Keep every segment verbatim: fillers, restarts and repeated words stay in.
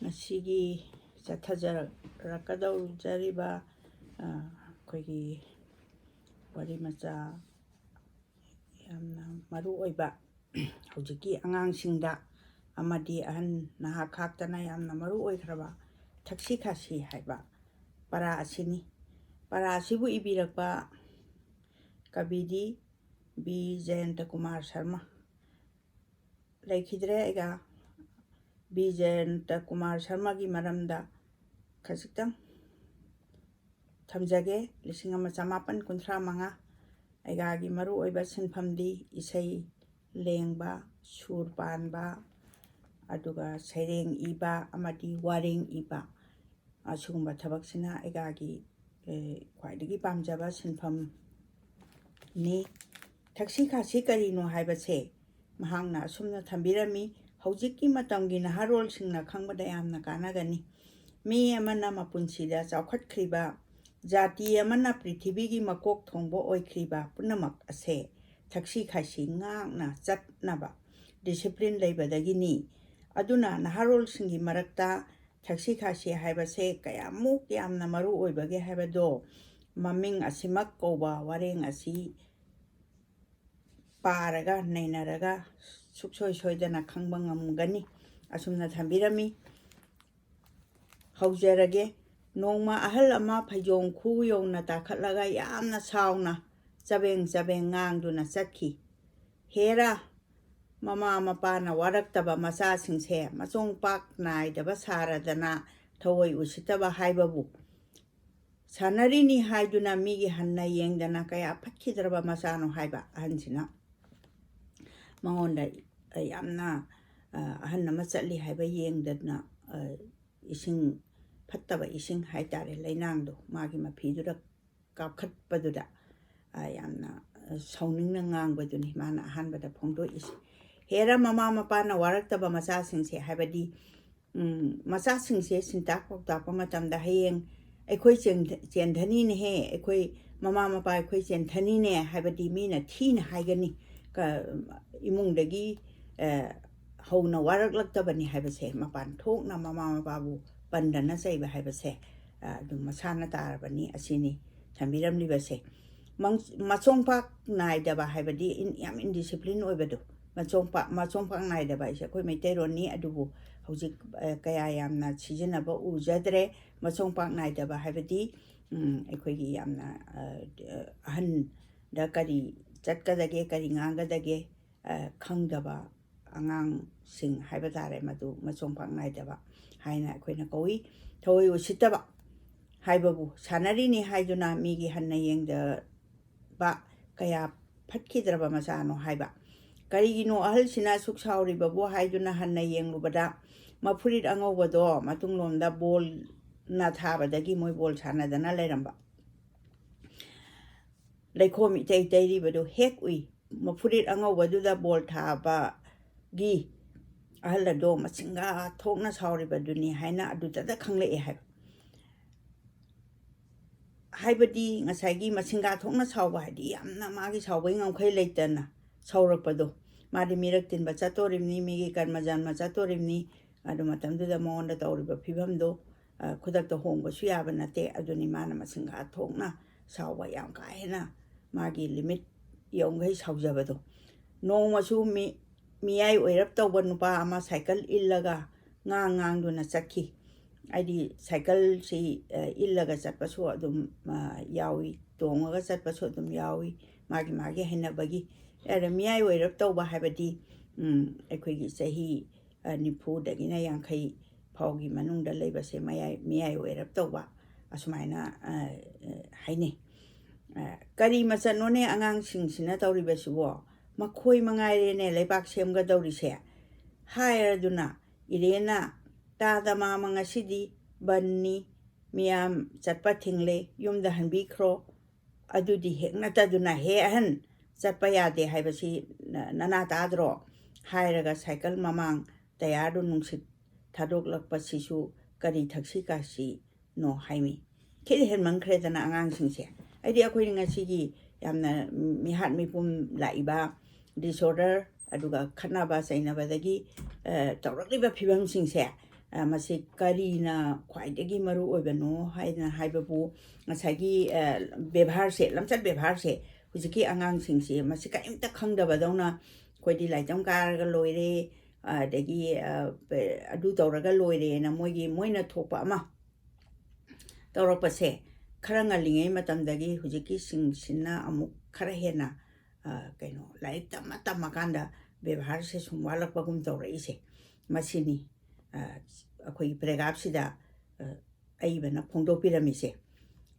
ꯉꯁꯤꯒꯤ ꯆꯠꯊꯖꯔꯛꯀꯗꯧꯖꯔꯤꯕ, ꯑ, ꯑꯩꯈꯣꯏꯒꯤ ꯋꯥꯔꯤ ꯃꯆꯥ ꯌꯥꯝꯅ ꯃꯔꯨ ꯑꯣꯏꯕ, ꯍꯧꯖꯤꯛꯀꯤ ꯑꯉꯥꯡꯁꯤꯡꯗ ꯑꯃꯗꯤ ꯑꯍꯟ ꯅꯍꯥ ꯈꯥꯛꯇꯅ ꯌꯥꯝꯅ ꯃꯔꯨ ꯑꯣꯏꯈ꯭ꯔꯕ ꯊꯛꯁꯤ ꯈꯥꯁꯤ ꯍꯥꯏꯕ ꯄꯔꯥ ꯑꯁꯤꯅꯤ꯫ ꯄꯔꯥ ꯑꯁꯤꯕꯨ ꯏꯕꯤꯔꯛꯄ ꯀꯕꯤꯗꯤ ꯕꯤ ꯖꯌꯟꯇ ꯀꯨꯃꯥꯔ ꯁꯔꯃ꯫ ꯂꯩꯈꯤꯗ꯭ꯔꯦ ꯑꯩꯒ꯫ ꯕꯤ ꯖꯌꯟꯇ ꯀꯨꯃꯥꯔ ꯁꯔꯃꯒꯤ ꯃꯔꯝꯗ ꯈꯖꯤꯛꯇꯪ ꯊꯝꯖꯒꯦ꯫ ꯂꯤꯁꯤꯡ ꯑꯃ ꯆꯃꯥꯄꯟ ꯀꯨꯟꯊ꯭ꯔꯥ ꯃꯉꯥ꯫ ꯑꯩꯒꯥꯒꯤ ꯃꯔꯨꯑꯣꯏꯕ ꯁꯤꯟꯐꯝꯗꯤ ꯏꯁꯩ ꯂꯦꯡꯕ, ꯁꯨꯔ ꯄꯥꯟꯕ, ꯑꯗꯨꯒ ꯁꯩꯔꯦꯡ ꯏꯕ ꯑꯃꯗꯤ ꯋꯥꯔꯦꯡ ꯏꯕ, ꯑꯁꯤꯒꯨꯝꯕ ꯊꯕꯛꯁꯤꯅ ꯑꯩꯒꯥꯒꯤ, ꯑꯦ, ꯈ꯭ꯋꯥꯏꯗꯒꯤ ꯄꯥꯝꯖꯕ ꯁꯤꯟꯐꯝꯅꯤ꯫ ꯊꯛꯁꯤ ꯈꯥꯁꯤ ꯀꯔꯤꯅꯣ ꯍꯥꯏꯕꯁꯦ ꯃꯍꯥꯛꯅ ꯑꯁꯨꯝꯅ ꯊꯝꯕꯤꯔꯝꯃꯤ, ꯍꯧꯖꯤꯛꯀꯤ ꯃꯇꯝꯒꯤ ꯅꯍꯥꯔꯣꯜꯁꯤꯡꯅ ꯈꯪꯕꯗ ꯌꯥꯝꯅ ꯀꯥꯟꯅꯒꯅꯤ꯫ ꯃꯤ ꯑꯃꯅ ꯃꯄꯨꯟꯁꯤꯗ ꯆꯥꯎꯈꯠꯈ꯭ꯔꯤꯕ, ꯖꯥꯇꯤ ꯑꯃꯅ ꯄ꯭ꯔꯤꯊꯤꯕꯤꯒꯤ ꯃꯀꯣꯛ ꯊꯣꯡꯕ ꯑꯣꯏꯈ꯭ꯔꯤꯕ ꯄꯨꯝꯅꯃꯛ ꯑꯁꯦ ꯊꯛꯁꯤ ꯈꯥꯁꯤ ꯉꯥꯛꯅ ꯆꯠꯅꯕ discipline ꯂꯩꯕꯗꯒꯤꯅꯤ꯫ ꯑꯗꯨꯅ ꯅꯍꯥꯔꯣꯜꯁꯤꯡꯒꯤ ꯃꯔꯛꯇ ꯊꯛꯁꯤ ꯈꯥꯁꯤ ꯍꯥꯏꯕꯁꯦ ꯀꯌꯥꯃꯨꯛ ꯌꯥꯝꯅ ꯃꯔꯨ ꯑꯣꯏꯕꯒꯦ ꯍꯥꯏꯕꯗꯣ ꯃꯃꯤꯡ ꯑꯁꯤꯃꯛ ꯀꯧꯕ ꯋꯥꯔꯦꯡ ꯑꯁꯤ ꯄꯥꯔꯒ ꯅꯩꯅꯔꯒ ꯁꯨꯛꯁꯣꯏ ꯁꯣꯏꯗꯅ ꯈꯪꯕ ꯉꯝꯒꯅꯤ꯫ ꯑꯁꯨꯝꯅ ꯊꯝꯕꯤꯔꯝꯃꯤ꯫ ꯍꯧꯖꯔꯒꯦ꯫ ꯅꯣꯡꯃ ꯑꯍꯜ ꯑꯃ ꯐꯩꯖꯣꯝ ꯈꯨ ꯌꯧꯅ ꯇꯥꯈꯠꯂꯒ ꯌꯥꯝꯅ ꯁꯥꯎꯅ ꯆꯕꯦꯡ ꯆꯕꯦꯡ ꯉꯥꯡꯗꯨꯅ ꯆꯠꯈꯤ꯫ ꯍꯦꯔꯥ, ꯃꯃꯥ ꯃꯄꯥꯅ ꯋꯥꯔꯛꯇꯕ ꯃꯆꯥꯁꯤꯡꯁꯦ ꯃꯆꯣꯡ ꯄꯥꯛ ꯅꯥꯏꯗꯕ ꯁꯥꯔꯗꯅ ꯊꯑꯣꯏ ꯎꯁꯤꯠꯇꯕ ꯍꯥꯏꯕꯕꯨ ꯁꯥꯟꯅꯔꯤꯅꯤ ꯍꯥꯏꯗꯨꯅ ꯃꯤꯒꯤ ꯍꯟꯅ ꯌꯦꯡꯗꯅ ꯀꯌꯥ ꯐꯠꯈꯤꯗ꯭ꯔꯕ ꯃꯆꯥꯅꯣ ꯍꯥꯏꯕ ꯑꯍꯟꯁꯤꯅ꯫ ꯃꯉꯣꯟꯗ ꯌꯥꯝꯅ, ꯑ, ꯑꯍꯟ ꯑꯃ ꯆꯠꯂꯤ ꯍꯥꯏꯕ ꯌꯦꯡꯗꯅ, ꯑ, ꯏꯁꯤꯡ ꯐꯠꯇꯕ ꯏꯁꯤꯡ ꯍꯥꯏ ꯇꯥꯔꯦ, ꯂꯩꯅꯥꯡꯗꯣ ꯃꯥꯒꯤ ꯃꯐꯤꯗꯨꯗ ꯀꯥꯞꯈꯠꯄꯗꯨꯗ, ꯑ, ꯌꯥꯝꯅ, ꯑ, ꯁꯥꯎꯅꯤꯡꯅ ꯉꯥꯡꯕꯗꯨꯅꯤ ꯃꯥꯅ ꯑꯍꯥꯟꯕꯗ ꯐꯣꯡꯗꯣꯛꯏꯁꯦ꯫ ꯍꯦꯔꯥ, ꯃꯃꯥ ꯃꯄꯥꯅ ꯋꯥꯔꯛꯇꯕ ꯃꯆꯥꯁꯤꯡꯁꯦ, ꯍꯥꯏꯕꯗꯤ, ꯎꯝ, ꯃꯆꯥꯁꯤꯡꯁꯦ ꯁꯤꯟꯇꯥꯛ ꯄꯥꯎꯇꯥꯛꯄ ꯃꯇꯝꯗ ꯍꯌꯦꯡ ꯑꯩꯈꯣꯏ ꯆꯦꯟ-, ꯆꯦꯟꯊꯅꯤꯅꯦꯍꯦ, ꯑꯩꯈꯣꯏ ꯃꯃꯥ ꯃꯄꯥ ꯑꯩꯈꯣꯏ ꯆꯦꯟꯊꯅꯤꯅꯦ ꯍꯥꯏꯕꯗꯤ ꯃꯤꯅ ꯊꯤꯅ ꯍꯥꯏꯒꯅꯤ꯫ ꯀ-, ꯏꯃꯨꯡꯗꯒꯤ, ꯑ, ꯍꯧꯅ ꯋꯥꯔꯛꯂꯛꯇꯕꯅꯤ ꯍꯥꯏꯕꯁꯦ, ꯃꯄꯥꯟ ꯊꯣꯛꯅ ꯃꯃꯥ ꯃꯄꯥꯕꯨ ꯄꯟꯗꯅ ꯆꯩꯕ ꯍꯥꯏꯕꯁꯦ, ꯑ, ꯑꯗꯨꯝ ꯃꯁꯥꯅ ꯇꯥꯔꯕꯅꯤ꯫ ꯑꯁꯤꯅꯤ ꯊꯝꯕꯤꯔꯝꯂꯤꯕꯁꯦ꯫ ꯃꯪ-, ꯃꯆꯣꯡꯄꯥꯛ ꯅꯥꯏꯗꯕ ꯍꯥꯏꯕꯗꯤ ꯏꯟ-, ꯌꯥꯝ ꯏꯟꯗꯤꯁꯤꯄ꯭ꯂꯤꯟ ꯑꯣꯏꯕꯗꯣ꯫ ꯃꯆꯣꯡꯄꯥꯛ, ꯃꯆꯣꯡꯄꯥꯛ ꯅꯥꯏꯗꯕ ꯍꯥꯏꯁꯦ ꯑꯩꯈꯣꯏ ꯃꯩꯇꯩꯔꯣꯟꯅꯤ, ꯑꯗꯨꯕꯨ ꯍꯧꯖꯤꯛ, ꯑ, ꯀꯌꯥ ꯌꯥꯝꯅ ꯁꯤꯖꯤꯟꯅꯕ ꯎꯖꯗ꯭ꯔꯦ꯫ ꯃꯆꯣꯡꯄꯥꯛ ꯅꯥꯏꯗꯕ ꯍꯥꯏꯕꯗꯤ, ꯎꯝ, ꯑꯩꯈꯣꯏꯒꯤ ꯌꯥꯝꯅ, ꯑ, ꯑꯍꯟꯗ ꯀꯔꯤ ꯆꯠꯀꯗꯒꯦ, ꯀꯔꯤ ꯉꯥꯡꯒꯗꯒꯦ, ꯑ, ꯈꯪꯗꯕ ꯑꯉꯥꯡꯁꯤꯡ ꯍꯥꯏꯕ ꯇꯥꯔꯦ, ꯃꯗꯨ ꯃꯆꯣꯡꯄꯥꯛ ꯅꯥꯏꯗꯕ ꯍꯥꯏꯅ ꯑꯩꯈꯣꯏꯅ ꯀꯧꯏ꯫ ꯊꯑꯣꯏ ꯎꯁꯤꯠꯇꯕ ꯍꯥꯏꯕꯕꯨ, ꯁꯥꯟꯅꯔꯤꯅꯤ ꯍꯥꯏꯗꯨꯅ ꯃꯤꯒꯤ ꯍꯟꯅ ꯌꯦꯡꯗꯕ, ꯀꯌꯥ ꯐꯠꯈꯤꯗ꯭ꯔꯕ ꯃꯆꯥꯅꯣ ꯍꯥꯏꯕ꯫ ꯀꯔꯤꯒꯤꯅꯣ ꯑꯍꯜꯁꯤꯅ ꯑꯁꯨꯛ ꯁꯥꯎꯔꯤꯕꯕꯨ ꯍꯥꯏꯗꯨꯅ ꯍꯟꯅ ꯌꯦꯡꯂꯨꯕꯗ, ꯃꯐꯨꯔꯤꯠ ꯑꯉꯧꯕꯗꯣ ꯃꯇꯨꯡꯂꯣꯝꯗ ꯕꯣꯜꯅ ꯊꯥꯕꯗꯒꯤ ꯃꯣꯏ ꯕꯣꯜ ꯁꯥꯟꯅꯗꯅ ꯂꯩꯔꯝꯕ꯫ ꯂꯩꯈꯣꯝ ꯏꯇꯩ ꯇꯩꯔꯤꯕꯗꯨ ꯍꯦꯛ ꯎꯏ꯫ ꯃꯐꯨꯔꯤꯠ ꯑꯉꯧꯕꯗꯨꯗ ꯕꯣꯜ ꯊꯥꯕꯒꯤ ꯑꯍꯜ ꯑꯗꯣ ꯃꯆꯤꯟꯒ ꯊꯣꯛꯅ ꯁꯥꯎꯔꯤꯕꯗꯨꯅꯤ ꯍꯥꯏꯅ ꯑꯗꯨꯗꯇ ꯈꯪꯂꯛꯑꯦ ꯍꯥꯏꯕ꯫ ꯍꯥꯏꯕꯗꯤ ꯉꯁꯥꯏꯒꯤ ꯃꯆꯤꯟꯒ ꯊꯣꯛꯅ ꯁꯥꯎꯕ ꯍꯥꯏꯗꯤ ꯌꯥꯝꯅ ꯃꯥꯒꯤ ꯁꯥꯎꯕꯒꯤ ꯉꯝꯈꯩ ꯂꯩꯇꯅ ꯁꯥꯎꯔꯛꯄꯗꯣ꯫ ꯃꯥꯗꯤ ꯃꯤꯔꯛ ꯇꯤꯟꯕ ꯆꯠꯇꯣꯔꯤꯕꯅꯤ, ꯃꯤꯒꯤ ꯀꯔꯃ ꯖꯟꯃ ꯆꯠꯇꯣꯔꯤꯕꯅꯤ꯫ ꯑꯗꯨ ꯃꯇꯝꯗꯨꯗ ꯃꯉꯣꯟꯗ ꯇꯧꯔꯤꯕ ꯐꯤꯕꯝꯗꯣ, ꯑ, ꯈꯨꯗꯛꯇ ꯍꯣꯡꯕꯁꯨ ꯌꯥꯕ ꯅꯠꯇꯦ꯫ ꯑꯗꯨꯅꯤ ꯃꯥꯅ ꯃꯆꯤꯟꯒ ꯊꯣꯛꯅ ꯁꯥꯎꯕ, ꯌꯥꯝ ꯀꯥ ꯍꯦꯟꯅ ꯃꯥꯒꯤ ꯂꯤꯃꯤꯠ ꯌꯧꯈꯩ ꯁꯥꯎꯖꯕꯗꯣ꯫ ꯅꯣꯡꯃꯁꯨ ꯃꯤ-, ꯃꯤꯌꯥꯏ ꯑꯣꯏꯔꯞ ꯇꯧꯕ ꯅꯨꯄꯥ ꯑꯃ ꯁꯥꯏꯀꯜ ꯏꯜꯂꯒ ꯉꯥꯡ ꯉꯥꯡꯗꯨꯅ ꯆꯠꯈꯤ꯫ ꯍꯥꯏꯗꯤ ꯁꯥꯏꯀꯜꯁꯤ, ꯑ, ꯏꯜꯂꯒ ꯆꯠꯄꯁꯨ ꯑꯗꯨꯝ, ꯑ, ꯌꯥꯎꯏ, ꯇꯣꯡꯉꯒ ꯆꯠꯄꯁꯨ ꯑꯗꯨꯝ ꯌꯥꯎꯏ, ꯃꯥꯒꯤ ꯃꯥꯒꯤ ꯍꯩꯅꯕꯒꯤ꯫ ꯑꯗ ꯃꯤꯌꯥꯏ ꯑꯣꯏꯔꯞ ꯇꯧꯕ ꯍꯥꯏꯕꯗꯤ, ꯎꯝ, ꯑꯩꯈꯣꯏꯒꯤ ꯆꯍꯤ, ꯑ, ꯅꯤꯐꯨꯗꯒꯤꯅ ꯌꯥꯡꯈꯩ ꯐꯥꯎꯒꯤ ꯃꯅꯨꯡꯗ ꯂꯩꯕꯁꯦ ꯃꯌꯥꯏ, ꯃꯤꯌꯥꯏ ꯑꯣꯏꯔꯞ ꯇꯧꯕ ꯑꯁꯨꯃꯥꯏꯅ, ꯑ, ꯑ, ꯍꯥꯏꯅꯩ꯫ ꯑ, "ꯀꯔꯤ ꯃꯆꯠꯅꯣꯅꯦ ꯑꯉꯥꯡꯁꯤꯡꯁꯤꯅ ꯇꯧꯔꯤꯕꯁꯤꯕꯣ? ꯃꯈꯣꯏ ꯃꯉꯥꯏꯔꯦꯅꯦ ꯂꯩꯕꯥꯛ ꯁꯦꯝꯒꯗꯧꯔꯤꯁꯦ꯫ ꯍꯥꯏꯔꯗꯨꯅ ꯏꯔꯦꯟꯅ ꯇꯥꯗ ꯃꯥꯃ ꯉꯁꯤꯗꯤ ꯕꯟꯅꯤ, ꯃꯤꯌꯥꯝ ꯆꯠꯄ ꯊꯤꯡꯂꯦ, ꯌꯨꯝꯗ ꯍꯟꯕꯤꯈ꯭ꯔꯣ꯫ ꯑꯗꯨꯗꯤ ꯍꯦꯛ ꯅꯠꯇꯗꯨꯅ ꯍꯦ ꯑꯍꯟ, ꯆꯠꯄ ꯌꯥꯗꯦ ꯍꯥꯏꯕꯁꯤ ꯅ-, ꯅꯅꯥ ꯇꯥꯗ꯭ꯔꯣ?" ꯍꯥꯏꯔꯒ ꯁꯥꯏꯀꯜ ꯃꯃꯥꯡ ꯇꯌꯥꯔꯗꯨ ꯅꯨꯡꯁꯤꯠ ꯊꯥꯗꯣꯛꯂꯛꯄꯁꯤꯁꯨ ꯀꯔꯤ ꯊꯛꯁꯤ ꯈꯥꯁꯤꯅꯣ ꯍꯥꯏꯃꯤ꯫ ꯈꯤꯠ ꯍꯦꯟꯃꯟꯈ꯭ꯔꯦꯗꯅ ꯑꯉꯥꯡꯁꯤꯡꯁꯦ꯫ ꯑꯩꯗꯤ ꯑꯩꯈꯣꯏꯅ ꯉꯁꯤꯒꯤ ꯌꯥꯝꯅ ꯃꯤꯍꯥꯠ ꯃꯤꯄꯨꯝ ꯂꯥꯛꯏꯕ disorder, ꯑꯗꯨꯒ ꯈꯠꯅꯕ ꯆꯩꯅꯕꯗꯒꯤ, ꯑ, ꯇꯧꯔꯛꯂꯤꯕ ꯐꯤꯕꯝꯁꯤꯡꯁꯦ, ꯑ, ꯃꯁꯤ ꯀꯔꯤꯅ ꯈ꯭ꯋꯥꯏꯗꯒꯤ ꯃꯔꯨ ꯑꯣꯏꯕꯅꯣ ꯍꯥꯏꯅ ꯍꯥꯏꯕꯕꯨ, ꯉꯁꯥꯏꯒꯤ, ꯑ, ꯕꯦꯕꯥꯔꯁꯦ, ꯂꯝꯆꯠ ꯕꯦꯕꯥꯔꯁꯦ, ꯍꯧꯖꯤꯛꯀꯤ ꯑꯉꯥꯡꯁꯤꯡꯁꯤ ꯃꯁꯤ ꯀꯔꯤꯝꯇ ꯈꯪꯗꯕꯗꯧꯅ, "ꯑꯩꯈꯣꯏꯗꯤ ꯂꯥꯏꯔꯤꯛ ꯇꯝ ꯀꯥꯔꯒ ꯂꯣꯏꯔꯦ, ꯑꯗꯒꯤ, ꯑ, ꯄꯦ-, ꯑꯗꯨ ꯇꯧꯔꯒ ꯂꯣꯏꯔꯦꯅ" ꯃꯣꯏꯒꯤ, ꯃꯣꯏꯅ ꯊꯣꯛꯄ ꯑꯃ ꯇꯧꯔꯛꯄꯁꯦ, ꯈꯔ ꯉꯜꯂꯤꯉꯩ ꯃꯇꯝꯗꯒꯤ ꯍꯧꯖꯤꯛꯀꯤꯁꯤꯡꯁꯤꯅ ꯑꯃꯨꯛ ꯈꯔ ꯍꯦꯟꯅ, ꯑ, ꯀꯩꯅꯣ, ꯂꯥꯏꯔꯤꯛ ꯇꯝꯃ ꯇꯝꯃꯀꯥꯟꯗ ꯕꯦꯕꯥꯔꯁꯦ ꯁꯨꯝ ꯋꯥꯠꯂꯛꯄꯒꯨꯝ ꯇꯧꯔꯛꯏꯁꯦ꯫ ꯃꯁꯤꯅꯤ, ꯑ, ꯑꯩꯈꯣꯏꯒꯤ paragraph ꯁꯤꯗ, ꯑ, ꯑꯏꯕꯅ ꯐꯣꯡꯗꯣꯛꯄꯤꯔꯝꯃꯤꯁꯦ꯫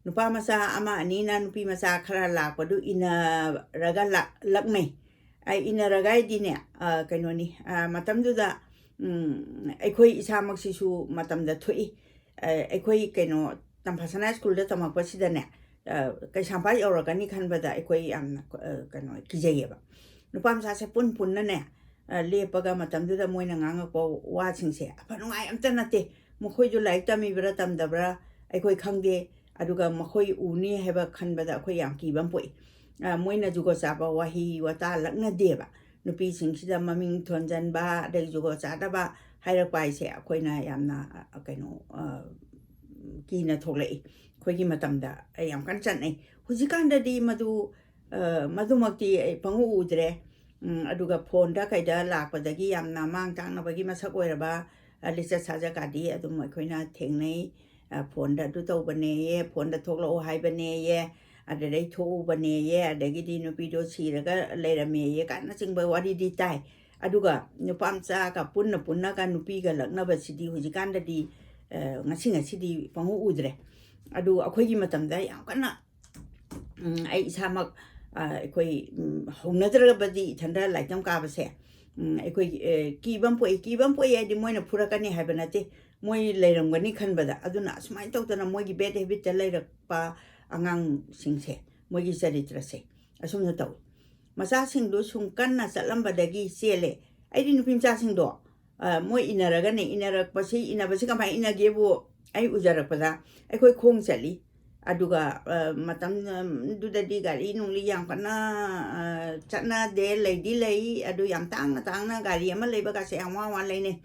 ꯅꯨꯄꯥ ꯃꯆꯥ ꯑꯃ ꯑꯅꯤꯅ ꯅꯨꯄꯤ ꯃꯆꯥ ꯈꯔ ꯂꯥꯛꯄꯗꯨ ꯏꯟꯅꯔꯒ ꯂꯥꯛ-, ꯂꯛꯅꯩ꯫ ꯑ, ꯏꯟꯅꯔꯒ ꯍꯥꯏꯗꯤꯅꯦ, ꯑ, ꯀꯩꯅꯣꯅꯤ, ꯑ, ꯃꯇꯝꯗꯨꯗ, ꯎꯝ, ꯑꯩꯈꯣꯏ ꯏꯁꯥꯃꯛꯁꯤꯁꯨ ꯃꯇꯝꯗ ꯊꯣꯛꯏ꯫ ꯑ, ꯑꯩꯈꯣꯏ ꯀꯩꯅꯣ, ꯇꯝꯐꯥꯁꯅꯥ ꯁ꯭ꯀꯨꯜꯗ ꯇꯝꯃꯛꯄꯁꯤꯗꯅꯦ, ꯑ, ꯀꯩꯁꯥꯝꯄꯥꯠ ꯌꯧꯔꯛꯀꯅꯤ ꯈꯟꯕꯗ ꯑꯩꯈꯣꯏ ꯌꯥꯝꯅ, ꯑ, ꯀꯩꯅꯣ, ꯀꯤꯖꯩꯌꯦꯕ꯫ ꯅꯨꯄꯥ ꯃꯆꯥꯁꯦ ꯄꯨꯟ ꯄꯨꯟꯅꯅꯦ, ꯑ, ꯂꯦꯞꯄꯒ ꯃꯇꯝꯗꯨꯗ ꯃꯣꯏꯅ ꯉꯥꯡꯉꯛꯄ ꯋꯥꯁꯤꯡꯁꯦ ꯑꯐ ꯅꯨꯡꯉꯥꯏ ꯑꯝꯇ ꯅꯠꯇꯦ꯫ ꯃꯈꯣꯏꯗꯨ ꯂꯥꯏꯔꯤꯛ ꯇꯝꯃꯤꯕ꯭ꯔꯥ ꯇꯝꯗꯕ꯭ꯔꯥ ꯑꯩꯈꯣꯏ ꯈꯪꯗꯦ, ꯑꯗꯨꯒ ꯃꯈꯣꯏ ꯎꯅꯤ ꯍꯥꯏꯕ ꯈꯟꯕꯗ ꯑꯩꯈꯣꯏ ꯌꯥꯝ ꯀꯤꯕ ꯑꯃ ꯄꯣꯛꯏ꯫ ꯑ, ꯃꯣꯏꯅ ꯖꯨꯒꯣꯠ ꯆꯥꯕ ꯋꯥꯍꯩ ꯋꯥꯇꯥ ꯂꯛꯅꯗꯦꯕ꯫ ꯅꯨꯄꯤꯁꯤꯡꯁꯤꯗ ꯃꯃꯤꯡ ꯊꯣꯟꯖꯟꯕ, ꯑꯗꯩ ꯖꯨꯒꯣꯠ ꯆꯥꯗꯕ ꯍꯥꯏꯔꯛꯄ ꯍꯥꯏꯁꯦ ꯑꯩꯈꯣꯏꯅ ꯌꯥꯝꯅ, ꯑ, ꯀꯩꯅꯣ, ꯑ, ꯀꯤꯅ ꯊꯣꯛꯂꯛꯏ꯫ ꯑꯩꯈꯣꯏꯒꯤ ꯃꯇꯝꯗ ꯑꯩ ꯌꯥꯝ ꯀꯟꯅ ꯆꯠꯅꯩ꯫ ꯍꯧꯖꯤꯛꯀꯥꯟꯗꯗꯤ ꯃꯗꯨ, ꯑ, ꯃꯗꯨꯃꯛꯇꯤ ꯑꯩ ꯄꯪꯎ ꯎꯗ꯭ꯔꯦ꯫ ꯎꯝ, ꯑꯗꯨꯒ ꯐꯣꯟꯗ ꯀꯩꯗ ꯂꯥꯛꯄꯗꯒꯤ ꯌꯥꯝꯅ ꯃꯥꯡ ꯇꯥꯛꯅꯕꯒꯤ ꯃꯁꯛ ꯑꯣꯏꯔꯕ, ꯑ, ꯂꯤꯆꯠ ꯁꯥꯖꯠꯀꯥꯗꯤ ꯑꯗꯨꯝ ꯑꯩꯈꯣꯏꯅ ꯊꯦꯡꯅꯩ꯫ ꯑ, ꯐꯣꯟꯗ ꯑꯗꯨ ꯇꯧꯕꯅꯦꯌꯦ, ꯐꯣꯟꯗ ꯊꯣꯛꯂꯛꯑꯣ ꯍꯥꯏꯕꯅꯦꯌꯦ, ꯑꯗꯨꯗꯩ ꯊꯣꯛꯎꯕꯅꯦꯌꯦ, ꯑꯗꯒꯤꯗꯤ ꯅꯨꯄꯤꯗꯣ ꯁꯤꯔꯒ ꯂꯩꯔꯝꯃꯦꯌꯦ ꯀꯥꯏꯅꯆꯤꯡꯕ ꯋꯥꯔꯤꯗꯤ ꯇꯥꯏ꯫ ꯑꯗꯨꯒ ꯅꯨꯄꯥ ꯃꯆꯥꯒ ꯄꯨꯟꯅ ꯄꯨꯟꯅꯒ ꯅꯨꯄꯤꯒ ꯂꯛꯅꯕꯁꯤꯗꯤ ꯍꯧꯖꯤꯛꯀꯥꯟꯗꯗꯤ, ꯑ, ꯉꯁꯤ ꯉꯁꯤꯗꯤ ꯄꯪꯎ ꯎꯗ꯭ꯔꯦ꯫ ꯑꯗꯨ ꯑꯩꯈꯣꯏꯒꯤ ꯃꯇꯝꯗ ꯌꯥꯝ ꯀꯟꯅ, ꯎꯝ, ꯑꯩ ꯏꯁꯥꯃꯛ, ꯑ, ꯑꯩꯈꯣꯏ, ꯎꯝ, ꯍꯧꯅꯗ꯭ꯔꯕꯗꯤ ꯏꯊꯟꯗ ꯂꯥꯏꯔꯤꯛ ꯇꯝ ꯀꯥꯕꯁꯦ, ꯎꯝ, ꯑꯩꯈꯣꯏ, ꯑ, ꯀꯤꯕ ꯑꯃ ꯄꯣꯛꯏ꯫ ꯀꯤꯕ ꯑꯃ ꯄꯣꯛꯏ ꯍꯥꯏꯗꯤ ꯃꯣꯏꯅ ꯐꯨꯔꯛꯀꯅꯤ ꯍꯥꯏꯕ ꯅꯠꯇꯦ, ꯃꯣꯏ ꯂꯩꯔꯝꯒꯅꯤ ꯈꯟꯕꯗ꯫ ꯑꯗꯨꯅ ꯑꯁꯨꯃꯥꯏꯅ ꯇꯧꯗꯅ ꯃꯣꯏꯒꯤ bad habit ꯇ ꯂꯩꯔꯛꯄ ꯑꯉꯥꯡꯁꯤꯡꯁꯦ, ꯃꯣꯏꯒꯤ ꯆꯔꯤꯇ꯭ꯔꯁꯦ ꯑꯁꯨꯝꯅ ꯇꯧꯏ꯫ ꯃꯆꯥꯁꯤꯡꯗꯣ ꯁꯨꯝ ꯀꯟꯅ ꯆꯠꯂꯝꯕꯗꯒꯤ ꯆꯦꯜꯂꯦ꯫ ꯑꯩꯗꯤ ꯅꯨꯄꯤ ꯃꯆꯥꯁꯤꯡꯗꯣ, ꯑ, ꯃꯣꯏ ꯏꯟꯅꯔꯒꯅꯦ, ꯏꯟꯅꯔꯛꯄꯁꯤ, ꯏꯟꯅꯕꯁꯤ ꯀꯃꯥꯏꯅ ꯏꯟꯅꯒꯦꯕꯨ ꯑꯩ ꯎꯖꯔꯛꯄꯗ ꯑꯩꯈꯣꯏ ꯈꯣꯡ ꯆꯠꯂꯤ꯫ ꯑꯗꯨꯒ ꯃꯇꯝꯗꯨꯗꯗꯤ ꯒꯥꯔꯤ ꯅꯨꯡꯂꯤ ꯌꯥꯝ ꯀꯟꯅ ꯆꯠꯅꯗꯦ꯫ ꯂꯩꯗꯤ ꯂꯩ, ꯑꯗꯨ ꯌꯥꯝ ꯇꯥꯡꯅ ꯇꯥꯡꯅ ꯒꯥꯔꯤ ꯑꯃ ꯂꯩꯕꯒꯁꯦ ꯌꯥꯝ ꯋꯥ ꯋꯥ ꯂꯩꯅꯩ꯫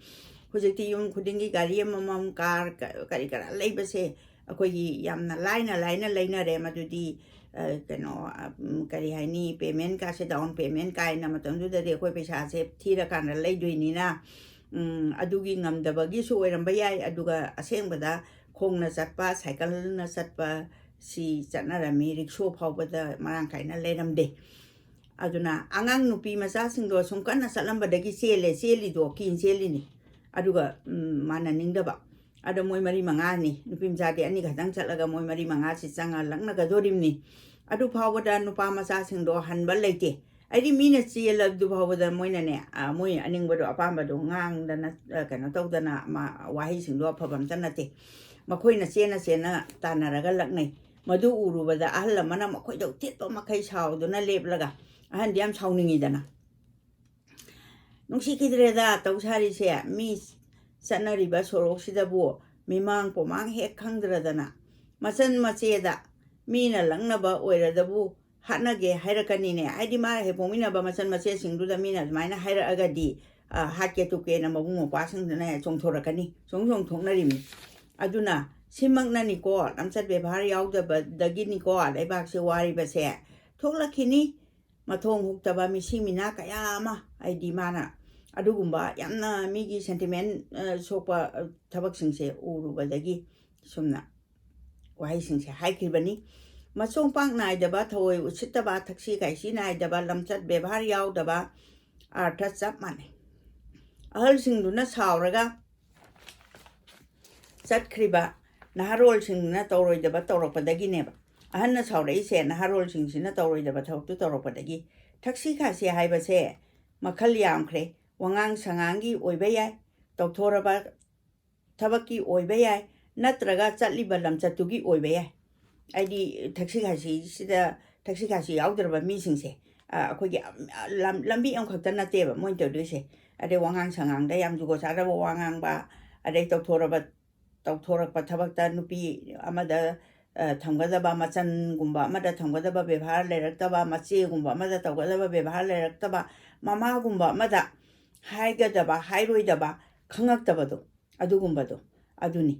ꯍꯧꯖꯤꯛꯇꯤ ꯌꯨꯝ ꯈꯨꯗꯤꯡꯒꯤ ꯒꯥꯔꯤ ꯑꯃꯃꯝ, ꯀꯥꯔ, ꯀꯔꯤ ꯀꯔꯥ ꯂꯩꯕꯁꯦ ꯑꯩꯈꯣꯏꯒꯤ ꯌꯥꯝꯅ ꯂꯥꯏꯅ ꯂꯥꯏꯅ ꯂꯩꯅꯔꯦ꯫ ꯃꯗꯨꯗꯤ ꯀꯩꯅꯣ, ꯀꯔꯤ ꯍꯥꯏꯅꯤ, ꯄꯦꯃꯦꯟ ꯀꯥꯁꯦ, ꯗꯥꯎꯟ ꯄꯦꯃꯦꯟ ꯀꯥꯏꯅ ꯃꯇꯝꯗꯨꯗꯗꯤ ꯑꯩꯈꯣꯏ ꯄꯩꯁꯥꯁꯦ ꯊꯤꯔꯀꯥꯟꯗ ꯂꯩꯗꯣꯏꯅꯤꯅ, ꯑꯗꯨꯒꯤ ꯉꯝꯗꯕꯒꯤꯁꯨ ꯑꯣꯏꯔꯝꯕ ꯌꯥꯏ꯫ ꯑꯗꯨꯒ ꯑꯁꯦꯡꯕꯗ ꯈꯣꯡꯅ ꯆꯠꯄ, ꯁꯥꯏꯀꯜꯅ ꯆꯠꯄ ꯁꯤ ꯆꯠꯅꯔꯝꯃꯤ꯫ ꯔꯤꯛꯁꯣ ꯐꯥꯎꯕꯗ ꯃꯔꯥꯡ ꯀꯥꯏꯅ ꯂꯩꯔꯝꯗꯦ꯫ ꯑꯗꯨꯅ ꯑꯉꯥꯡ ꯅꯨꯄꯤ ꯃꯆꯥꯁꯤꯡꯗꯣ ꯁꯨꯝ ꯀꯟꯅ ꯆꯠꯂꯝꯕꯗꯒꯤ ꯆꯦꯜꯂꯦ, ꯆꯦꯜꯂꯤꯗꯣ ꯀꯤꯅ ꯆꯦꯜꯂꯤꯅꯤ꯫ ꯑꯗꯨꯒ ꯃꯥꯟꯅꯅꯤꯡꯗꯕ꯫ ꯑꯗꯣ ꯃꯣꯏ ꯃꯔꯤ ꯃꯉꯥꯅꯤ, ꯅꯨꯄꯤ ꯃꯆꯥꯗꯤ ꯑꯅꯤ ꯈꯛꯇꯪ ꯆꯠꯂꯒ ꯃꯣꯏ ꯃꯔꯤ ꯃꯉꯥꯁꯤ ꯆꯪꯉ ꯂꯛꯅꯒꯗꯣꯔꯤꯕꯅꯤ꯫ ꯑꯗꯨ ꯐꯥꯎꯕꯗ ꯅꯨꯄꯥ ꯃꯆꯥꯁꯤꯡꯗꯣ ꯍꯟꯕ ꯂꯩꯇꯦ꯫ ꯍꯥꯏꯗꯤ ꯃꯤꯅ ꯆꯦꯜꯂꯕꯗꯨ ꯐꯥꯎꯕꯗ ꯃꯣꯏꯅꯅꯦ, ꯃꯣꯏ ꯑꯅꯤꯡꯕꯗꯣ, ꯑꯄꯥꯝꯕꯗꯣ ꯉꯥꯡꯗꯅ, ꯀꯩꯅꯣ ꯇꯧꯗꯅ, ꯋꯥꯍꯩꯁꯤꯡꯗꯣ ꯑꯐꯕ ꯑꯝꯇ ꯅꯠꯇꯦ꯫ ꯃꯈꯣꯏꯅ ꯆꯦꯟꯅ ꯆꯦꯟꯅ ꯇꯥꯟꯅꯔꯒ ꯂꯛꯅꯩ꯫ ꯃꯗꯨ ꯎꯔꯨꯕꯗ ꯑꯍꯜ ꯑꯃꯅ ꯃꯈꯣꯏꯗ ꯊꯦꯠꯄ ꯃꯈꯩ ꯁꯥꯎꯗꯨꯅ ꯂꯦꯞꯂꯒ, ꯑꯍꯟꯗꯤ ꯌꯥꯝ ꯁꯥꯎꯅꯤꯡꯉꯤꯗꯅ, "ꯅꯨꯡꯁꯤꯈꯤꯗ꯭ꯔꯦꯗ ꯇꯧ ꯁꯥꯔꯤꯁꯦ, ꯃꯤ ꯆꯠꯅꯔꯤꯕ ꯁꯣꯔꯣꯛꯁꯤꯗꯕꯨ ꯃꯤꯃꯥꯡ ꯄꯣꯃꯥꯡ ꯍꯦꯛ ꯈꯪꯗ꯭ꯔꯗꯅ ꯃꯆꯟ ꯃꯆꯦꯗ ꯃꯤꯅ ꯂꯛꯅꯕ ꯑꯣꯏꯔꯗꯕꯨ ꯍꯥꯠꯅꯒꯦ ꯍꯥꯏꯔꯛꯀꯅꯤꯅꯦ"꯫ ꯍꯥꯏꯗꯤ ꯃꯥꯅ ꯍꯦꯛ ꯄꯣꯛꯃꯤꯟꯅꯕ ꯃꯆꯟ ꯃꯆꯦꯁꯤꯡꯗꯨꯗ ꯃꯤꯅ ꯑꯗꯨꯃꯥꯏꯅ ꯍꯥꯏꯔꯛꯑꯒꯗꯤ, ꯍꯥꯠꯀꯦ ꯇꯨꯞꯀꯦꯅ ꯃꯕꯨꯡ ꯃꯧꯄ꯭ꯋꯥꯁꯤꯡꯗꯨꯅ ꯆꯣꯡꯊꯣꯔꯛꯀꯅꯤ, ꯆꯣꯡ ꯆꯣꯡꯊꯣꯛꯅꯔꯤꯕꯅꯤ꯫ ꯑꯗꯨꯅ ꯁꯤꯃꯛꯅꯅꯤꯀꯣ, ꯂꯝꯆꯠ ꯕꯦꯕꯥꯔ ꯌꯥꯎꯗꯕꯗꯒꯤꯅꯤꯀꯣ ꯂꯩꯕꯥꯛꯁꯦ ꯋꯥꯔꯤꯕꯁꯦ꯫ ꯊꯣꯛꯂꯛꯈꯤꯅꯤ ꯃꯊꯣꯡ ꯍꯨꯛꯇꯕ ꯃꯤꯁꯤ ꯃꯤꯅꯥ ꯀꯌꯥ ꯑꯃ꯫ ꯍꯥꯏꯗꯤ ꯃꯥꯅ ꯑꯗꯨꯒꯨꯝꯕ ꯌꯥꯝꯅ ꯃꯤꯒꯤ ꯁꯦꯟꯇꯤꯃꯦꯟ ꯁꯣꯛꯄ ꯊꯕꯛꯁꯤꯡꯁꯦ ꯎꯔꯨꯕꯗꯒꯤ ꯁꯨꯝꯅ ꯋꯥꯍꯩꯁꯤꯡꯁꯦ ꯍꯥꯏꯈꯤꯕꯅꯤ꯫ ꯃꯆꯣꯡ ꯄꯥꯛ ꯅꯥꯏꯗꯕ, ꯊꯑꯣꯏ ꯎꯁꯤꯠꯇꯕ, ꯊꯛꯁꯤ ꯈꯥꯏꯁꯤ ꯅꯥꯏꯗꯕ, ꯂꯝꯆꯠ ꯕꯦꯕꯥꯔ ꯌꯥꯎꯗꯕ, ꯑꯥꯔꯊ ꯆꯞ ꯃꯥꯟꯅꯩ꯫ ꯑꯍꯜꯁꯤꯡꯗꯨꯅ ꯁꯥꯎꯔꯒ ꯆꯠꯈ꯭ꯔꯤꯕ ꯅꯍꯥꯔꯣꯜꯁꯤꯡꯅ ꯇꯧꯔꯣꯏꯗꯕ ꯇꯧꯔꯛꯄꯗꯒꯤꯅꯦꯕ꯫ ꯑꯍꯟꯅ ꯁꯥꯎꯔꯛꯏꯁꯦ ꯅꯍꯥꯔꯣꯜꯁꯤꯡꯁꯤꯅ ꯇꯧꯔꯣꯏꯗꯕ ꯊꯕꯛꯇꯨ ꯇꯧꯔꯛꯄꯗꯒꯤ꯫ ꯊꯛꯁꯤ ꯈꯥꯁꯤ ꯍꯥꯏꯕꯁꯦ ꯃꯈꯜ ꯌꯥꯝꯈ꯭ꯔꯦ꯫ ꯋꯥꯉꯥꯡ ꯁꯉꯥꯡꯒꯤ ꯑꯣꯏꯕ ꯌꯥꯏ, ꯇꯧꯊꯣꯔꯕ ꯊꯕꯛꯀꯤ ꯑꯣꯏꯕ ꯌꯥꯏ, ꯅꯠꯇ꯭ꯔꯒ ꯆꯠꯂꯤꯕ ꯂꯝꯆꯠꯇꯨꯒꯤ ꯑꯣꯏꯕ ꯌꯥꯏ꯫ ꯍꯥꯏꯗꯤ ꯊꯛꯁꯤ ꯈꯥꯁꯤꯁꯤꯗ, ꯊꯛꯁꯤ ꯈꯥꯁꯤ ꯌꯥꯎꯗ꯭ꯔꯕ ꯃꯤꯁꯤꯡꯁꯦ, ꯑ, ꯑꯩꯈꯣꯏꯒꯤ, ꯑ, ꯂꯝ-, ꯂꯝꯕꯤ ꯑꯃꯈꯛꯇ ꯅꯠꯇꯦꯕ ꯃꯣꯏꯅ ꯇꯧꯗꯣꯏꯁꯦ꯫ ꯑꯗꯩ ꯋꯥꯉꯥꯡ ꯁꯉꯥꯡꯗ ꯌꯥꯝ ꯖꯨꯒꯣꯠ ꯆꯥꯗꯕ ꯋꯥ ꯉꯥꯡꯕ, ꯑꯗꯩ ꯇꯧꯊꯣꯔꯕ, ꯇꯧꯊꯣꯔꯛꯄ ꯊꯕꯛꯇ ꯅꯨꯄꯤ ꯑꯃꯗ, ꯑ, ꯊꯝꯒꯗꯕ, ꯃꯆꯟꯒꯨꯝꯕ ꯑꯃꯗ ꯊꯝꯒꯗꯕ ꯕꯦꯕꯥꯔ ꯂꯩꯔꯛꯇꯕ, ꯃꯆꯦꯒꯨꯝꯕ ꯑꯃꯗ ꯇꯧꯒꯗꯕ ꯕꯦꯕꯥꯔ ꯂꯩꯔꯛꯇꯕ, ꯃꯃꯥꯒꯨꯝꯕ ꯑꯃꯗ ꯍꯥꯏꯒꯗꯕ, ꯍꯥꯏꯔꯣꯏꯗꯕ, ꯈꯪꯉꯛꯇꯕꯗꯣ, ꯑꯗꯨꯒꯨꯝꯕꯗꯣ ꯑꯗꯨꯅꯤ꯫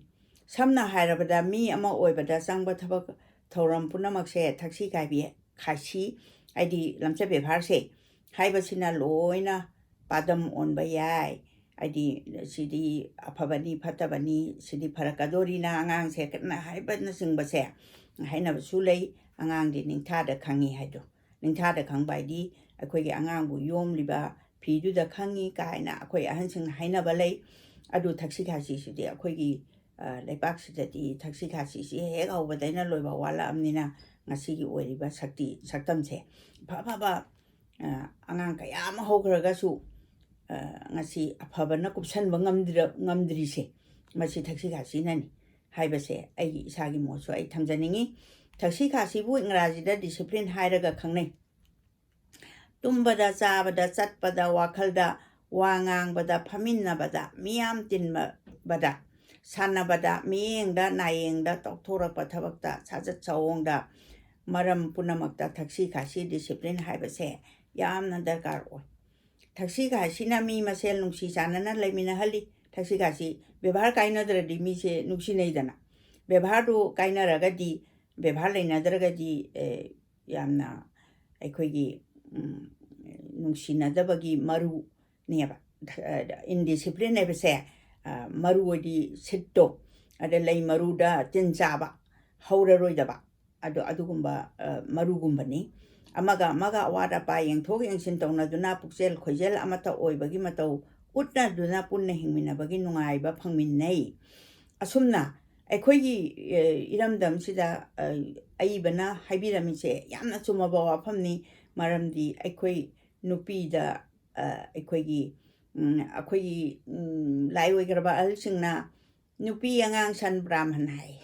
ꯁꯝꯅ ꯍꯥꯏꯔꯕꯗ, ꯃꯤ ꯑꯃ ꯑꯣꯏꯕꯗ ꯆꯪꯕ ꯊꯕꯛ ꯊꯧꯔꯝ ꯄꯨꯝꯅꯃꯛꯁꯦ ꯊꯛꯁꯤ ꯈꯥꯏꯕꯤ, ꯈꯥꯏꯁꯤ, ꯍꯥꯏꯗꯤ ꯂꯝꯆꯠ ꯕꯦꯕꯥꯔꯁꯦ ꯍꯥꯏꯕꯁꯤꯅ ꯂꯣꯏꯅ ꯄꯥꯗꯝ ꯑꯣꯟꯕ ꯌꯥꯏ꯫ ꯍꯥꯏꯗꯤ ꯁꯤꯗꯤ ꯑꯐꯕꯅꯤ, ꯐꯠꯇꯕꯅꯤ, ꯁꯤꯗꯤ ꯐꯔꯛꯀꯗꯣꯔꯤꯅ ꯑꯉꯥꯡꯁꯦ ꯀꯟꯅ ꯍꯥꯏꯕꯅꯆꯤꯡꯕꯁꯦ ꯍꯥꯏꯅꯕꯁꯨ ꯂꯩ꯫ ꯑꯉꯥꯡꯗꯤ ꯅꯤꯡꯊꯥꯗ ꯈꯪꯉꯤ ꯍꯥꯏꯗꯣ꯫ ꯅꯤꯡꯊꯥꯗ ꯈꯪꯕ ꯍꯥꯏꯗꯤ ꯑꯩꯈꯣꯏꯒꯤ ꯑꯉꯥꯡꯕꯨ ꯌꯣꯝꯂꯤꯕ ꯐꯤꯗꯨꯗ ꯈꯪꯉꯤ ꯀꯥꯏꯅ ꯑꯩꯈꯣꯏ ꯑꯍꯟꯁꯤꯡꯅ ꯍꯥꯏꯅꯕ ꯂꯩ꯫ ꯑꯗꯨ ꯊꯛꯁꯤ ꯈꯥꯁꯤꯁꯤꯗꯤ ꯑꯩꯈꯣꯏꯒꯤ, ꯑ, ꯂꯩꯄꯥꯛꯁꯤꯗꯗꯤ ꯊꯛꯁꯤ ꯈꯥꯁꯤꯁꯤ ꯍꯦꯛ ꯍꯧꯕꯗꯩꯅ ꯂꯣꯏꯕ ꯋꯥꯠꯂꯛꯑꯕꯅꯤꯅ ꯉꯁꯤꯒꯤ ꯑꯣꯏꯔꯤꯕ ꯁꯛꯇꯤ, ꯁꯛꯇꯝꯁꯦ ꯑꯐ ꯑꯐꯕ, ꯑ, ꯑꯉꯥꯡ ꯀꯌꯥ ꯑꯃ ꯍꯧꯈ꯭ꯔꯒꯁꯨ, ꯑ, ꯉꯁꯤ ꯑꯐꯕꯅ ꯀꯨꯞꯁꯟꯕ ꯉꯝꯗ꯭ꯔ-, ꯉꯝꯗ꯭ꯔꯤꯁꯦ ꯃꯁꯤ ꯊꯛꯁꯤ ꯈꯥꯁꯤꯅꯅꯤ ꯍꯥꯏꯕꯁꯦ ꯑꯩꯒꯤ ꯏꯁꯥꯒꯤ ꯃꯣꯠꯁꯨ ꯑꯩ ꯊꯝꯖꯅꯤꯡꯉꯤ꯫ ꯊꯛꯁꯤ ꯈꯥꯁꯤꯕꯨ ꯏꯪꯒ꯭ꯔꯥꯖꯤꯗ discipline ꯍꯥꯏꯔꯒ ꯈꯪꯅꯩ꯫ ꯇꯨꯝꯕꯗ, ꯆꯥꯕꯗ, ꯆꯠꯄꯗ, ꯋꯥꯈꯜꯗ, ꯋꯥ ꯉꯥꯡꯕꯗ, ꯐꯝꯃꯤꯟꯅꯕꯗ, ꯃꯤꯌꯥꯝ ꯇꯤꯟꯕꯗ, ꯁꯥꯟꯅꯕꯗ, ꯃꯤꯠꯌꯦꯡꯗ, ꯅꯥꯌꯦꯡꯗ, ꯇꯧꯊꯣꯔꯛꯄ ꯊꯕꯛꯇ, ꯁꯥꯖꯠ ꯁꯑꯣꯡꯗ, ꯃꯔꯝ ꯄꯨꯝꯅꯃꯛꯇ ꯊꯛꯁꯤ ꯈꯥꯁꯤ, discipline ꯍꯥꯏꯕꯁꯦ ꯌꯥꯝꯅ ꯗꯔꯀꯥꯔ ꯑꯣꯏ꯫ ꯊꯛꯁꯤ ꯈꯥꯁꯤꯅ ꯃꯤ ꯃꯁꯦꯜ ꯅꯨꯡꯁꯤ ꯆꯥꯟꯅꯅ ꯂꯩꯃꯤꯟꯅꯍꯜꯂꯤ꯫ ꯊꯛꯁꯤ ꯈꯥꯁꯤ ꯕꯦꯕꯥꯔ ꯀꯥꯏꯅꯗ꯭ꯔꯗꯤ ꯃꯤꯁꯦ ꯅꯨꯡꯁꯤꯅꯩꯗꯅ꯫ ꯕꯦꯕꯥꯔꯗꯨ ꯀꯥꯏꯅꯔꯒꯗꯤ, ꯕꯦꯕꯥꯔ ꯂꯩꯅꯗ꯭ꯔꯒꯗꯤ, ꯑꯦ, ꯌꯥꯝꯅ ꯑꯩꯈꯣꯏꯒꯤ, ꯎꯝ, ꯅꯨꯡꯁꯤꯅꯗꯕꯒꯤ ꯃꯔꯨꯅꯦꯕ꯫ Indiscipline ꯍꯥꯏꯕꯁꯦ, ꯑ, ꯃꯔꯨ ꯑꯣꯏꯗꯤ ꯁꯤꯠꯇꯣ, ꯑꯗ ꯂꯩ ꯃꯔꯨꯗ ꯇꯤꯟ ꯆꯥꯕ, ꯍꯧꯔꯔꯣꯏꯗꯕ, ꯑꯗꯣ ꯑꯗꯨꯒꯨꯝꯕ, ꯑ, ꯃꯔꯨꯒꯨꯝꯕꯅꯤ꯫ ꯑꯃꯒ ꯑꯃꯒ ꯑꯋꯥꯠ ꯑꯄꯥ ꯌꯦꯡꯊꯣꯛ ꯌꯦꯡꯁꯤꯟ ꯇꯧꯅꯗꯨꯅ ꯄꯨꯛꯆꯦꯜ ꯈꯣꯏꯖꯦꯜ ꯑꯃꯠꯇ ꯑꯣꯏꯕꯒꯤ ꯃꯇꯧ ꯎꯠꯅꯗꯨꯅ ꯄꯨꯟꯅ ꯍꯤꯡꯃꯤꯟꯅꯕꯒꯤ ꯅꯨꯡꯉꯥꯏꯕ ꯐꯪꯃꯤꯟꯅꯩ꯫ ꯑꯁꯨꯝꯅ ꯑꯩꯈꯣꯏꯒꯤ, ꯑ, ꯏꯔꯝꯗꯝꯁꯤꯗ, ꯑ, ꯑꯏꯕꯅ ꯍꯥꯏꯕꯤꯔꯝꯃꯤꯁꯦ ꯌꯥꯝꯅ ꯆꯨꯝꯃꯕ ꯋꯥꯐꯝꯅꯤ꯫ ꯃꯔꯝꯗꯤ ꯑꯩꯈꯣꯏ ꯅꯨꯄꯤꯗ, ꯑ, ꯑꯩꯈꯣꯏꯒꯤ, ꯎꯝ, ꯑꯩꯈꯣꯏꯒꯤ, ꯎꯝ, ꯂꯥꯏ ꯑꯣꯏꯈ꯭ꯔꯕ ꯑꯍꯜꯁꯤꯡꯅ ꯅꯨꯄꯤ ꯑꯉꯥꯡ ꯁꯟ ꯕ꯭ꯔꯥꯍꯃꯟ ꯍꯥꯏ꯫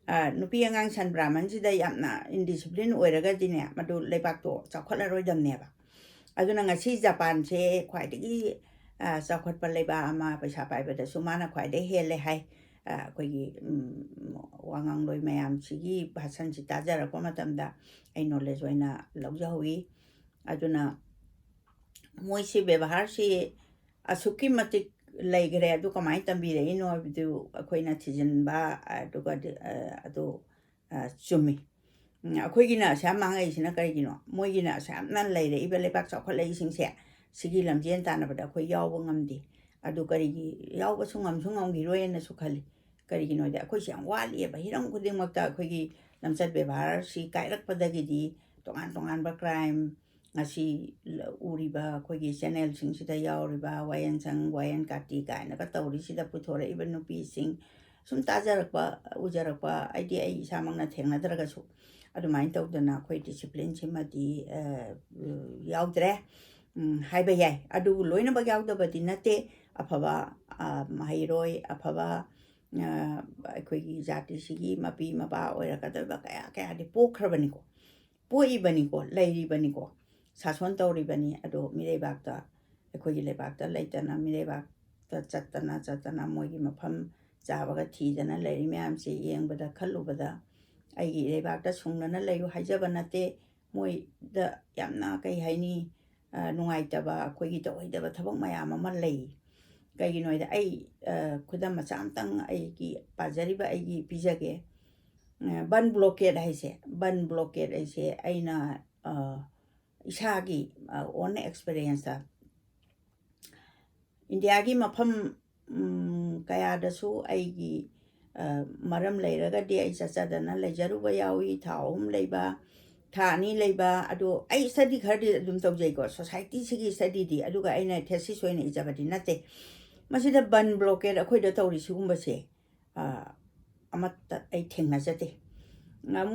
ꯑ, ꯅꯨꯄꯤ ꯑꯉꯥꯡ ꯁꯟ ꯕ꯭ꯔꯥꯍꯃꯟꯁꯤꯗ ꯌꯥꯝꯅ indiscipline ꯑꯣꯏꯔꯒꯗꯤꯅꯦ, ꯃꯗꯨ ꯂꯩꯕꯥꯛꯇꯣ ꯆꯥꯎꯈꯠꯂꯔꯣꯏꯗꯕꯅꯦꯕ꯫ ꯑꯗꯨꯅ ꯉꯁꯤ ꯖꯄꯥꯟꯁꯦ ꯈ꯭ꯋꯥꯏꯗꯒꯤ, ꯑ, ꯆꯥꯎꯈꯠꯄ ꯂꯩꯕꯥꯛ ꯑꯃ, ꯄꯩꯁꯥ ꯄꯥꯏꯕꯗꯁꯨ ꯃꯥꯅ ꯈ꯭ꯋꯥꯏꯗꯒꯤ ꯍꯦꯜꯂꯦ ꯍꯥꯏ꯫ ꯑꯩꯈꯣꯏꯒꯤ ꯋꯥꯉꯥꯡꯂꯣꯏ ꯃꯌꯥꯝꯁꯤꯒꯤ ꯚꯥꯁꯟꯁꯤ ꯇꯥꯖꯔꯛꯄ ꯃꯇꯝꯗ ꯑꯩ ꯅꯣꯂꯦꯖ ꯑꯣꯏꯅ ꯂꯧꯖꯍꯧꯏ꯫ ꯑꯗꯨꯅ ꯃꯣꯏꯁꯤ ꯕꯦꯕꯥꯔꯁꯤ ꯑꯁꯨꯛꯀꯤ ꯃꯇꯤꯛ ꯂꯩꯈ꯭ꯔꯦ꯫ ꯑꯗꯨ ꯀꯃꯥꯏꯅ ꯇꯝꯕꯤꯔꯛꯏꯅꯣ ꯍꯥꯏꯕꯗꯨ ꯑꯩꯈꯣꯏꯅ ꯊꯤꯖꯤꯟꯕ, ꯑꯗꯨꯒ ꯑꯗꯨ ꯆꯨꯝꯃꯤ꯫ ꯑꯩꯈꯣꯏꯒꯤꯅ ꯑꯁꯨꯛ ꯌꯥꯝ ꯃꯥꯡꯉꯛꯏꯁꯤꯅ ꯀꯔꯤꯒꯤꯅꯣ? ꯃꯣꯏꯒꯤꯅ ꯑꯁꯨꯛ ꯌꯥꯝꯅ ꯂꯩꯔꯛꯏꯕ ꯂꯩꯕꯥꯛ ꯆꯥꯎꯈꯠꯂꯛꯏꯁꯤꯡꯁꯦ ꯁꯤꯒꯤ ꯂꯝꯖꯦꯟ ꯇꯥꯟꯅꯕꯗ ꯑꯩꯈꯣꯏ ꯌꯥꯎꯕ ꯉꯝꯗꯦ꯫ ꯑꯗꯨ ꯀꯔꯤꯒꯤ ꯌꯥꯎꯕꯁꯨ ꯉꯝꯁꯨ ꯉꯝꯈꯤꯔꯣꯏꯅꯁꯨ ꯈꯜꯂꯤ꯫ ꯀꯔꯤꯒꯤꯅꯣꯗꯤ ꯑꯩꯈꯣꯏꯁꯦ ꯌꯥꯝ ꯋꯥꯠꯂꯤꯑꯕ꯫ ꯍꯤꯔꯝ ꯈꯨꯗꯤꯡꯃꯛꯇ ꯑꯩꯈꯣꯏꯒꯤ ꯂꯝꯆꯠ ꯕꯦꯕꯥꯔꯁꯤ ꯀꯥꯏꯔꯛꯄꯗꯒꯤꯗꯤ ꯇꯣꯉꯥꯟ ꯇꯣꯉꯥꯟꯕ ꯀ꯭ꯔꯥꯏꯝ, ꯉꯁꯤ ꯎꯔꯤꯕ ꯑꯩꯈꯣꯏꯒꯤ ꯆꯦꯅꯦꯜꯁꯤꯡꯁꯤꯗ ꯌꯥꯎꯔꯤꯕ ꯋꯥꯌꯦꯟ ꯁꯪ, ꯋꯥꯌꯦꯟ ꯀꯥꯇꯤ ꯀꯥꯏꯅꯒ ꯇꯧꯔꯤꯁꯤꯗ ꯄꯨꯊꯣꯔꯛꯏꯕ ꯅꯨꯄꯤꯁꯤꯡ, ꯁꯨꯝ ꯇꯥꯖꯔꯛꯄ, ꯎꯖꯔꯛꯄ, ꯑꯩꯗꯤ ꯑꯩ ꯏꯁꯥꯃꯛꯅ ꯊꯦꯡꯅꯗ꯭ꯔꯒꯁꯨ, ꯑꯗꯨꯃꯥꯏꯅ ꯇꯧꯗꯅ ꯑꯩꯈꯣꯏ ꯗꯤꯁꯤꯄ꯭ꯂꯤꯟꯁꯤꯃꯗꯤ ꯌꯥꯎꯗ꯭ꯔꯦ ꯍꯥꯏꯕ ꯌꯥꯏ꯫ ꯑꯗꯨꯕꯨ ꯂꯣꯏꯅꯃꯛ ꯌꯥꯎꯗꯕꯗꯤ ꯅꯠꯇꯦ꯫ ꯑꯐꯕ ꯃꯍꯩꯔꯣꯏ, ꯑꯐꯕ ꯑꯩꯈꯣꯏꯒꯤ ꯖꯥꯇꯤꯁꯤꯒꯤ ꯃꯄꯤ ꯃꯄꯥ ꯑꯣꯏꯔꯛꯀꯗꯧꯔꯤꯕ ꯀꯌꯥ ꯀꯌꯥꯗꯤ ꯄꯣꯛꯈ꯭ꯔꯕꯅꯤꯀꯣ, ꯄꯣꯛꯏꯕꯅꯤꯀꯣ, ꯂꯩꯔꯤꯕꯅꯤꯀꯣ, ꯁꯥꯁꯣꯟ ꯇꯧꯔꯤꯕꯅꯤ꯫ ꯑꯗꯣ ꯃꯤꯔꯩꯕꯥꯛꯇ, ꯑꯩꯈꯣꯏꯒꯤ ꯂꯩꯕꯥꯛꯇ ꯂꯩꯇꯅ, ꯃꯤꯔꯩꯕꯥꯛꯇ ꯆꯠꯇꯅ ꯆꯠꯇꯅ ꯃꯣꯏꯒꯤ ꯃꯐꯝ ꯆꯥꯕꯒ ꯊꯤꯗꯅ ꯂꯩꯔꯤ ꯃꯌꯥꯝꯁꯦ ꯌꯦꯡꯕꯗ, ꯈꯜꯂꯨꯕꯗ, ꯑꯩꯒꯤ ꯏꯔꯩꯕꯥꯛꯇ ꯁꯨꯡꯗꯅ ꯂꯩꯌꯨ ꯍꯥꯏꯖꯕ ꯅꯠꯇꯦ꯫ ꯃꯣꯏꯗ ꯌꯥꯝꯅ, ꯀꯩ ꯍꯥꯏꯅꯤ, ꯅꯨꯡꯉꯥꯏꯇꯕ, ꯑꯩꯈꯣꯏꯒꯤ ꯇꯧꯍꯩꯗꯕ ꯊꯕꯛ ꯃꯌꯥꯝ ꯑꯃ ꯂꯩ꯫ ꯀꯩꯒꯤꯅꯣ ꯍꯥꯏꯗꯤ, ꯑꯩ ꯈꯨꯗꯝ ꯃꯆꯥ ꯑꯃꯇꯪ ꯑꯩꯒꯤ ꯄꯥꯖꯔꯤꯕ ꯑꯩꯒꯤ ꯄꯤꯖꯒꯦ꯫ ꯕꯟ ꯕ꯭ꯂꯣꯀꯦꯠ ꯍꯥꯏꯁꯦ, ꯕꯟ ꯕ꯭ꯂꯣꯀꯦꯠ ꯍꯥꯏꯁꯦ ꯑꯩꯅ ꯏꯁꯥꯒꯤ ꯑꯣꯟ ꯑꯦꯛꯁꯄꯤꯔꯤꯌꯦꯟꯁꯇ, ꯏꯟꯗꯤꯌꯥꯒꯤ ꯃꯐꯝ ꯀꯌꯥꯗꯁꯨ ꯑꯩꯒꯤ ꯃꯔꯝ ꯂꯩꯔꯒꯗꯤ ꯑꯩ ꯆꯠꯆꯗꯅ ꯂꯩꯖꯔꯨꯕ ꯌꯥꯎꯏ꯫ ꯊꯥ ꯑꯍꯨꯝ ꯂꯩꯕ, ꯊꯥ ꯑꯅꯤ ꯂꯩꯕ, ꯑꯗꯣ ꯑꯩ ꯁ꯭ꯇꯗꯤ ꯈꯔꯗꯤ ꯑꯗꯨꯝ ꯇꯧꯖꯩꯀꯣ, ꯁꯣꯁꯥꯏꯇꯤꯁꯤꯒꯤ ꯁ꯭ꯇꯗꯤꯗꯤ꯫ ꯑꯗꯨꯒ ꯑꯩꯅ ꯊꯦꯁꯤꯁ ꯑꯣꯏꯅ ꯏꯖꯕꯗꯤ ꯅꯠꯇꯦ꯫ ꯃꯁꯤꯗ ꯕꯟ ꯕ꯭ꯂꯣꯀꯦꯠ ꯑꯩꯈꯣꯏꯗ ꯇꯧꯔꯤ ꯁꯤꯒꯨꯝꯕꯁꯦ ꯑꯃꯠꯇ ꯑꯩ ꯊꯦꯡꯅꯖꯗꯦ꯫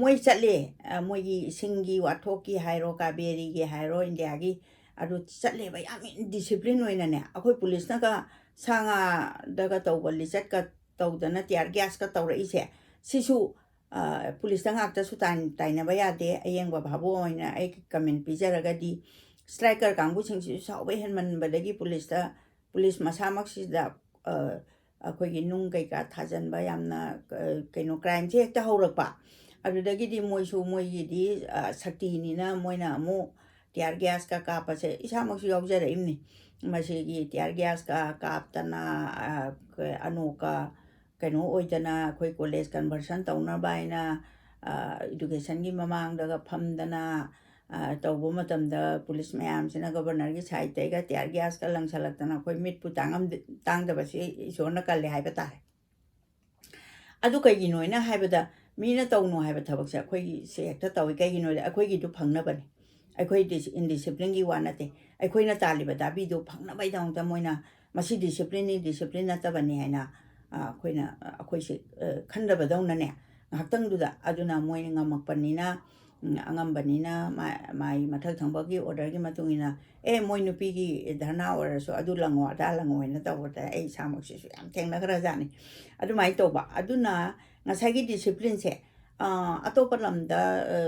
ꯃꯣꯏ ꯆꯠꯂꯦ, ꯃꯣꯏꯒꯤ ꯏꯁꯤꯡꯒꯤ ꯋꯥꯊꯣꯛꯀꯤ ꯍꯥꯏꯔꯣ, ꯀꯥꯕꯦꯔꯤꯒꯤ ꯍꯥꯏꯔꯣ, ꯏꯟꯗꯤꯌꯥꯒꯤ, ꯑꯗꯨ ꯆꯠꯂꯦꯕ, ꯌꯥꯝ ꯏꯟꯗꯤꯁꯤꯄ꯭ꯂꯤꯟ ꯑꯣꯏꯅꯅꯦ꯫ ꯑꯩꯈꯣꯏ ꯄꯨꯂꯤꯁꯅꯒ ꯁꯥ ꯉꯥꯗꯒ ꯇꯧꯕ ꯂꯤꯆꯠꯀ ꯇꯧꯗꯅ ꯇꯤꯌꯥꯔ ꯒ꯭ꯌꯥꯁꯀ ꯇꯧꯔꯛꯏꯁꯦ, ꯁꯤꯁꯨ ꯄꯨꯂꯤꯁꯇ ꯉꯥꯛꯇꯁꯨ ꯇꯥꯏꯅꯕ ꯌꯥꯗꯦ꯫ ꯑꯌꯦꯡꯕ ꯚꯥꯕꯣꯛ ꯑꯣꯏꯅ ꯑꯩ ꯀꯃꯦꯟ ꯄꯤꯖꯔꯒꯗꯤ, ꯁ꯭ꯇ꯭ꯔꯥꯏꯀꯔ ꯀꯥꯡꯕꯨꯁꯤꯡꯁꯤꯁꯨ ꯁꯥꯎꯕ ꯍꯦꯟꯃꯟꯕꯗꯒꯤ ꯄꯨꯂꯤꯁꯇ, ꯄꯨꯂꯤꯁ ꯃꯁꯥꯃꯛꯁꯤꯗ ꯑꯩꯈꯣꯏꯒꯤ ꯅꯨꯡ ꯀꯩꯀꯥ ꯊꯥꯖꯤꯟꯕ ꯌꯥꯝꯅ, ꯑ, ꯀꯩꯅꯣ, crimeꯁꯦ ꯍꯦꯛꯇ ꯍꯧꯔꯛꯄ꯫ ꯑꯗꯨꯗꯒꯤꯗꯤ ꯃꯣꯏꯁꯨ ꯃꯣꯏꯒꯤꯗꯤ, ꯑ, ꯁꯛꯇꯤꯅꯤꯅ ꯃꯣꯏꯅ ꯑꯃꯨꯛ tear gasꯀ ꯀꯥꯞꯄꯁꯦ ꯏꯁꯥꯃꯛꯁꯨ ꯌꯥꯎꯖꯔꯛꯏꯕꯅꯤ꯫ ꯃꯁꯤꯒꯤ tear gasꯀ ꯀꯥꯞꯇꯅ, ꯑ, ꯑꯅꯣꯛꯀ ꯀꯩꯅꯣ ꯑꯣꯏꯗꯅ, ꯑꯩꯈꯣꯏ college conversion ꯇꯧꯅꯕ ꯍꯥꯏꯅ, ꯑ, educationꯒꯤ ꯃꯃꯥꯡꯗꯒ ꯐꯝꯗꯅ, ꯑ, ꯇꯧꯕ ꯃꯇꯝꯗ police ꯃꯌꯥꯝꯁꯤꯅ governorꯒꯤ sideꯇꯩꯒ tear gasꯀ ꯂꯪꯁꯜꯂꯛꯇꯅ ꯑꯩꯈꯣꯏ ꯃꯤꯠꯄꯨ ꯇꯥꯡꯉꯝꯗ-, ꯇꯥꯡꯗꯕꯁꯤ ꯏꯁꯣꯔꯅ ꯀꯜꯂꯦ ꯍꯥꯏꯕ ꯇꯥꯔꯦ꯫ ꯑꯗꯨ ꯀꯩꯒꯤꯅꯣ ꯍꯥꯏꯅ ꯍꯥꯏꯕꯗ, ꯃꯤꯅ ꯇꯧꯅꯨ ꯍꯥꯏꯕ ꯊꯕꯛꯁꯦ ꯑꯩꯈꯣꯏꯒꯤꯁꯦ ꯍꯦꯛꯇ ꯇꯧꯏ꯫ ꯀꯩꯒꯤꯅꯣꯗꯤ ꯑꯩꯈꯣꯏꯒꯤꯗꯨ ꯐꯪꯅꯕꯅꯤ꯫ ꯑꯩꯈꯣꯏ dis-, indisciplineꯒꯤ ꯋꯥ ꯅꯠꯇꯦ꯫ ꯑꯩꯈꯣꯏꯅ ꯇꯥꯜꯂꯤꯕ ꯗꯥꯕꯤꯗꯨ ꯐꯪꯅꯕꯒꯤꯗꯃꯛꯇ ꯃꯣꯏꯅ ꯃꯁꯤ disciplineꯅꯤ, discipline ꯅꯠꯇꯕꯅꯤ ꯍꯥꯏꯅ, ꯑ, ꯑꯩꯈꯣꯏꯅ, ꯑ, ꯑꯩꯈꯣꯏꯁꯦ, ꯑ, ꯈꯟꯗꯕꯗꯧꯅꯅꯦ, ꯉꯥꯏꯍꯥꯛꯇꯪꯗꯨꯗ꯫ ꯑꯗꯨꯅ ꯃꯣꯏꯅ ꯉꯝꯃꯛꯄꯅꯤꯅ, ꯎꯝ, ꯑꯉꯝꯕꯅꯤꯅ ꯃꯥ-, ꯃꯥꯒꯤ ꯃꯊꯛ ꯊꯪꯕꯒꯤ orderꯒꯤ ꯃꯇꯨꯡ ꯏꯟꯅ, "ꯑꯦ, ꯃꯣꯏ ꯅꯨꯄꯤꯒꯤ ꯙꯔꯅꯥ ꯑꯣꯏꯔꯁꯨ ꯑꯗꯨ ꯂꯪꯉꯣ, ꯑꯗꯥ ꯂꯪꯉꯣ" ꯍꯥꯏꯅ ꯇꯧꯕꯗ ꯑꯩ ꯏꯁꯥꯃꯛꯁꯤꯁꯨ ꯌꯥꯝ ꯊꯦꯡꯅꯈ꯭ꯔꯖꯥꯠꯅꯤ꯫ ꯑꯗꯨꯃꯥꯏꯅ ꯇꯧꯕ꯫ ꯑꯗꯨꯅ ꯉꯁꯥꯏꯒꯤ disciplineꯁꯦ, ꯑ, ꯑꯇꯣꯞꯄ ꯂꯝꯗ, ꯑ,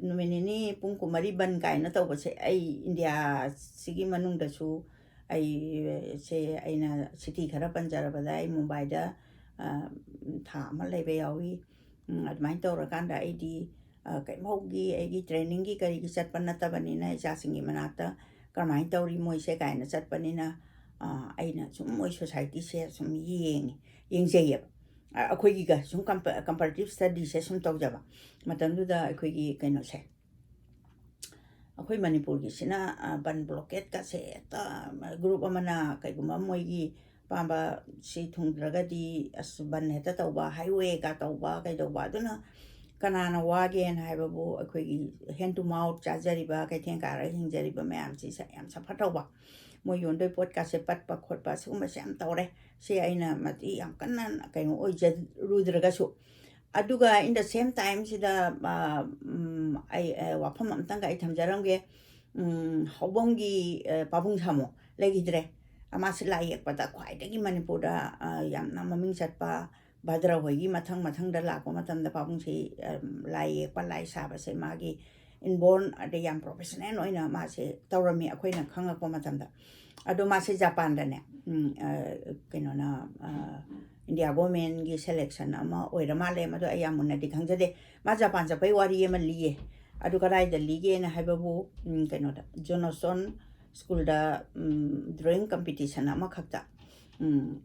ꯅꯨꯃꯤꯠ ꯅꯤꯅꯤ ꯄꯨꯡ ꯀꯨꯟꯃꯔꯤ ꯕꯟ ꯀꯥꯏꯅ ꯇꯧꯕꯁꯦ ꯑꯩ ꯏꯟꯗꯤꯌꯥꯁꯤꯒꯤ ꯃꯅꯨꯡꯗꯁꯨ ꯑꯩ, ꯁꯦ ꯑꯩꯅ city ꯈꯔ ꯄꯟꯖꯔꯕꯗ ꯑꯩ ꯃꯨꯝꯕꯥꯏꯗ, ꯑ, ꯊꯥ ꯑꯃ ꯂꯩꯕ ꯌꯥꯎꯏ꯫ ꯎꯝ, ꯑꯗꯨꯃꯥꯏꯅ ꯇꯧꯔꯀꯥꯟꯗ ꯑꯩꯗꯤ, ꯑ, ꯀꯩꯝꯐꯥꯎꯒꯤ ꯑꯩꯒꯤ trainingꯒꯤ ꯀꯔꯤꯒꯤ ꯆꯠꯄ ꯅꯠꯇꯕꯅꯤꯅ ꯏꯆꯥꯁꯤꯡꯒꯤ ꯃꯅꯥꯛꯇ ꯀꯔꯝꯍꯥꯏꯅ ꯇꯧꯔꯤ ꯃꯣꯏꯁꯦ ꯀꯥꯏꯅ ꯆꯠꯄꯅꯤꯅ, ꯑ, ꯑꯩꯅ ꯁꯨꯝ ꯃꯣꯏ societyꯁꯦ ꯁꯨꯝ ꯌꯦꯡꯉꯤ, ꯌꯦꯡꯖꯩꯌꯦꯕ꯫ ꯑ, ꯑꯩꯈꯣꯏꯒꯤꯒ ꯁꯨꯝ compa-, comparative studyꯁꯦ ꯁꯨꯝ ꯇꯧꯖꯕ ꯃꯇꯝꯗꯨꯗ ꯑꯩꯈꯣꯏꯒꯤ ꯀꯩꯅꯣꯁꯦ, ꯑꯩꯈꯣꯏ ꯃꯅꯤꯄꯨꯔꯒꯤꯁꯤꯅ, ꯑ, ꯕꯟ blockade ꯀꯁꯦ ꯍꯦꯛꯇ, ꯎꯝ, group ꯑꯃꯅ ꯀꯩꯒꯨꯝꯕ ꯃꯣꯏꯒꯤ ꯑꯄꯥꯝꯕ ꯁꯤ ꯊꯨꯡꯗ꯭ꯔꯒꯗꯤ ꯑꯁ ꯕꯟ ꯍꯦꯛꯇ ꯇꯧꯕ, highwayꯒ ꯇꯧꯕ ꯀꯩꯗꯧꯕ꯫ ꯑꯗꯨꯅ ꯀꯅꯥꯅ ꯋꯥꯒꯦꯅ ꯍꯥꯏꯕꯕꯨ ꯑꯩꯈꯣꯏꯒꯤ hand to mouth ꯆꯥꯖꯔꯤꯕ, ꯀꯩꯊꯦꯜ ꯀꯥꯔꯒ ꯍꯤꯡꯖꯔꯤꯕ ꯃꯌꯥꯝꯁꯤ ꯁ-, ꯌꯥꯝ suffer ꯇꯧꯕ꯫ ꯃꯣꯏ ꯌꯣꯟꯗꯣꯏ ꯄꯣꯠꯀꯥꯁꯦ ꯄꯠꯄ ꯈꯣꯠꯄ ꯁꯤꯒꯨꯝꯕꯁꯦ ꯌꯥꯝ ꯇꯧꯔꯦ꯫ ꯁꯤ ꯑꯩꯅ ꯃꯗꯤ ꯌꯥꯝ ꯀꯟꯅ ꯀꯩꯅꯣ ꯑꯣꯏꯖꯔꯨꯗ꯭ꯔꯒꯁꯨ꯫ ꯑꯗꯨꯒ in the same time ꯁꯤꯗ, ꯑ, ꯎꯝ, ꯑꯩ, ꯑ, ꯋꯥꯐꯝ ꯑꯝꯇꯪꯒ ꯑꯩ ꯊꯝꯖꯔꯝꯒꯦ꯫ ꯎꯝ, ꯍꯧꯕꯝꯒꯤ, ꯑ, ꯄꯥꯕꯨꯡ ꯁꯥꯃꯨ ꯂꯩꯈꯤꯗ꯭ꯔꯦ꯫ ꯑ, ꯃꯥꯁꯤ ꯂꯥꯏ ꯌꯦꯛꯄꯗ ꯈ꯭ꯋꯥꯏꯗꯒꯤ ꯃꯅꯤꯄꯨꯔꯗ, ꯑ, ꯌꯥꯝꯅ ꯃꯃꯤꯡ ꯆꯠꯄ, ꯚꯗ꯭ꯔ ꯍꯣꯏꯒꯤ ꯃꯊꯪ ꯃꯊꯪꯗ ꯂꯥꯛꯄ ꯃꯇꯝꯗ ꯄꯥꯕꯨꯡꯁꯤ, ꯑ, ꯂꯥꯏ ꯌꯦꯛꯄ, ꯂꯥꯏ ꯁꯥꯕꯁꯦ ꯃꯥꯒꯤ inborn, ꯑꯗꯩ ꯌꯥꯝ professional ꯑꯣꯏꯅ ꯃꯥꯁꯦ ꯇꯧꯔꯝꯃꯤ ꯑꯩꯈꯣꯏꯅ ꯈꯪꯉꯛꯄ ꯃꯇꯝꯗ꯫ ꯑꯗꯣ ꯃꯥꯁꯦ ꯖꯄꯥꯟꯗꯅꯦ, ꯎꯝ, ꯑ, ꯀꯩꯅꯣꯅ, ꯑ, ꯏꯟꯗꯤꯌꯥ ꯒꯣꯔꯃꯦꯟꯒꯤ ꯁꯦꯂꯦꯛꯁꯟ ꯑꯃ ꯑꯣꯏꯔ ꯃꯥꯜꯂꯦ, ꯃꯗꯣ ꯑꯩ ꯌꯥꯝ ꯃꯨꯟꯅꯗꯤ ꯈꯪꯖꯗꯦ꯫ ꯃꯥ ꯖꯄꯥꯟ ꯆꯠꯄꯩ ꯋꯥꯔꯤ ꯑꯃ ꯂꯤꯌꯦ꯫ ꯑꯗꯨ ꯀꯗꯥꯏꯗ ꯂꯤꯒꯦꯅ ꯍꯥꯏꯕꯕꯨ, ꯎꯝ, ꯀꯩꯅꯣꯗ, ꯖꯣꯅꯣꯁꯇꯣꯟ ꯁ꯭ꯀꯨꯜꯗ, ꯎꯝ, ꯗ꯭ꯔꯣꯌꯤꯡ ꯀꯝꯄꯤꯇꯤꯁꯟ ꯑꯃꯈꯛꯇ, ꯎꯝ,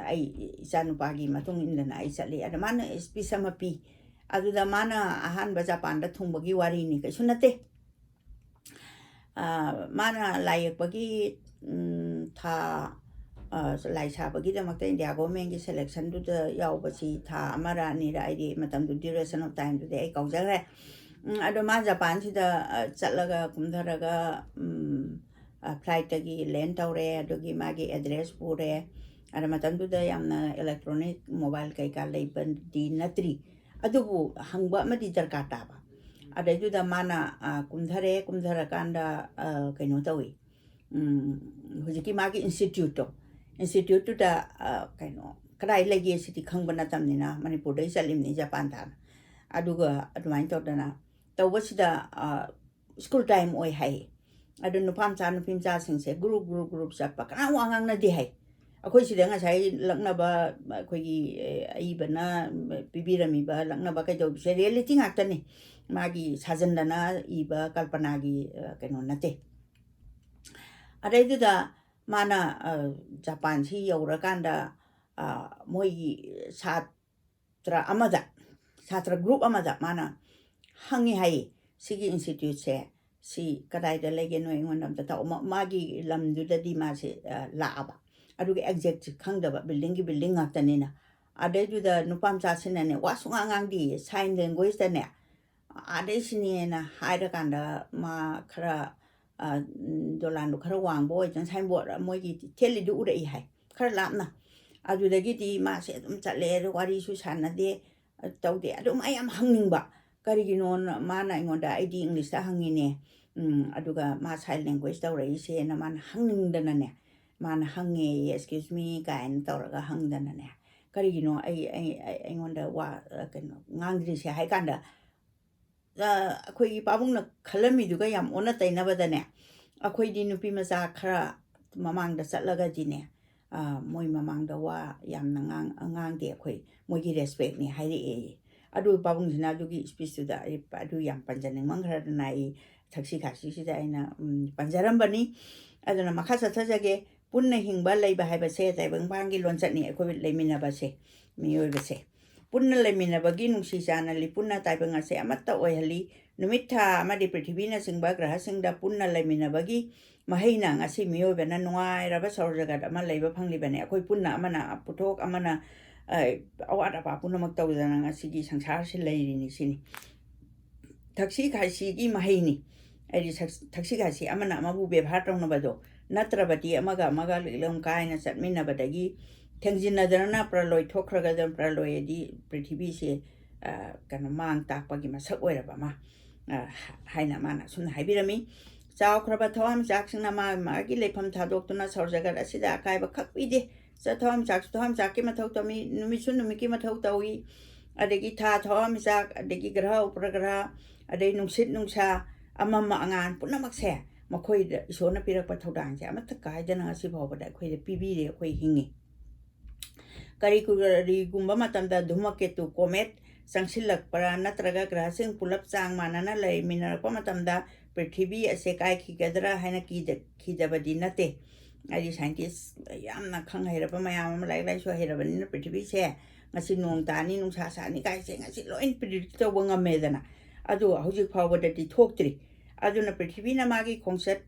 ꯑꯩ ꯏꯆꯥꯅꯨꯄꯥꯒꯤ ꯃꯇꯨꯡ ꯏꯟꯗꯅ ꯑꯩ ꯆꯠꯂꯤ꯫ ꯑꯗ ꯃꯥꯅ ꯁ꯭ꯄꯤꯁ ꯑꯃ ꯄꯤ꯫ ꯑꯗꯨꯗ ꯃꯥꯅ ꯑꯍꯥꯟꯕ ꯖꯄꯥꯟꯗ ꯊꯨꯡꯕꯒꯤ ꯋꯥꯔꯤꯅꯤ, ꯀꯩꯁꯨ ꯅꯠꯇꯦ꯫ ꯑ, ꯃꯥꯅ ꯂꯥꯏ ꯌꯦꯛꯄꯒꯤ, ꯎꯝ, ꯊꯥ, ꯑ, ꯂꯥꯏ ꯁꯥꯕꯒꯤꯗꯃꯛꯇ ꯏꯟꯗꯤꯌꯥ ꯒꯣꯔꯃꯦꯟꯒꯤ ꯁꯦꯂꯦꯛꯁꯟꯗꯨꯗ ꯌꯥꯎꯕꯁꯤ ꯊꯥ ꯑꯃꯔ ꯑꯅꯤꯔ, ꯑꯩꯗꯤ ꯃꯇꯝꯗꯨ, duration of timeꯗꯨꯗꯤ ꯑꯩ ꯀꯥꯎꯖꯈ꯭ꯔꯦ꯫ ꯎꯝ, ꯑꯗꯣ ꯃꯥ ꯖꯄꯥꯟꯁꯤꯗ, ꯑ, ꯆꯠꯂꯒ ꯀꯨꯝꯊꯔꯒ, ꯎꯝ, ꯑ, ꯐ꯭ꯂꯥꯏꯠꯇꯒꯤ ꯂꯦꯟ ꯇꯧꯔꯦ, ꯑꯗꯨꯒꯤ ꯃꯥꯒꯤ ꯑꯦꯗ꯭ꯔꯦꯁ ꯄꯨꯔꯦ꯫ ꯑꯗ ꯃꯇꯝꯗꯨꯗ ꯌꯥꯝꯅ ꯏꯂꯦꯛꯇ꯭ꯔꯣꯅꯤꯛ ꯃꯣꯕꯥꯏꯜ ꯀꯩꯀꯥ ꯂꯩꯕꯗꯤ ꯅꯠꯇ꯭ꯔꯤ, ꯑꯗꯨꯕꯨ ꯍꯪꯕ ꯑꯃꯗꯤ ꯗꯔꯀꯥꯔ ꯇꯥꯕ꯫ ꯑꯗꯩꯗꯨꯗ ꯃꯥꯅ, ꯑ, ꯀꯨꯝꯊꯔꯦ, ꯀꯨꯝꯊꯔꯀꯥꯟꯗ, ꯑ, ꯀꯩꯅꯣ ꯇꯧꯏ, ꯎꯝ, ꯍꯧꯖꯤꯛꯀꯤ ꯃꯥꯒꯤ ꯏꯟꯁꯇꯤꯇ꯭ꯌꯨꯠꯇꯣ, ꯏꯟꯁꯇꯤꯇ꯭ꯌꯨꯠꯇꯨꯗ, ꯑ, ꯀꯩꯅꯣ, ꯀꯗꯥꯏ ꯂꯩꯒꯦ ꯁꯤꯗꯤ ꯈꯪꯕ ꯅꯠꯇꯕꯅꯤꯅ, ꯃꯅꯤꯄꯨꯔꯗꯩ ꯆꯠꯂꯤꯕꯅꯤ ꯖꯄꯥꯟ ꯇꯥꯅ꯫ ꯑꯗꯨꯒ ꯑꯗꯨꯃꯥꯏꯅ ꯇꯧꯗꯅ ꯇꯧꯕꯁꯤꯗ, ꯑ, ꯁ꯭ꯀꯨꯜ ꯇꯥꯏꯝ ꯑꯣꯏ ꯍꯥꯏ꯫ ꯑꯗꯨ ꯅꯨꯄꯥ ꯃꯆꯥ, ꯅꯨꯄꯤ ꯃꯆꯥꯁꯤꯡꯁꯦ ꯒ꯭ꯔꯨꯞ, ꯒ꯭ꯔꯨꯞ, ꯒ꯭ꯔꯨꯞ ꯆꯠꯄ, ꯀꯅꯥꯝ ꯋꯥ ꯉꯥꯡꯅꯗꯦ ꯍꯥꯏ꯫ ꯑꯩꯈꯣꯏ ꯁꯤꯗ ꯉꯁꯥꯏ ꯂꯛꯅꯕ, ꯑꯩꯈꯣꯏꯒꯤ, ꯑꯦ, ꯑꯏꯕꯅ ꯄꯤꯕꯤꯔꯝꯃꯤꯕ ꯂꯛꯅꯕ ꯀꯩꯗꯧꯕꯁꯦ ꯔꯤꯌꯦꯂꯤꯇꯤ ꯉꯥꯛꯇꯅꯤ꯫ ꯃꯥꯒꯤ ꯁꯥꯖꯟꯗꯅ ꯏꯕ ꯀꯜꯄꯅꯥꯒꯤ, ꯑ, ꯀꯩꯅꯣ ꯅꯠꯇꯦ꯫ ꯑꯗꯩꯗꯨꯗ ꯃꯥꯅ, ꯑ, ꯖꯄꯥꯟꯁꯤ ꯌꯧꯔꯀꯥꯟꯗ, ꯑ, ꯃꯣꯏꯒꯤ ꯁꯥꯇ꯭ꯔ ꯑꯃꯗ, ꯁꯥꯇ꯭ꯔ ꯒ꯭ꯔꯨꯞ ꯑꯃꯗ ꯃꯥꯅ ꯍꯪꯉꯤ ꯍꯥꯏꯌꯦ, "ꯁꯤꯒꯤ ꯏꯟꯁꯇꯤꯇ꯭ꯌꯨꯠꯁꯦ ꯁꯤ ꯀꯗꯥꯏꯗ ꯂꯩꯒꯦ? ꯅꯣꯏ ꯑꯩꯉꯣꯟꯗ ꯑꯝꯇ ꯇꯥꯛꯑꯣ꯫" ꯃ-, ꯃꯥꯒꯤ ꯂꯝꯗꯨꯗꯗꯤ ꯃꯥꯁꯦ, ꯑ, ꯂꯥꯛꯑꯕ꯫ ꯑꯗꯨꯒ ꯑꯦꯛꯖꯦꯛꯁꯤ ꯈꯪꯗꯕ, ꯕꯤꯜꯗꯤꯡꯒꯤ ꯕꯤꯜꯗꯤꯡ ꯉꯥꯛꯇꯅꯤꯅ꯫ ꯑꯗꯩꯗꯨꯗ ꯅꯨꯄꯥ ꯃꯆꯥꯁꯤꯅꯅꯦ, ꯋꯥ ꯁꯨꯡꯉꯥꯡ ꯉꯥꯡꯗꯦꯌꯦ, ꯁꯥꯏꯟ ꯂꯦꯡꯒ꯭ꯋꯦꯖꯇꯅꯦ, "ꯑꯥꯗꯩ ꯁꯤꯅꯦꯅ" ꯍꯥꯏꯔꯀꯥꯟꯗ ꯃꯥ ꯈꯔ, ꯑ, ꯎꯝ, ꯗꯣꯂꯥꯟꯗꯣ ꯈꯔ ꯋꯥꯡꯕ ꯑꯣꯏꯗꯅ ꯁꯥꯏꯟꯕꯣꯔꯗ ꯃꯣꯏꯒꯤ ꯊꯦꯠꯂꯤꯗꯨ ꯎꯔꯛꯏ ꯍꯥꯏ, ꯈꯔ ꯂꯥꯞꯅ꯫ ꯑꯗꯨꯗꯒꯤꯗꯤ ꯃꯥꯁꯦ ꯑꯗꯨꯝ ꯆꯠꯂꯦ, ꯑꯗꯣ ꯋꯥꯔꯤꯁꯨ ꯁꯥꯟꯅꯗꯦ, ꯇꯧꯗꯦ꯫ ꯑꯗꯨꯝ ꯑꯩ ꯌꯥꯝ ꯍꯪꯅꯤꯡꯕ, ꯀꯔꯤꯒꯤꯅꯣꯅ ꯃꯥꯅ ꯑꯩꯉꯣꯟꯗ, "ꯑꯩꯗꯤ ꯏꯪꯂꯤꯁꯇ ꯍꯪꯉꯤꯅꯦ, ꯎꯝ, ꯑꯗꯨꯒ ꯃꯥ ꯁꯥꯏꯟ ꯂꯦꯡꯒ꯭ꯋꯦꯖ ꯇꯧꯔꯛꯏꯁꯦꯅ" ꯃꯥꯅ ꯍꯪꯅꯤꯡꯗꯅꯅꯦ, ꯃꯥꯅ ꯍꯪꯉꯦꯌꯦ, "Excuse me" ꯀꯥꯏꯅ ꯇꯧꯔꯒ ꯍꯪꯗꯅꯅꯦ꯫ ꯀꯔꯤꯒꯤꯅꯣ ꯑꯩ, ꯑꯩ, ꯑꯩ, ꯑꯩꯉꯣꯟꯗ ꯋꯥ, ꯑ, ꯀꯩꯅꯣ, ꯉꯥꯡꯗ꯭ꯔꯤꯁꯦ ꯍꯥꯏ ꯀꯥꯟꯗ, ꯑ, ꯑꯩꯈꯣꯏꯒꯤ ꯄꯥꯕꯨꯡꯅ ꯈꯜꯂꯝꯃꯤꯗꯨꯒ ꯌꯥꯝ ꯑꯣꯟꯅ ꯇꯩꯅꯕꯗꯅꯦ, ꯑꯩꯈꯣꯏꯗꯤ ꯅꯨꯄꯤ ꯃꯆꯥ ꯈꯔ ꯃꯃꯥꯡꯗ ꯆꯠꯂꯒꯗꯤꯅꯦ, ꯑ, ꯃꯣꯏ ꯃꯃꯥꯡꯗ ꯋꯥ ꯌꯥꯝꯅ ꯉꯥꯡ-, ꯉꯥꯡꯗꯦ ꯑꯩꯈꯣꯏ, ꯃꯣꯏꯒꯤ respectꯅꯤ ꯍꯥꯏꯔꯛꯑꯦ꯫ ꯑꯗꯨ ꯄꯥꯕꯨꯡꯁꯤꯅ ꯑꯗꯨꯒꯤ speechꯇꯨꯗ ꯑꯩ ꯑꯗꯨ ꯌꯥꯝ ꯄꯟꯖꯅꯤꯡꯃꯟꯈ꯭ꯔꯗꯅ ꯑꯩ ꯊꯛꯁꯤ ꯈꯥꯁꯤꯁꯤꯗ ꯑꯩꯅ, ꯎꯝ, ꯄꯟꯖꯔꯝꯕꯅꯤ꯫ ꯑꯗꯨꯅ ꯃꯈꯥ ꯆꯠꯊꯖꯒꯦ꯫ ꯄꯨꯟꯅ ꯍꯤꯡꯕ ꯂꯩꯕ ꯍꯥꯏꯕꯁꯦ ꯇꯥꯏꯕꯪꯄꯥꯟꯒꯤ ꯂꯣꯟꯆꯠꯅꯤ, ꯑꯩꯈꯣꯏ ꯂꯩꯃꯤꯟꯅꯕꯁꯦ, ꯃꯤꯑꯣꯏꯕꯁꯦ꯫ ꯄꯨꯟꯅ ꯂꯩꯃꯤꯟꯅꯕꯒꯤ ꯅꯨꯡꯁꯤ ꯆꯥꯟꯅꯜꯂꯤ, ꯄꯨꯟꯅ ꯇꯥꯏꯕꯪ ꯑꯁꯦ ꯑꯃꯠꯇ ꯑꯣꯏꯍꯜꯂꯤ꯫ ꯅꯨꯃꯤꯠ, ꯊꯥ ꯑꯃꯗꯤ ꯄ꯭ꯔꯤꯊꯤꯕꯤꯅꯆꯤꯡꯕ ꯒ꯭ꯔꯍꯁꯤꯡꯗ ꯄꯨꯟꯅ ꯂꯩꯃꯤꯟꯅꯕꯒꯤ ꯃꯍꯩꯅ ꯉꯁꯤ ꯃꯤꯑꯣꯏꯕꯅ ꯅꯨꯡꯉꯥꯏꯔꯕ ꯁꯧꯔ ꯖꯒꯠ ꯑꯃ ꯂꯩꯕ ꯐꯪꯂꯤꯕꯅꯤ꯫ ꯑꯩꯈꯣꯏ ꯄꯨꯟꯅ ꯑꯃꯅ ꯄꯨꯊꯣꯛ, ꯑꯃꯅ, ꯑ, ꯑꯋꯥꯠ ꯑꯄꯥ ꯄꯨꯝꯅꯃꯛ ꯇꯧꯗꯅ ꯉꯁꯤꯒꯤ ꯁꯪꯁꯥꯔꯁꯤ ꯂꯩꯔꯤꯅꯤ ꯁꯤꯅꯤ꯫ ꯊꯛꯁꯤ ꯈꯥꯁꯤꯒꯤ ꯃꯍꯩꯅꯤ꯫ ꯍꯥꯏꯗꯤ ꯁꯛ-, ꯊꯛꯁꯤ ꯈꯥꯁꯤ ꯑꯃꯅ ꯑꯃꯕꯨ ꯕꯦꯕꯥꯔ ꯇꯧꯅꯕꯗꯣ ꯅꯠꯇ꯭ꯔꯕꯗꯤ ꯑꯃꯒ ꯑꯃꯒ ꯂꯤꯛꯂꯝ ꯀꯥꯏꯅ ꯆꯠꯃꯤꯟꯅꯕꯗꯒꯤ ꯊꯦꯡꯖꯤꯟꯅꯗꯅ ꯄ꯭ꯔꯂꯣꯏ ꯊꯣꯛꯈ꯭ꯔꯒꯗ ꯄ꯭ꯔꯂꯣꯏ ꯑꯗꯤ ꯄ꯭ꯔꯤꯊꯤꯕꯤꯁꯦ, ꯑ, ꯀꯩꯅꯣ, ꯃꯥꯡ ꯇꯥꯛꯄꯒꯤ ꯃꯁꯛ ꯑꯣꯏꯔꯕ ꯑꯃ, ꯑ, ꯍꯥꯏꯅ ꯃꯥꯅ ꯑꯁꯨꯝꯅ ꯍꯥꯏꯕꯤꯔꯝꯃꯤ꯫ ꯆꯥꯎꯈ꯭ꯔꯕ ꯊꯋꯥꯟꯃꯤꯆꯥꯛꯁꯤꯡꯅ ꯃꯥꯒꯤ ꯃꯥꯒꯤ ꯂꯩꯐꯝ ꯊꯥꯗꯣꯛꯇꯨꯅ ꯁꯧꯔ ꯖꯒꯠ ꯑꯁꯤꯗ ꯑꯀꯥꯏꯕ ꯈꯛ ꯄꯤꯗꯦ꯫ ꯆ-, ꯊꯋꯥꯟꯃꯤꯆꯥꯛꯁꯨ ꯊꯋꯥꯟꯃꯤꯆꯥꯛꯀꯤ ꯃꯊꯧ ꯇꯧꯃꯤ, ꯅꯨꯃꯤꯠꯁꯨ ꯅꯨꯃꯤꯠꯀꯤ ꯃꯊꯧ ꯇꯧꯏ, ꯑꯗꯒꯤ ꯊꯥ, ꯊꯋꯥꯟꯃꯤꯆꯥꯛ, ꯑꯗꯒꯤ ꯒ꯭ꯔꯍ, ꯎꯄꯒ꯭ꯔꯍ, ꯑꯗꯩ ꯅꯨꯡꯁꯤꯠ ꯅꯨꯡꯁꯥ, ꯑꯃꯝ ꯑꯉꯥꯟ ꯄꯨꯝꯅꯃꯛꯁꯦ ꯃꯈꯣꯏꯗ ꯏꯁꯣꯔꯅ ꯄꯤꯔꯛꯄ ꯊꯧꯗꯥꯡꯁꯦ ꯑꯃꯠꯇ ꯀꯥꯏꯗꯅ ꯉꯁꯤ ꯐꯥꯎꯕꯗ ꯑꯩꯈꯣꯏꯗ ꯄꯤꯕꯤꯔꯦ, ꯑꯩꯈꯣꯏ ꯍꯤꯡꯉꯤ꯫ ꯀꯔꯤ-, ꯀꯔꯤꯒꯨꯝꯕ ꯃꯇꯝꯗ ꯙꯨꯃꯀꯦꯇꯨ, comet, ꯆꯪꯁꯤꯜꯂꯛꯄ꯭ꯔꯥ ꯅꯠꯇ꯭ꯔꯒ ꯒ꯭ꯔꯍꯁꯤꯡ ꯄꯨꯂꯞ ꯆꯥꯡ ꯃꯥꯟꯅꯅ ꯂꯩꯃꯤꯟꯅꯔꯛꯄ ꯃꯇꯝꯗ ꯄ꯭ꯔꯤꯊꯤꯕꯤ ꯑꯁꯦ ꯀꯥꯏꯈꯤꯒꯗ꯭ꯔꯥ ꯍꯥꯏꯅ ꯀꯤꯗ-, ꯀꯤꯗꯕꯗꯤ ꯅꯠꯇꯦ꯫ ꯍꯥꯏꯗꯤ scientist ꯌꯥꯝꯅ ꯈꯪ ꯍꯩꯔꯕ ꯃꯌꯥꯝ ꯑꯃ, ꯂꯥꯏꯔꯤꯛ ꯂꯥꯏꯁꯨ ꯍꯩꯔꯕꯅꯤꯅ ꯄ꯭ꯔꯤꯊꯤꯕꯤꯁꯦ ꯉꯁꯤ ꯅꯣꯡ ꯇꯥꯅꯤ, ꯅꯨꯡꯁꯥ ꯁꯥꯅꯤ ꯀꯥꯏꯁꯦ ꯉꯁꯤ ꯂꯣꯏ predict ꯇꯧꯕ ꯉꯝꯃꯦꯗꯅ꯫ ꯑꯗꯣ ꯍꯧꯖꯤꯛ ꯐꯥꯎꯕꯗꯗꯤ ꯊꯣꯛꯇ꯭ꯔꯤ꯫ ꯑꯗꯨꯅ ꯄ꯭ꯔꯤꯊꯤꯕꯤꯅ ꯃꯥꯒꯤ ꯈꯣꯡꯆꯠ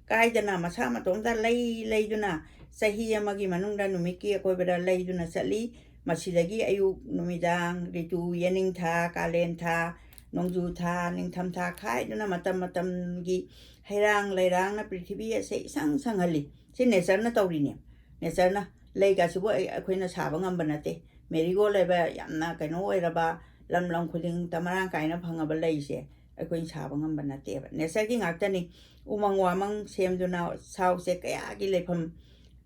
ꯀꯥꯏꯗꯅ ꯃꯁꯥ ꯃꯇꯣꯝꯇ ꯂꯩ ꯂꯩꯗꯨꯅ ꯆꯍꯤ ꯑꯃꯒꯤ ꯃꯅꯨꯡꯗ ꯅꯨꯃꯤꯠꯀꯤ ꯑꯀꯣꯏꯕꯗ ꯂꯩꯗꯨꯅ ꯆꯠꯂꯤ꯫ ꯃꯁꯤꯗꯒꯤ ꯑꯌꯨꯛ, ꯅꯨꯃꯤꯗꯥꯡ, ꯔꯤꯇꯨ, ꯌꯦꯅꯤꯡꯊꯥ, ꯀꯥꯂꯦꯟ ꯊꯥ, ꯅꯣꯡꯖꯨ ꯊꯥ, ꯅꯤꯡꯊꯝ ꯊꯥ ꯈꯥꯏꯗꯨꯅ ꯃꯇꯝ ꯃꯇꯝꯒꯤ ꯍꯩꯔꯥꯡ ꯂꯩꯔꯥꯡꯅ ꯄ꯭ꯔꯤꯊꯤꯕꯤ ꯑꯁꯦ ꯏꯁꯪ ꯁꯪꯍꯜꯂꯤ꯫ ꯁꯤ natureꯅ ꯇꯧꯔꯤꯅꯦ꯫ Natureꯅ꯫ ꯂꯩꯒꯁꯤꯕꯨ ꯑꯩ-, ꯑꯩꯈꯣꯏꯅ ꯁꯥꯕ ꯉꯝꯕ ꯅꯠꯇꯦ꯫ Marigold ꯍꯥꯏꯕ ꯌꯥꯝꯅ ꯀꯩꯅꯣ ꯑꯣꯏꯔꯕ, ꯂꯝ ꯂꯝ ꯈꯨꯗꯤꯡꯗ ꯃꯔꯥꯡ ꯀꯥꯏꯅ ꯐꯪꯉꯕ ꯂꯩꯁꯦ ꯑꯩꯈꯣꯏꯅ ꯁꯥꯕ ꯉꯝꯕ ꯅꯠꯇꯦꯕ꯫ Natureꯒꯤ ꯉꯥꯛꯇꯅꯤ꯫ ꯎꯃꯪ ꯋꯥꯃꯪ ꯁꯦꯝꯗꯨꯅ ꯁꯥ ꯎꯆꯦꯛ ꯀꯌꯥꯒꯤ ꯂꯩꯐꯝ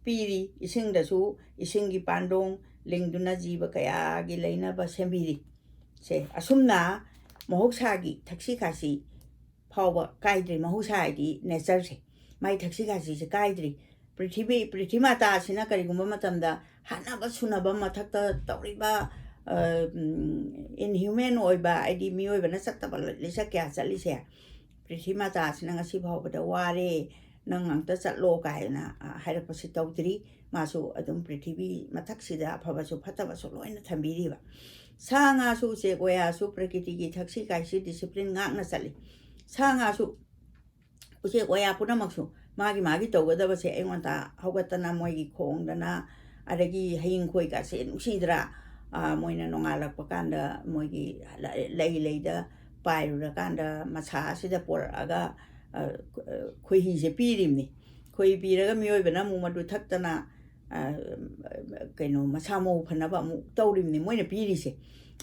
ꯄꯤꯔꯤ꯫ ꯏꯁꯤꯡꯗꯁꯨ ꯏꯁꯤꯡꯒꯤ ꯄꯥꯟꯗꯣꯡ ꯂꯤꯡꯗꯨꯅ ꯖꯤꯕ ꯀꯌꯥꯒꯤ ꯂꯩꯅꯕ ꯁꯦꯝꯕꯤꯔꯤ꯫ ꯁꯦ, ꯑꯁꯨꯝꯅ ꯃꯍꯧꯁꯥꯒꯤ ꯊꯛꯁꯤ ꯈꯥꯁꯤ ꯐꯥꯎꯕ ꯀꯥꯏꯗ꯭ꯔꯤ꯫ ꯃꯍꯧꯁꯥ ꯍꯥꯏꯗꯤ natureꯁꯦ, ꯃꯥꯏ ꯊꯛꯁꯤ ꯈꯥꯁꯤꯁꯦ ꯀꯥꯏꯗ꯭ꯔꯤ꯫ ꯄ꯭ꯔꯤꯊꯤꯕꯤ, ꯄ꯭ꯔꯤꯊꯤ ꯃꯥꯇꯥ ꯑꯁꯤꯅ ꯀꯔꯤꯒꯨꯝꯕ ꯃꯇꯝꯗ ꯍꯥꯠꯅꯕ ꯁꯨꯅꯕ ꯃꯊꯛꯇ ꯇꯧꯔꯤꯕ, ꯑ, ꯎꯝ, inhuman ꯑꯣꯏꯕ, ꯍꯥꯏꯗꯤ ꯃꯤꯑꯣꯏꯕꯅ ꯆꯠꯇꯕ ꯂꯤꯆꯠ ꯀꯌꯥ ꯆꯠꯂꯤꯁꯦ, ꯄ꯭ꯔꯤꯊꯤ ꯃꯥꯇꯥ ꯑꯁꯤꯅ ꯉꯁꯤ ꯐꯥꯎꯕꯗ ꯋꯥꯔꯦ, ꯅꯪ ꯑꯝꯇ ꯆꯠꯂꯣ ꯀꯥꯏꯅ, ꯑ, ꯍꯥꯏꯔꯛꯄꯁꯤ ꯇꯧꯗ꯭ꯔꯤ꯫ ꯃꯥꯁꯨ ꯑꯗꯨꯝ ꯄ꯭ꯔꯤꯊꯤꯕꯤ ꯃꯊꯛꯁꯤꯗ ꯑꯐꯕꯁꯨ ꯐꯠꯇꯕꯁꯨ ꯂꯣꯏꯅ ꯊꯝꯕꯤꯔꯤꯕ꯫ ꯁꯥ ꯉꯥꯁꯨ, ꯎꯆꯦꯛ ꯋꯥꯌꯥꯁꯨ, ꯄ꯭ꯔꯀꯤꯇꯤꯒꯤ ꯊꯛꯁꯤ ꯈꯥꯁꯤ discipline ꯉꯥꯛꯅ ꯆꯠꯂꯤ꯫ ꯁꯥ ꯉꯥꯁꯨ, ꯎꯆꯦꯛ ꯋꯥꯌꯥ ꯄꯨꯝꯅꯃꯛꯁꯨ ꯃꯥꯒꯤ ꯃꯥꯒꯤ ꯇꯧꯒꯗꯕꯁꯦ ꯑꯌꯨꯛ ꯉꯟꯇꯥ ꯍꯧꯒꯠꯇꯅ ꯃꯣꯏꯒꯤ ꯈꯣꯡꯗꯅ, ꯑꯗꯒꯤ ꯍꯌꯤꯡ ꯈꯣꯏꯒꯁꯦ ꯅꯨꯡꯁꯤꯗ꯭ꯔꯥ? ꯑꯥ, ꯃꯣꯏꯅ ꯅꯣꯡꯉꯥꯜꯂꯛꯄ ꯀꯥꯟꯗ ꯃꯣꯏꯒꯤ ꯂ-, ꯂꯩ ꯂꯩꯗ ꯄꯥꯏꯔꯨꯔꯀꯥꯟꯗ ꯃꯁꯥ ꯑꯁꯤꯗ ꯄꯣꯔꯛꯑꯒ, ꯑ, ꯈꯣꯏꯍꯤꯁꯦ ꯄꯤꯔꯤꯕꯅꯤ꯫ ꯈꯣꯏꯍꯤ ꯄꯤꯔꯒ ꯃꯤꯑꯣꯏꯕꯅ ꯑꯃꯨꯛ ꯃꯗꯨ ꯊꯛꯇꯅ, ꯑ, ꯀꯩꯅꯣ, ꯃꯁꯥ ꯃꯎ ꯐꯅꯕ ꯑꯃꯨꯛ ꯇꯧꯔꯤꯕꯅꯤ ꯃꯣꯏꯅ ꯄꯤꯔꯤꯁꯦ꯫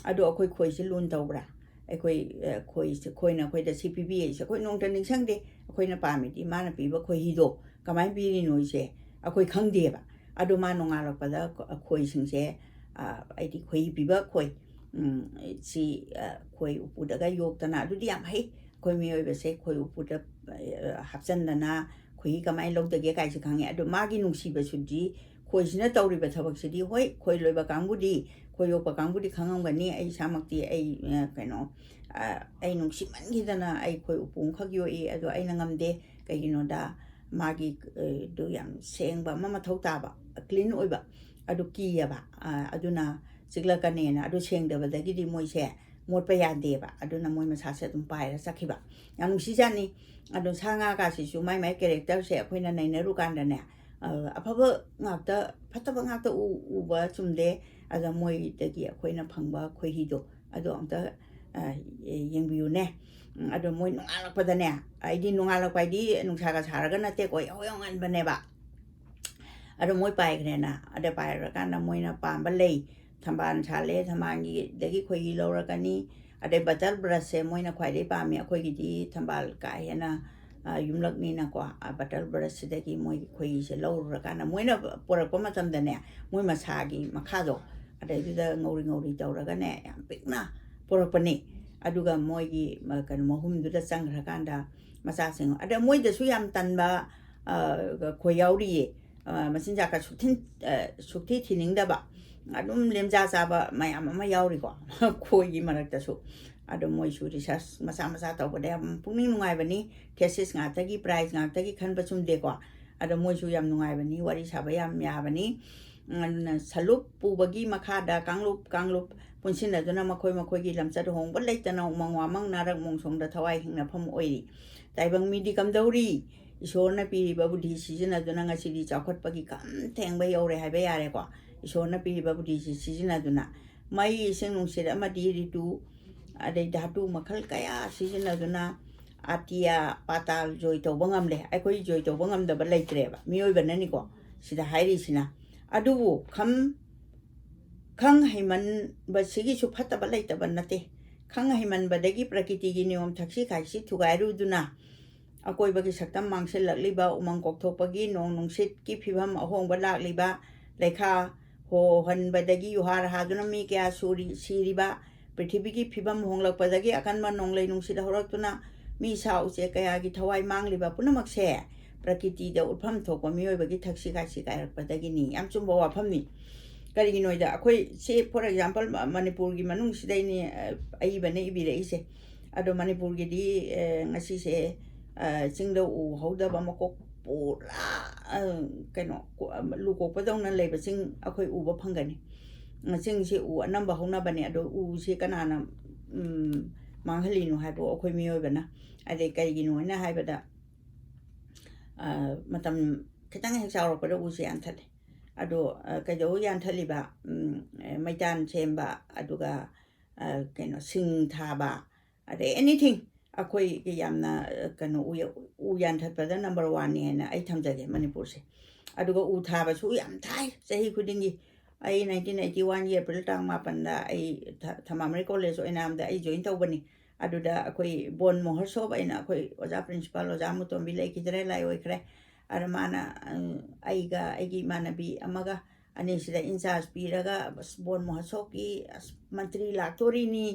ꯑꯗꯣ ꯑꯩꯈꯣꯏ ꯈꯣꯏꯁꯦ ꯂꯨꯅ ꯇꯧꯕ꯭ꯔꯥ? ꯑꯩꯈꯣꯏ, ꯑ, ꯈꯣꯏꯁꯦ, ꯈꯣꯏꯅ ꯑꯩꯈꯣꯏꯗ ꯁꯤ ꯄꯤꯕꯤꯌꯦ, ꯑꯩꯈꯣꯏ ꯅꯣꯡꯃꯇ ꯅꯤꯡꯁꯤꯡꯗꯦ꯫ ꯑꯩꯈꯣꯏꯅ ꯄꯥꯝꯃꯤꯗꯤ ꯃꯥꯅ ꯄꯤꯕ ꯈꯣꯏꯍꯤꯗꯣ ꯀꯃꯥꯏꯅ ꯄꯤꯔꯤꯅꯣꯁꯦ ꯑꯩꯈꯣꯏ ꯈꯪꯗꯦꯕ꯫ ꯑꯗꯣ ꯃꯥ ꯅꯣꯡꯉꯥꯜꯂꯛꯄꯗ ꯈꯣ-, ꯈꯣꯏꯁꯤꯡꯁꯦ, ꯑ, ꯑꯩꯗꯤ ꯈꯣꯏꯍꯤ ꯄꯤꯕ ꯈꯣꯏ, ꯎꯝ, ꯁꯤ, ꯑ, ꯈꯣꯏ ꯎꯄꯨꯗꯒ ꯌꯣꯛꯇꯅ, ꯑꯗꯨꯗꯤ ꯌꯥꯝ ꯍꯩ꯫ ꯑꯩꯈꯣꯏ ꯃꯤꯑꯣꯏꯕꯁꯦ ꯈꯣꯏ ꯎꯄꯨꯗ, ꯑ, ꯍꯥꯞꯆꯟꯗꯅ ꯈꯣꯏꯍꯤ ꯀꯃꯥꯏꯅ ꯂꯧꯗꯒꯦ ꯀꯥꯏꯁꯦ ꯈꯪꯉꯦ꯫ ꯑꯗꯣ ꯃꯥꯒꯤ ꯅꯨꯡꯁꯤꯕꯁꯤꯗꯤ, ꯈꯣꯏꯁꯤꯅ ꯇꯧꯔꯤꯕ ꯊꯕꯛꯁꯤꯗꯤ, ꯍꯣꯏ, ꯈꯣꯏ ꯂꯣꯏꯕ ꯀꯥꯡꯕꯨꯗꯤ, ꯈꯣꯏ ꯌꯣꯛꯄ ꯀꯥꯡꯕꯨꯗꯤ ꯈꯪꯉꯝꯒꯅꯤ꯫ ꯑꯩ ꯏꯁꯥꯃꯛꯇꯤ ꯑꯩ, ꯑ, ꯀꯩꯅꯣ, ꯑ, ꯑꯩ ꯅꯨꯡꯁꯤꯃꯟꯈꯤꯗꯅ ꯑꯩ ꯈꯣꯏ ꯎꯄꯨ ꯑꯃꯈꯛ ꯌꯣꯛꯏ꯫ ꯑꯗꯣ ꯑꯩꯅ ꯉꯝꯗꯦ꯫ ꯀꯩꯒꯤꯅꯣꯗ ꯃꯥꯒꯤ, ꯑ, ꯗꯨ ꯌꯥꯝ ꯁꯦꯡꯕ ꯑꯃ ꯃꯊꯧ ꯇꯥꯕ, clean ꯑꯣꯏꯕ꯫ ꯑꯗꯨ ꯀꯤꯌꯦꯕ꯫ ꯑ, ꯑꯗꯨꯅ ꯆꯤꯛꯂꯛꯀꯅꯦꯅ꯫ ꯑꯗꯨ ꯁꯦꯡꯗꯕꯗꯒꯤꯗꯤ ꯃꯣꯏꯁꯦ ꯃꯣꯠꯄ ꯌꯥꯗꯦꯕ꯫ ꯑꯗꯨꯅ ꯃꯣꯏ ꯃꯁꯥꯁꯦ ꯑꯗꯨꯝ ꯄꯥꯏꯔ ꯆꯠꯈꯤꯕ꯫ ꯌꯥꯝ ꯅꯨꯡꯁꯤꯖꯥꯠꯅꯤ꯫ ꯑꯗꯣ ꯁꯥ ꯉꯥ ꯀꯥꯁꯤꯁꯨ ꯃꯥꯏ ꯃꯥꯏ characterꯁꯦ ꯑꯩꯈꯣꯏꯅ ꯅꯩꯅꯔꯨꯀꯥꯟꯗꯅꯦ, ꯑ, ꯑꯐꯕ ꯉꯥꯛꯇ, ꯐꯠꯇꯕ ꯉꯥꯛꯇ ꯎ-, ꯎꯕ ꯆꯨꯝꯗꯦ꯫ ꯑꯗ ꯃꯣꯏꯗꯒꯤ ꯑꯩꯈꯣꯏꯅ ꯐꯪꯕ ꯈꯣꯏꯍꯤꯗꯣ, ꯑꯗꯣ ꯑꯝꯇ, ꯑ, ꯌꯦꯡꯕꯤꯌꯨꯅꯦ꯫ ꯎꯝ, ꯑꯗꯣ ꯃꯣꯏ ꯅꯣꯡꯉꯥꯜꯂꯛꯄꯗꯅꯦ, ꯑꯩꯗꯤ ꯅꯣꯡꯉꯥꯜꯂꯛꯄ ꯍꯥꯏꯗꯤ ꯅꯨꯡꯁꯥꯒ ꯁꯥꯔꯒ ꯅꯠꯇꯦꯀꯣ, ꯌꯥꯍꯧ ꯌꯥꯝ ꯉꯟꯕꯅꯦꯕ꯫ ꯑꯗꯣ ꯃꯣꯏ ꯄꯥꯏꯈ꯭ꯔꯦꯅ, ꯑꯗ ꯄꯥꯏꯈ꯭ꯔꯀꯥꯟꯗ ꯃꯣꯏꯅ ꯄꯥꯝꯕ ꯂꯩ, ꯊꯝꯕꯥꯜ ꯁꯥꯠꯂꯦ, ꯊꯝꯕꯥꯜꯒꯤꯗꯒꯤ ꯈꯣꯏꯍꯤ ꯂꯧꯔꯛꯀꯅꯤ꯫ ꯑꯗꯩ butter brushꯁꯦ ꯃꯣꯏꯅ ꯈ꯭ꯋꯥꯏꯗꯒꯤ ꯄꯥꯝꯃꯤ꯫ ꯑꯩꯈꯣꯏꯒꯤꯗꯤ ꯊꯝꯕꯥꯜ ꯀꯥ ꯍꯦꯟꯅ, ꯑ, ꯌꯨꯝꯂꯛꯅꯤꯅꯀꯣ, ꯑ, butter brushꯁꯤꯗꯒꯤ ꯃꯣꯏꯒꯤ ꯈꯣꯏꯍꯤꯁꯦ ꯂꯧꯔꯨꯔꯀꯥꯟꯗ ꯃꯣꯏꯅ ꯄꯨꯔꯛꯄ ꯃꯇꯝꯗꯅꯦ, ꯃꯣꯏ ꯃꯁꯥꯒꯤ ꯃꯈꯥꯗꯣ, ꯑꯗꯩꯗꯨꯗ ꯉꯧꯔꯤ ꯉꯧꯔꯤ ꯇꯧꯔꯒꯅꯦ, ꯌꯥꯝ ꯄꯤꯛꯅ ꯄꯨꯔꯛꯄꯅꯤ꯫ ꯑꯗꯨꯒ ꯃꯣꯏꯒꯤ, ꯃ-, ꯀꯩꯅꯣ, ꯃꯍꯨꯝꯗꯨꯗ ꯆꯪꯈ꯭ꯔꯀꯥꯟꯗ ꯃꯆꯥꯁꯤꯡ, ꯑꯗ ꯃꯣꯏꯗꯁꯨ ꯌꯥꯝ ꯇꯟꯕ, ꯈꯣꯏ ꯌꯥꯎꯔꯤꯌꯦ꯫ ꯃꯆꯤꯟꯖꯥꯛꯀ ꯁꯨꯛꯊꯤꯟ ꯁꯨꯛꯊꯤ ꯊꯤꯅꯤꯡꯗꯕ, ꯑꯗꯨꯝ ꯂꯦꯝꯖꯥ ꯆꯥꯕ ꯃꯌꯥꯝ ꯑꯃ ꯌꯥꯎꯔꯤꯀꯣ꯫ ꯈꯣꯏꯒꯤ ꯃꯔꯛꯇꯁꯨ꯫ ꯑꯗꯣ ꯃꯣꯏꯁꯨ ꯔꯤꯁꯔꯁ ꯃꯆꯥ ꯃꯆꯥ ꯇꯧꯕꯗ ꯌꯥꯝ ꯄꯨꯛꯅꯤꯡ ꯅꯨꯡꯉꯥꯏꯕꯅꯤ꯫ ꯊꯦꯁꯤꯁ ꯉꯥꯛꯇꯒꯤ, ꯄ꯭ꯔꯥꯏꯖ ꯉꯥꯛꯇꯒꯤ ꯈꯟꯕ ꯆꯨꯝꯗꯦꯀꯣ꯫ ꯑꯗꯣ ꯃꯣꯏꯁꯨ ꯌꯥꯝ ꯅꯨꯡꯉꯥꯏꯕꯅꯤ, ꯋꯥꯔꯤ ꯁꯥꯕ ꯌꯥꯝ ꯌꯥꯕꯅꯤ꯫ ꯑꯗꯨꯅ ꯁꯂꯨꯞ ꯄꯨꯕꯒꯤ ꯃꯈꯥꯗ ꯀꯥꯡꯂꯨꯞ ꯀꯥꯡꯂꯨꯞ ꯄꯨꯟꯁꯤꯟꯅꯗꯨꯅ ꯃꯈꯣꯏ ꯃꯈꯣꯏꯒꯤ ꯂꯝꯆꯠ ꯍꯣꯡꯕ ꯂꯩꯇꯅ ꯎꯃꯪ ꯋꯥꯃꯪ ꯅꯥꯔꯛ ꯃꯣꯡꯁꯣꯡꯗ ꯊꯋꯥꯏ ꯍꯤꯡꯅꯐꯝ ꯑꯣꯏꯔꯤ꯫ ꯇꯥꯏꯕꯪ ꯃꯤꯗꯤ ꯀꯝꯗꯧꯔꯤ? ꯏꯁꯣꯔꯅ ꯄꯤꯔꯤꯕ ꯕꯨꯙꯤ ꯁꯤꯖꯤꯟꯅꯗꯨꯅ ꯉꯁꯤꯗꯤ ꯆꯥꯎꯈꯠꯄꯒꯤ ꯈꯝ ꯊꯦꯡꯕ ꯌꯧꯔꯦ ꯍꯥꯏꯕ ꯌꯥꯔꯦꯀꯣ꯫ ꯏꯁꯣꯔꯅ ꯄꯤꯔꯤꯕ ꯕꯨꯙꯤꯁꯤ ꯁꯤꯖꯤꯟꯅꯗꯨꯅ ꯃꯩ, ꯏꯁꯤꯡ, ꯅꯨꯡꯁꯤꯠ ꯑꯃꯗꯤ ꯔꯤꯇꯨ, ꯑꯗꯩ ꯙꯥꯇꯨ ꯃꯈꯜ ꯀꯌꯥ ꯁꯤꯖꯤꯟꯅꯗꯨꯅ ꯑꯇꯤꯌꯥ ꯄꯥꯇꯥꯜ ꯖꯣꯏ ꯇꯧꯕ ꯉꯝꯂꯦ꯫ ꯑꯩꯈꯣꯏ ꯖꯣꯏ ꯇꯧꯕ ꯉꯝꯗꯕ ꯂꯩꯇ꯭ꯔꯦꯕ, ꯃꯤꯑꯣꯏꯕꯅꯅꯤꯀꯣ ꯁꯤꯗ ꯍꯥꯏꯔꯤꯁꯤꯅ꯫ ꯑꯗꯨꯕꯨ ꯈꯝ ꯈꯪ ꯍꯩꯃꯟꯕꯁꯤꯒꯤꯁꯨ ꯐꯠꯇꯕ ꯂꯩꯇꯕ ꯅꯠꯇꯦ꯫ ꯈꯪ ꯍꯩꯃꯟꯕꯗꯒꯤ ꯄ꯭ꯔꯀꯤꯇꯤꯒꯤ ꯅꯤꯌꯣꯝ ꯊꯛꯁꯤ ꯈꯥꯁꯤ ꯊꯨꯒꯥꯏꯔꯨꯗꯨꯅ ꯑꯀꯣꯏꯕꯒꯤ ꯁꯛꯇꯝ ꯃꯥꯡꯁꯤꯜꯂꯛꯂꯤꯕ, ꯎꯃꯪ ꯀꯣꯛꯊꯣꯛꯄꯒꯤ, ꯅꯣꯡ ꯅꯨꯡꯁꯤꯠꯀꯤ ꯐꯤꯕꯝ ꯑꯍꯣꯡꯕ ꯂꯥꯛꯂꯤꯕ, ꯂꯩꯈꯥ ꯍꯣꯍꯟꯕꯗꯒꯤ ꯌꯨꯍꯥꯔ ꯍꯥꯗꯨꯅ ꯃꯤ ꯀꯌꯥ ꯁꯨꯔꯤ-, ꯁꯤꯔꯤꯕ, ꯄ꯭ꯔꯤꯊꯤꯕꯤꯒꯤ ꯐꯤꯕꯝ ꯍꯣꯡꯂꯛꯄꯗꯒꯤ ꯑꯀꯟꯕ ꯅꯣꯡꯂꯩ ꯅꯨꯡꯁꯤꯠ ꯍꯧꯔꯛꯇꯨꯅ ꯃꯤ ꯁꯥ ꯎꯆꯦꯛ ꯀꯌꯥꯒꯤ ꯊꯋꯥꯏ ꯃꯥꯡꯂꯤꯕ ꯄꯨꯝꯅꯃꯛꯁꯦ ꯄ꯭ꯔꯀꯤꯇꯤꯗ ꯎꯠꯐꯝ ꯊꯣꯛꯄ ꯃꯤꯑꯣꯏꯕꯒꯤ ꯊꯛꯁꯤ ꯈꯥꯁꯤ ꯀꯥꯏꯔꯛꯄꯗꯒꯤꯅꯤ꯫ ꯌꯥꯝ ꯆꯨꯝꯕ ꯋꯥꯐꯝꯅꯤ꯫ ꯀꯔꯤꯒꯤꯅꯣ ꯍꯥꯏꯗ ꯑꯩꯈꯣꯏ ꯁꯤ, for example, ꯃ-, ꯃꯅꯤꯄꯨꯔꯒꯤ ꯃꯅꯨꯡꯁꯤꯗꯩꯅꯤ, ꯑ, ꯑꯏꯕꯅ ꯏꯕꯤꯔꯛꯏꯁꯦ꯫ ꯑꯗꯣ ꯃꯅꯤꯄꯨꯔꯒꯤꯗꯤ, ꯑ, ꯉꯁꯤꯁꯦ, ꯑ, ꯆꯤꯡꯗ ꯎ ꯍꯧꯗꯕ ꯃꯀꯣꯛ ꯄꯨꯔꯥ, ꯑ, ꯀꯩꯅꯣ, ꯀꯣ-, ꯑ, ꯂꯨ ꯀꯣꯛꯄꯗꯧꯅ ꯂꯩꯕ ꯆꯤꯡ ꯑꯩꯈꯣꯏ ꯎꯕ ꯐꯪꯒꯅꯤ꯫ ꯆꯤꯡꯁꯤ ꯎ ꯑꯅꯝꯕ ꯍꯧꯅꯕꯅꯦ, ꯑꯗꯣ ꯎꯁꯤ ꯀꯅꯥꯅ, ꯎꯝ, ꯃꯥꯡꯍꯜꯂꯤꯅꯣ ꯍꯥꯏꯕ ꯑꯩꯈꯣꯏ ꯃꯤꯑꯣꯏꯕꯅ꯫ ꯑꯗꯩ ꯀꯩꯒꯤꯅꯣ ꯍꯥꯏꯅ ꯍꯥꯏꯕꯗ, ꯑ, ꯃꯇꯝ ꯈꯤꯇꯪ ꯍꯦꯛ ꯆꯥꯎꯔꯛꯄꯗ ꯎꯁꯦ ꯌꯥꯟꯊꯠꯂꯦ꯫ ꯑꯗꯣ, ꯑ, ꯀꯩꯗꯧꯕ ꯌꯥꯟꯊꯠꯂꯤꯕ? ꯎꯝ, ꯑ, ꯃꯩꯇꯥꯟ ꯁꯦꯝꯕ, ꯑꯗꯨꯒ, ꯑ, ꯀꯩꯅꯣ, ꯁꯤꯡ ꯊꯥꯕ, ꯑꯗꯩ anything꯫ ꯑꯩꯈꯣꯏꯒꯤ ꯌꯥꯝꯅ, ꯑ, ꯀꯩꯅꯣ, ꯎ ꯌ-, ꯎ ꯌꯥꯟꯊꯠꯄꯗ number oneꯅꯤ ꯍꯥꯏꯅ ꯑꯩ ꯊꯝꯖꯒꯦ ꯃꯅꯤꯄꯨꯔꯁꯦ꯫ ꯑꯗꯨꯒ ꯎ ꯊꯥꯕꯁꯨ ꯌꯥꯝ ꯊꯥꯏ ꯆꯍꯤ ꯈꯨꯗꯤꯡꯒꯤ꯫ ꯑꯩ nineteen eighty oneꯒꯤ April ꯇꯥꯡ ꯃꯥꯄꯟꯗ ꯑꯩ ꯊ-, ꯊꯃꯥꯃꯔꯤ ꯀꯣꯂꯦꯖ ꯑꯣꯏꯅꯥꯝꯗ ꯑꯩ join ꯇꯧꯕꯅꯤ꯫ ꯑꯗꯨꯗ ꯑꯩꯈꯣꯏ ꯕꯣꯟ ꯃꯣꯍꯔꯁꯣꯞ ꯑꯩꯅ, ꯑꯩꯈꯣꯏ ꯑꯣꯖꯥ principal, ꯑꯣꯖꯥ ꯃꯨꯇꯣꯝꯕꯤ ꯂꯩꯈꯤꯗ꯭ꯔꯦ, ꯂꯥꯏ ꯑꯣꯏꯈ꯭ꯔꯦ꯫ ꯑꯗ ꯃꯥꯅ, ꯑ, ꯑꯩꯒ ꯑꯩꯒꯤ ꯏꯃꯥꯟꯅꯕꯤ ꯑꯃꯒ ꯑꯅꯤꯁꯤꯗ in charge ꯄꯤꯔꯒ, ꯑꯁ, ꯕꯣꯟ ꯃꯣꯍꯔꯁꯣꯞꯀꯤ, ꯑꯁ, ꯃꯟꯇ꯭ꯔꯤ ꯂꯥꯛꯇꯣꯔꯤꯅꯤ,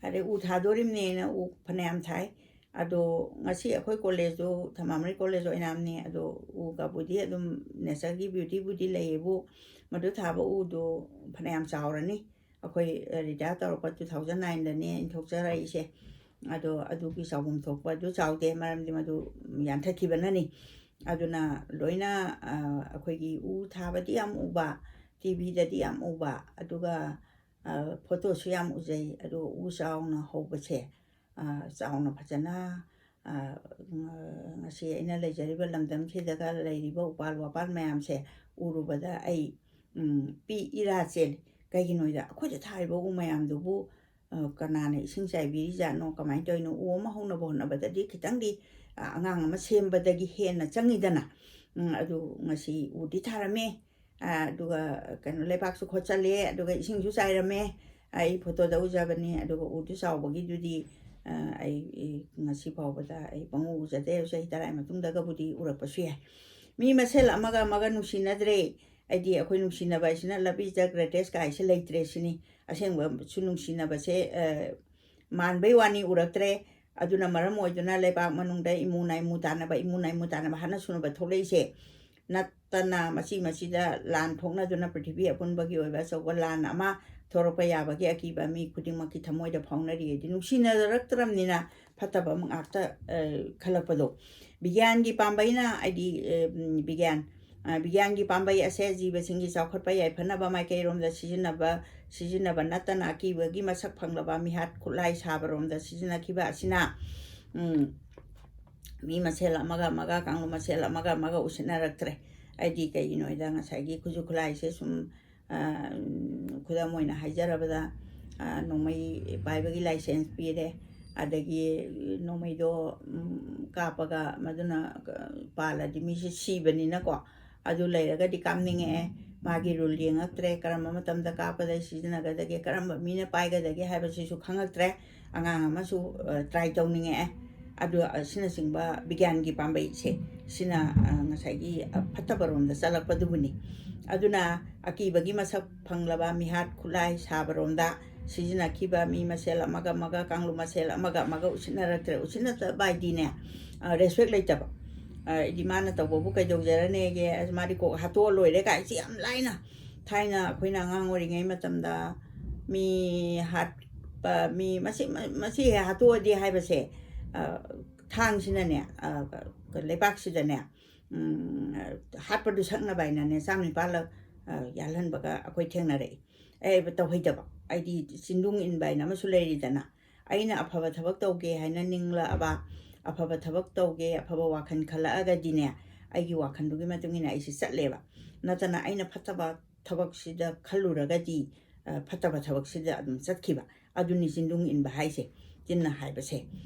ꯑꯗꯩ ꯎ ꯊꯥꯗꯣꯔꯤꯕꯅꯦꯅ ꯎ ꯐꯅꯌꯥꯝ ꯊꯥꯏ꯫ ꯑꯗꯣ ꯉꯁꯤ ꯑꯩꯈꯣꯏ ꯀꯣꯂꯦꯖꯇꯨ ꯊꯃꯥꯃꯔꯤ ꯀꯣꯂꯦꯖ ꯑꯣꯏꯅꯥꯝꯅꯤ꯫ ꯑꯗꯣ ꯎꯒꯕꯨꯗꯤ ꯑꯗꯨꯝ natureꯒꯤ beautyꯕꯨꯗꯤ ꯂꯩꯌꯦꯕꯨ, ꯃꯗꯨ ꯊꯥꯕ ꯎꯗꯨ ꯐꯅꯌꯥꯝ ꯆꯥꯎꯔꯅꯤ꯫ ꯑꯩꯈꯣꯏ retire ꯇꯧꯔꯛꯄ two thousand nineꯗꯅꯤ ꯏꯟꯊꯣꯛꯆꯔꯛꯏꯁꯦ꯫ ꯑꯗꯣ ꯑꯗꯨꯒꯤ ꯆꯥꯎꯐꯝ ꯊꯣꯛꯄ ꯑꯗꯨ ꯆꯥꯎꯗꯦ, ꯃꯔꯝꯗꯤ ꯃꯗꯨ ꯌꯥꯟꯊꯠꯈꯤꯕꯅꯅꯤ꯫ ꯑꯗꯨꯅ ꯂꯣꯏꯅ, ꯑ, ꯑꯩꯈꯣꯏꯒꯤ ꯎ ꯊꯥꯕꯗꯤ ꯌꯥꯝ ꯎꯕ, TVꯗꯗꯤ ꯌꯥꯝ ꯎꯕ, ꯑꯗꯨꯒ, ꯑ, photoꯁꯨ ꯌꯥꯝ ꯎꯖꯩ꯫ ꯑꯗꯣ ꯎ ꯆꯥꯎꯅ ꯍꯧꯕꯁꯦ, ꯑ, ꯆꯥꯎꯅ ꯐꯖꯅ, ꯑ, ꯉ-, ꯉꯁꯤ ꯑꯩꯅ ꯂꯩꯖꯔꯤꯕ ꯂꯝꯗꯝꯁꯤꯗꯒ ꯂꯩꯔꯤꯕ ꯎꯄꯥꯜ ꯋꯥꯄꯥꯜ ꯃꯌꯥꯝꯁꯦ ꯎꯔꯨꯕꯗ ꯑꯩ, ꯎꯝ, ꯄꯤ ꯏꯔꯥ ꯆꯦꯜꯂꯤ꯫ ꯀꯩꯒꯤꯅꯣꯗ ꯑꯩꯈꯣꯏꯗ ꯊꯥꯔꯤꯕ ꯎ ꯃꯌꯥꯝꯗꯨꯕꯨ, ꯑ, ꯀꯅꯥꯅ ꯏꯁꯤꯡ ꯆꯥꯏꯕꯤꯔꯤꯖꯥꯠꯅꯣ, ꯀꯃꯥꯏꯅ ꯇꯧꯔꯤꯅꯣ? ꯎ ꯑꯃ ꯍꯧꯅꯕ ꯍꯣꯠꯅꯕꯗꯗꯤ ꯈꯤꯇꯪꯗꯤ, ꯑ, ꯑꯉꯥꯡ ꯑꯃ ꯁꯦꯝꯕꯗꯒꯤ ꯍꯦꯟꯅ ꯆꯪꯉꯤꯗꯅ꯫ ꯎꯝ, ꯑꯗꯨ ꯉꯁꯤ ꯎꯗꯤ ꯊꯥꯔꯝꯃꯦ, ꯑ, ꯑꯗꯨꯒ ꯀꯩꯅꯣ, ꯂꯩꯕꯥꯛꯁꯨ ꯈꯣꯠꯆꯜꯂꯦ, ꯑꯗꯨꯒ ꯏꯁꯤꯡꯁꯨ ꯆꯥꯏꯔꯝꯃꯦ꯫ ꯑꯩ photoꯗ ꯎꯖꯕꯅꯤ꯫ ꯑꯗꯨꯒ ꯎꯗꯨ ꯆꯥꯎꯕꯒꯤꯗꯨꯗꯤ, ꯑ, ꯑꯩ, ꯑꯩ ꯉꯁꯤ ꯐꯥꯎꯕꯗ ꯑꯩ ꯄꯪꯎ ꯎꯖꯗꯦ꯫ ꯆꯍꯤ ꯇꯔꯥꯒꯤ ꯃꯇꯨꯡꯗꯒꯕꯨꯗꯤ ꯎꯔꯛꯄꯁꯨ ꯌꯥꯏ꯫ ꯃꯤ ꯃꯁꯦꯜ ꯑꯃꯒ ꯑꯃꯒ ꯅꯨꯡꯁꯤꯅꯗ꯭ꯔꯦ꯫ ꯑꯩꯗꯤ ꯑꯩꯈꯣꯏ ꯅꯨꯡꯁꯤꯅꯕ ꯍꯥꯏꯁꯤꯅ love is the greatest ꯀꯥꯏꯁꯦ ꯂꯩꯇ꯭ꯔꯦ ꯁꯤꯅꯤ꯫ ꯑꯁꯦꯡꯕꯁꯨ ꯅꯨꯡꯁꯤꯅꯕꯁꯦ, ꯑ, ꯃꯥꯟꯕꯩ ꯋꯥꯅꯤ ꯎꯔꯛꯇ꯭ꯔꯦ꯫ ꯑꯗꯨꯅ ꯃꯔꯝ ꯑꯣꯏꯗꯨꯅ ꯂꯩꯕꯥꯛ ꯃꯅꯨꯡꯗ ꯏꯃꯨ ꯅꯥꯏꯃꯨ ꯇꯥꯅꯕ, ꯏꯃꯨ ꯅꯥꯏꯃꯨ ꯇꯥꯅꯕ ꯍꯥꯠꯅ ꯁꯨꯅꯕ ꯊꯣꯛꯂꯛꯏꯁꯦ ꯅꯠꯇꯅ, ꯃꯆꯤ ꯃꯆꯤꯗ ꯂꯥꯟ ꯊꯣꯛꯅꯗꯨꯅ ꯄ꯭ꯔꯤꯊꯤꯕꯤ ꯑꯄꯨꯟꯕꯒꯤ ꯑꯣꯏꯕ ꯑꯆꯧꯕ ꯂꯥꯟ ꯑꯃ ꯊꯣꯔꯛꯄ ꯌꯥꯕꯒꯤ ꯑꯀꯤꯕ ꯃꯤ ꯈꯨꯗꯤꯡꯃꯛꯀꯤ ꯊꯃꯣꯏꯗ ꯐꯥꯎꯅꯔꯤ꯫ ꯍꯥꯏꯗꯤ ꯅꯨꯡꯁꯤꯅꯔꯛꯇ꯭ꯔꯕꯅꯤꯅ ꯐꯠꯇꯕ ꯉꯥꯛꯇ, ꯑ, ꯈꯜꯂꯛꯄꯗꯣ꯫ ꯕꯤꯒ꯭ꯌꯥꯟꯒꯤ ꯄꯥꯝꯕꯩꯅ, ꯍꯥꯏꯗꯤ, ꯑ, ꯎꯝ, ꯕꯤꯒ꯭ꯌꯥꯟ, ꯑ, ꯕꯤꯒ꯭ꯌꯥꯟꯒꯤ ꯄꯥꯝꯕꯩ ꯑꯁꯦ ꯖꯤꯕꯁꯤꯡꯒꯤ ꯆꯥꯎꯈꯠꯄ ꯌꯥꯏꯐꯅꯕ ꯃꯥꯏꯀꯩꯔꯣꯝꯗ ꯁꯤꯖꯤꯟꯅꯕ, ꯁꯤꯖꯤꯟꯅꯕ ꯅꯠꯇꯅ ꯑꯀꯤꯕꯒꯤ ꯃꯁꯛ ꯐꯪꯂꯕ ꯃꯤꯍꯥꯠ ꯈꯨꯠꯂꯥꯏ ꯁꯥꯕꯔꯣꯝꯗ ꯁꯤꯖꯤꯟꯅꯈꯤꯕ ꯑꯁꯤꯅ, ꯎꯝ, ꯃꯤ ꯃꯁꯦꯜ ꯑꯃꯒ ꯑꯃꯒ, ꯀꯥꯡꯂꯨꯞ ꯃꯁꯦꯜ ꯑꯃꯒ ꯑꯃꯒ ꯎꯁꯤꯠꯅꯔꯛꯇ꯭ꯔꯦ꯫ ꯑꯩꯗꯤ ꯀꯩꯒꯤꯅꯣ ꯍꯥꯏꯗ ꯉꯁꯥꯏꯒꯤ ꯈꯨꯠꯁꯨ ꯈꯨꯠꯂꯥꯏꯁꯦ ꯁꯨꯝ, ꯑ, ꯈꯨꯗꯝ ꯑꯣꯏꯅ ꯍꯥꯏꯖꯔꯕꯗ, ꯑ, ꯅꯣꯡꯃꯩ ꯄꯥꯏꯕꯒꯤ license ꯄꯤꯔꯦ, ꯑꯗꯒꯤ ꯅꯣꯡꯃꯩꯗꯣ, ꯎꯝ, ꯀꯥꯞꯄꯒ ꯃꯗꯨꯅ, ꯑ, ꯄꯥꯜꯂꯗꯤ ꯃꯤꯁꯦ ꯁꯤꯕꯅꯤꯅꯀꯣ, ꯑꯗꯨ ꯂꯩꯔꯒꯗꯤ ꯀꯥꯞꯅꯤꯡꯉꯛꯑꯦ꯫ ꯃꯥꯒꯤ rule ꯌꯦꯡꯉꯛꯇ꯭ꯔꯦ, ꯀꯔꯝꯕ ꯃꯇꯝꯗ ꯀꯥꯞꯄꯗ ꯁꯤꯖꯤꯟꯅꯒꯗꯒꯦ, ꯀꯔꯝꯕ ꯃꯤꯅ ꯄꯥꯏꯒꯗꯒꯦ ꯍꯥꯏꯕꯁꯤꯁꯨ ꯈꯪꯉꯛꯇ꯭ꯔꯦ꯫ ꯑꯉꯥꯡ ꯑꯃꯁꯨ, ꯑ, try ꯇꯧꯅꯤꯡꯉꯛꯑꯦ꯫ ꯑꯗꯨ ꯑꯁꯤꯅꯆꯤꯡꯕ ꯕꯤꯒ꯭ꯌꯥꯟꯒꯤ ꯄꯥꯝꯕꯩꯁꯦ, ꯁꯤꯅ, ꯑ, ꯉꯁꯥꯏꯒꯤ, ꯑ, ꯐꯠꯇꯕꯔꯣꯝꯗ ꯆꯠꯂꯛꯄꯗꯨꯕꯨꯅꯤ꯫ ꯑꯗꯨꯅ ꯑꯀꯤꯕꯒꯤ ꯃꯁꯛ ꯐꯪꯂꯕ ꯃꯤꯍꯥꯠ ꯈꯨꯠꯂꯥꯏ ꯁꯥꯕꯔꯣꯝꯗ ꯁꯤꯖꯤꯟꯅꯈꯤꯕ ꯃꯤ ꯃꯁꯦꯜ ꯑꯃꯒ ꯑꯃꯒ, ꯀꯥꯡꯂꯨꯞ ꯃꯁꯦꯜ ꯑꯃꯒ ꯑꯃꯒ ꯎꯁꯤꯠꯅꯔꯛꯇ꯭ꯔꯦ꯫ ꯎꯁꯤꯠꯅꯗꯕ ꯍꯥꯏꯗꯤꯅꯦ, ꯔꯦꯁꯄꯦꯛ ꯂꯩꯇꯕ꯫ ꯍꯥꯏꯗꯤ ꯃꯥꯅ ꯇꯧꯕꯕꯨ ꯀꯩꯗꯧꯖꯔꯅꯦꯒꯦ, ꯑꯁ, ꯃꯥꯗꯤ ꯀꯣꯛ ꯍꯥꯠꯇꯣꯛꯑ ꯂꯣꯏꯔꯦ ꯀꯥꯏꯁꯤ ꯌꯥꯝ ꯂꯥꯏꯅ, ꯊꯥꯏꯅ ꯑꯩꯈꯣꯏꯅ ꯑꯉꯥꯡ ꯑꯣꯏꯔꯤꯉꯩ ꯃꯇꯝꯗ ꯃꯤ ꯍꯥꯠꯄ, ꯃꯤ ꯃꯁꯤ, ꯃꯁꯤ ꯍꯦꯛ ꯍꯥꯠꯇꯣꯛꯑꯗꯤ ꯍꯥꯏꯕꯁꯦ, ꯊꯥꯡꯁꯤꯅꯅꯦ, ꯂꯩꯕꯥꯛꯁꯤꯗꯅꯦ, ꯍꯥꯠꯄꯗꯨ ꯁꯛꯅꯕ ꯍꯥꯏꯅꯅꯦ, ꯆꯥꯝ ꯅꯤꯄꯥꯜꯂꯛ ꯌꯥꯜꯍꯟꯕꯒ ꯑꯩꯈꯣꯏ ꯊꯦꯡꯅꯔꯛꯏ꯫ ꯑꯩ ꯇꯧꯍꯩꯗꯕ, ꯑꯩꯗꯤ ꯆꯤꯟꯗꯨꯡ ꯏꯟꯕ ꯍꯥꯏꯅ ꯑꯃꯁꯨ ꯂꯩꯔꯤꯗꯅ, ꯑꯩꯅ ꯑꯐꯕ ꯊꯕꯛ ꯇꯧꯒꯦ ꯍꯥꯏꯅ ꯅꯤꯡꯂꯛꯑꯕ, ꯑꯐꯕ ꯊꯕꯛ ꯇꯧꯒꯦ, ꯑꯐꯕ ꯋꯥꯈꯜ ꯈꯜꯂꯛꯑꯒꯗꯤꯅꯦ, ꯑꯩꯒꯤ ꯋꯥꯈꯜꯗꯨꯒꯤ ꯃꯇꯨꯡ ꯏꯟꯅ ꯑꯩꯁꯦ ꯆꯠꯂꯦꯕ꯫ ꯅꯠꯇꯅ ꯑꯩꯅ ꯐꯠꯇꯕ ꯊꯕꯛꯁꯤꯗ ꯈꯜꯂꯨꯔꯒꯗꯤ, ꯐꯠꯇꯕ ꯊꯕꯛꯁꯤꯗ ꯑꯗꯨꯝ ꯆꯠꯈꯤꯕ꯫ ꯑꯗꯨꯅꯤ ꯆꯤꯟꯗꯨꯡ ꯏꯟꯕ ꯍꯥꯏꯁꯦ, ꯆꯤꯟꯅ ꯍꯥꯏꯕꯁꯦ꯫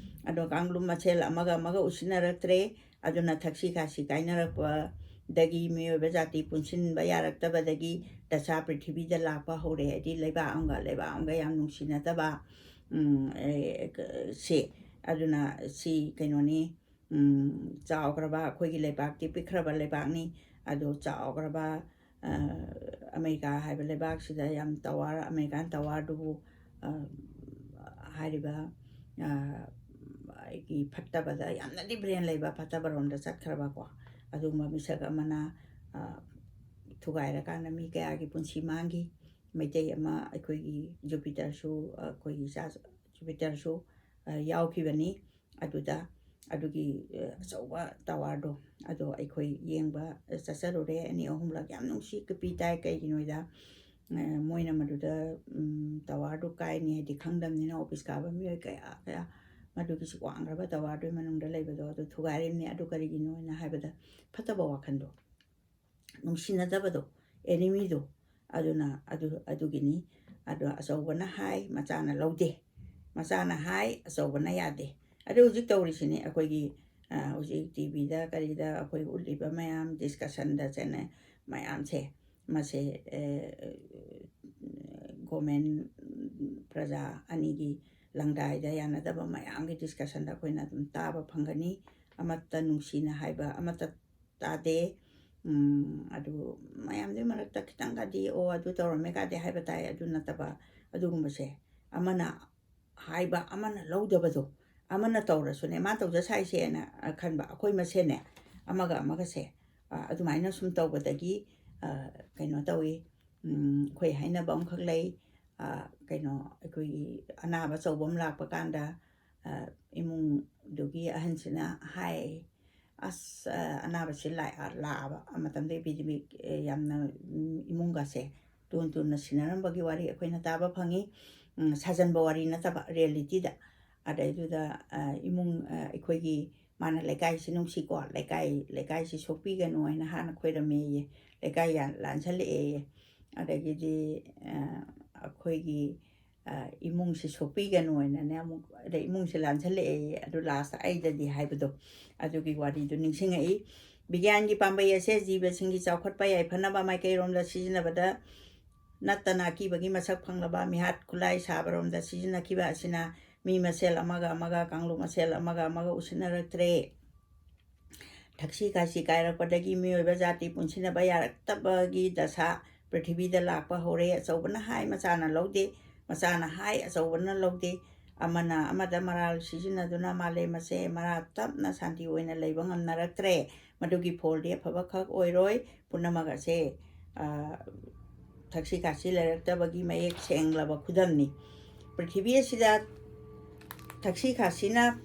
ꯑꯗꯣ ꯀꯥꯡꯂꯨꯞ ꯃꯁꯦꯜ ꯑꯃꯒ ꯑꯃꯒ ꯎꯁꯤꯟꯅꯔꯛꯇ꯭ꯔꯦ꯫ ꯑꯗꯨꯅ ꯊꯛꯁꯤ ꯈꯥꯁꯤ ꯀꯥꯏꯅꯔꯛꯄꯗꯒꯤ, ꯃꯤꯑꯣꯏꯕ ꯖꯥꯇꯤ ꯄꯨꯟꯁꯤꯟꯕ ꯌꯥꯔꯛꯇꯕꯗꯒꯤ ꯗꯁꯥ ꯄ꯭ꯔꯤꯊꯤꯕꯤꯗ ꯂꯥꯛꯄ ꯍꯧꯔꯦ꯫ ꯍꯥꯏꯗꯤ ꯂꯩꯕꯥꯛ ꯑꯃꯒ ꯂꯩꯕꯥꯛ ꯑꯃꯒ ꯌꯥꯝ ꯅꯨꯡꯁꯤꯅꯗꯕ, ꯎꯝ, ꯑꯦ, ꯁꯦ꯫ ꯑꯗꯨꯅ ꯁꯤ ꯀꯩꯅꯣꯅꯤ, ꯎꯝ, ꯆꯥꯎꯈ꯭ꯔꯕ ꯑꯩꯈꯣꯏꯒꯤ ꯂꯩꯕꯥꯛꯇꯤ ꯄꯤꯛꯈ꯭ꯔꯕ ꯂꯩꯕꯥꯛꯅꯤ꯫ ꯑꯗꯣ ꯆꯥꯎꯈ꯭ꯔꯕ, ꯑ, ꯑꯃꯦꯔꯤꯀꯥ ꯍꯥꯏꯕ ꯂꯩꯕꯥꯛꯁꯤꯗ ꯌꯥꯝ ꯇꯋꯥꯔ, ꯑꯃꯦꯔꯤꯀꯥꯟ ꯇꯋꯥꯔꯗꯨꯕꯨ, ꯑ, ꯍꯥꯏꯔꯤꯕ, ꯑ, ꯑꯩꯒꯤ ꯐꯠꯇꯕꯗ ꯌꯥꯝꯅꯗꯤ ꯕ꯭ꯔꯦꯟ ꯂꯩꯕ, ꯐꯠꯇꯕꯔꯣꯝꯗ ꯆꯠꯈ꯭ꯔꯕꯀꯣ, ꯑꯗꯨꯒꯨꯝꯕ ꯃꯤꯁꯛ ꯑꯃꯅ, ꯑ, ꯊꯨꯒꯥꯏꯔꯀꯥꯟꯗ ꯃꯤ ꯀꯌꯥꯒꯤ ꯄꯨꯟꯁꯤ ꯃꯥꯡꯈꯤ꯫ ꯃꯩꯇꯩ ꯑꯃ ꯑꯩꯈꯣꯏꯒꯤ ꯖꯨꯄꯤꯇꯔꯁꯨ, ꯑꯩꯈꯣꯏꯒꯤ ꯏꯆꯥ ꯖꯨꯄꯤꯇꯔꯁꯨ, ꯑ, ꯌꯥꯎꯈꯤꯕꯅꯤ ꯑꯗꯨꯗ꯫ ꯑꯗꯨꯒꯤ, ꯑ, ꯑꯆꯧꯕ ꯇꯋꯥꯔꯗꯣ, ꯑꯗꯣ ꯑꯩꯈꯣꯏ ꯌꯦꯡꯕ ꯆꯠꯆꯔꯨꯔꯦ ꯑꯅꯤ ꯑꯍꯨꯝꯂꯛ꯫ ꯌꯥꯝ ꯅꯨꯡꯁꯤ, ꯀꯤꯄꯤ ꯇꯥꯏ꯫ ꯀꯩꯒꯤꯅꯣꯗ, ꯑ, ꯃꯣꯏꯅ ꯃꯗꯨꯗ, ꯎꯝ, ꯇꯋꯥꯔꯗꯨ ꯀꯥꯏꯅꯤ ꯍꯥꯏꯗꯤ ꯈꯪꯗꯕꯅꯤꯅ, ꯑꯣꯐꯤꯁ ꯀꯥꯕ ꯃꯤꯑꯣꯏ ꯀꯌꯥ ꯀꯌꯥ ꯃꯗꯨꯒꯤ ꯁꯤ ꯋꯥꯡꯈ꯭ꯔꯕ ꯇꯋꯥꯔꯗꯨꯒꯤ ꯃꯅꯨꯡꯗ ꯂꯩꯕꯗꯣ ꯑꯗꯨ ꯊꯨꯒꯥꯏꯔꯤꯕꯅꯤ꯫ ꯑꯗꯨ ꯀꯔꯤꯒꯤꯅꯣ ꯍꯥꯏꯅ ꯍꯥꯏꯕꯗ, ꯐꯠꯇꯕ ꯋꯥꯈꯜꯗꯣ, ꯅꯨꯡꯁꯤꯅꯗꯕꯗꯣ, ꯑꯦꯅꯤꯃꯤꯗꯣ, ꯑꯗꯨꯅ ꯑꯗꯨ, ꯑꯗꯨꯒꯤꯅꯤ꯫ ꯑꯗꯣ ꯑꯆꯧꯕꯅ ꯍꯥꯏ, ꯃꯆꯥꯅ ꯂꯧꯗꯦ, ꯃꯆꯥꯅ ꯍꯥꯏ, ꯑꯆꯧꯕꯅ ꯌꯥꯗꯦ꯫ ꯑꯗꯨ ꯍꯧꯖꯤꯛ ꯇꯧꯔꯤꯁꯤꯅꯤ ꯑꯩꯈꯣꯏꯒꯤ, ꯑ, ꯍꯧꯖꯤꯛ ꯇꯤ ꯚꯤꯗ ꯀꯔꯤꯗ ꯑꯩꯈꯣꯏ ꯎꯠꯂꯤꯕ ꯃꯌꯥꯝ, ꯗꯤꯁꯀꯁꯟꯗ ꯆꯦꯟꯅ ꯃꯌꯥꯝꯁꯦ, ꯃꯁꯦ, ꯑ, ꯒꯣꯃꯦꯟ, ꯄ꯭ꯔꯖꯥ ꯑꯅꯤꯒꯤ ꯂꯪꯗꯥꯏꯗ ꯌꯥꯅꯗꯕ ꯃꯌꯥꯝꯒꯤ ꯗꯤꯁꯀꯁꯟꯗ ꯑꯩꯈꯣꯏꯅ ꯑꯗꯨꯝ ꯇꯥꯕ ꯐꯪꯒꯅꯤ꯫ ꯑꯃꯠꯇ ꯅꯨꯡꯁꯤꯅ ꯍꯥꯏꯕ ꯑꯃꯠꯇ ꯇꯥꯗꯦ꯫ ꯎꯝ, ꯑꯗꯨ ꯃꯌꯥꯝꯗꯨꯒꯤ ꯃꯔꯛꯇ ꯈꯤꯇꯪꯒꯗꯤ, "ꯑꯣ, ꯑꯗꯨ ꯇꯧꯔꯝꯃꯦ" ꯀꯥꯗꯤ ꯍꯥꯏꯕ ꯇꯥꯏ꯫ ꯑꯗꯨ ꯅꯠꯇꯕ, ꯑꯗꯨꯒꯨꯝꯕꯁꯦ, ꯑꯃꯅ ꯍꯥꯏꯕ ꯑꯃꯅ ꯂꯧꯗꯕꯗꯣ, ꯑꯃꯅ ꯇꯧꯔꯁꯨꯅꯦ, "ꯃꯥ ꯇꯧꯖ ꯁꯥꯏꯁꯦꯅ", ꯑ, ꯈꯟꯕ ꯑꯩꯈꯣꯏ ꯃꯁꯦꯟꯅꯦ, ꯑꯃꯒ ꯑꯃꯒꯁꯦ, ꯑ, ꯑꯗꯨꯃꯥꯏꯅ ꯁꯨꯝ ꯇꯧꯕꯗꯒꯤ, ꯑ, ꯀꯩꯅꯣ ꯇꯧꯏ꯫ ꯎꯝ, ꯑꯩꯈꯣꯏ ꯍꯥꯏꯅꯕ ꯑꯃꯈꯛ ꯂꯩ꯫ ꯑ, ꯀꯩꯅꯣ, ꯑꯩꯈꯣꯏꯒꯤ ꯑꯅꯥꯕ ꯑꯆꯧꯕ ꯑꯃ ꯂꯥꯛꯄ ꯀꯥꯟꯗ, ꯑ, ꯏꯃꯨꯡꯗꯨꯒꯤ ꯑꯍꯟꯁꯤꯅ ꯍꯥꯏ, "ꯑꯁ, ꯑ, ꯑꯅꯥꯕꯁꯤ ꯂꯥꯛ-, ꯂꯥꯛꯑꯕ ꯃꯇꯝꯗ epidemic, ꯑ, ꯌꯥꯝꯅ, ꯎꯝ, ꯏꯃꯨꯡꯒꯁꯦ ꯇꯨꯅ ꯇꯨꯅ ꯁꯤꯟꯅꯔꯝꯕꯒꯤ ꯋꯥꯔꯤ ꯑꯩꯈꯣꯏꯅ ꯇꯥꯕ ꯐꯪꯉꯤ"꯫ ꯎꯝ, ꯁꯥꯖꯟꯕ ꯋꯥꯔꯤ ꯅꯠꯇꯕ, ꯔꯤꯌꯦꯂꯤꯇꯤꯗ꯫ ꯑꯗꯩꯗꯨꯗ, ꯑ, ꯏꯃꯨꯡ, ꯑ, ꯑꯩꯈꯣꯏꯒꯤ, ꯃꯥꯅ ꯂꯩꯀꯥꯏꯁꯤ ꯅꯨꯡꯁꯤꯀꯣ, ꯂꯩꯀꯥꯏ, ꯂꯩꯀꯥꯏꯁꯤ ꯁꯣꯛꯄꯤꯒꯅꯨ ꯍꯥꯏꯅ ꯍꯥꯟꯅ ꯈꯣꯏꯔꯝꯃꯦꯌꯦ, ꯂꯩꯀꯥꯏ ꯌꯥ-, ꯂꯥꯟꯁꯜꯂꯛꯑꯦꯌꯦ꯫ ꯑꯗꯒꯤꯗꯤ, ꯑ, ꯑꯩꯈꯣꯏꯒꯤ, ꯑ, ꯏꯃꯨꯡꯁꯤ ꯁꯣꯛꯄꯤꯒꯅꯨ ꯍꯥꯏꯅꯅꯦ ꯑꯃꯨꯛ, ꯑꯗꯩ ꯏꯃꯨꯡꯁꯤ ꯂꯥꯟꯁꯜꯂꯛꯑꯦꯌꯦ, ꯑꯗꯨ ꯂꯥꯁꯇ ꯑꯩꯗꯗꯤ ꯍꯥꯏꯕꯗꯣ, ꯑꯗꯨꯒꯤ ꯋꯥꯔꯤꯗꯨ ꯅꯤꯡꯁꯤꯡꯉꯛꯏ꯫ ꯕꯤꯒ꯭ꯌꯥꯟꯒꯤ ꯄꯥꯝꯕꯩ ꯑꯁꯦ ꯖꯤꯕꯁꯤꯡꯒꯤ ꯆꯥꯎꯈꯠꯄ ꯌꯥꯏꯐꯅꯕ ꯃꯥꯏꯀꯩꯔꯣꯝꯗ ꯁꯤꯖꯤꯟꯅꯕꯗ ꯅꯠꯇꯅ ꯑꯀꯤꯕꯒꯤ ꯃꯁꯛ ꯐꯪꯂꯕ ꯃꯤꯍꯥꯠ ꯈꯨꯠꯂꯥꯏ ꯁꯥꯕꯔꯣꯝꯗ ꯁꯤꯖꯤꯟꯅꯈꯤꯕ ꯑꯁꯤꯅ ꯃꯤ ꯃꯁꯦꯜ ꯑꯃꯒ ꯑꯃꯒ, ꯀꯥꯡꯂꯨꯞ ꯃꯁꯦꯜ ꯑꯃꯒ ꯑꯃꯒ ꯎꯁꯤꯟꯅꯔꯛꯇ꯭ꯔꯦ꯫ ꯊꯛꯁꯤ ꯈꯥꯁꯤ ꯀꯥꯏꯔꯛꯄꯗꯒꯤ ꯃꯤꯑꯣꯏꯕ ꯖꯥꯇꯤ ꯄꯨꯟꯁꯤꯟꯅꯕ ꯌꯥꯔꯛꯇꯕꯒꯤ ꯗꯁꯥ ꯄ꯭ꯔꯤꯊꯤꯕꯤꯗ ꯂꯥꯛꯄ ꯍꯧꯔꯦ꯫ ꯑꯆꯧꯕꯅ ꯍꯥꯏ, ꯃꯆꯥꯅ ꯂꯧꯗꯦ, ꯃꯆꯥꯅ ꯍꯥꯏ, ꯑꯆꯧꯕꯅ ꯂꯧꯗꯦ꯫ ꯑꯃꯅ ꯑꯃꯗ ꯃꯔꯥꯜ ꯁꯤꯖꯤꯟꯅꯗꯨꯅ ꯃꯥꯂꯦꯝ ꯑꯁꯦ ꯃꯔꯥ ꯇꯞꯅ ꯁꯥꯟꯇꯤ ꯑꯣꯏꯅ ꯂꯩꯕ ꯉꯝꯅꯔꯛꯇ꯭ꯔꯦ꯫ ꯃꯗꯨꯒꯤ ꯐꯣꯜꯗꯤ ꯑꯐꯕ ꯈꯛ ꯑꯣꯏꯔꯣꯏ꯫ ꯄꯨꯝꯅꯃꯛ ꯑꯁꯦ, ꯑ, ꯊꯛꯁꯤ ꯈꯥꯁꯤ ꯂꯩꯔꯛꯇꯕꯒꯤ ꯃꯌꯦꯛ ꯁꯦꯡꯂꯕ ꯈꯨꯗꯝꯅꯤ꯫ ꯄ꯭ꯔꯤꯊꯤꯕꯤ ꯑꯁꯤꯗ ꯊꯛꯁꯤ ꯈꯥꯁꯤꯅ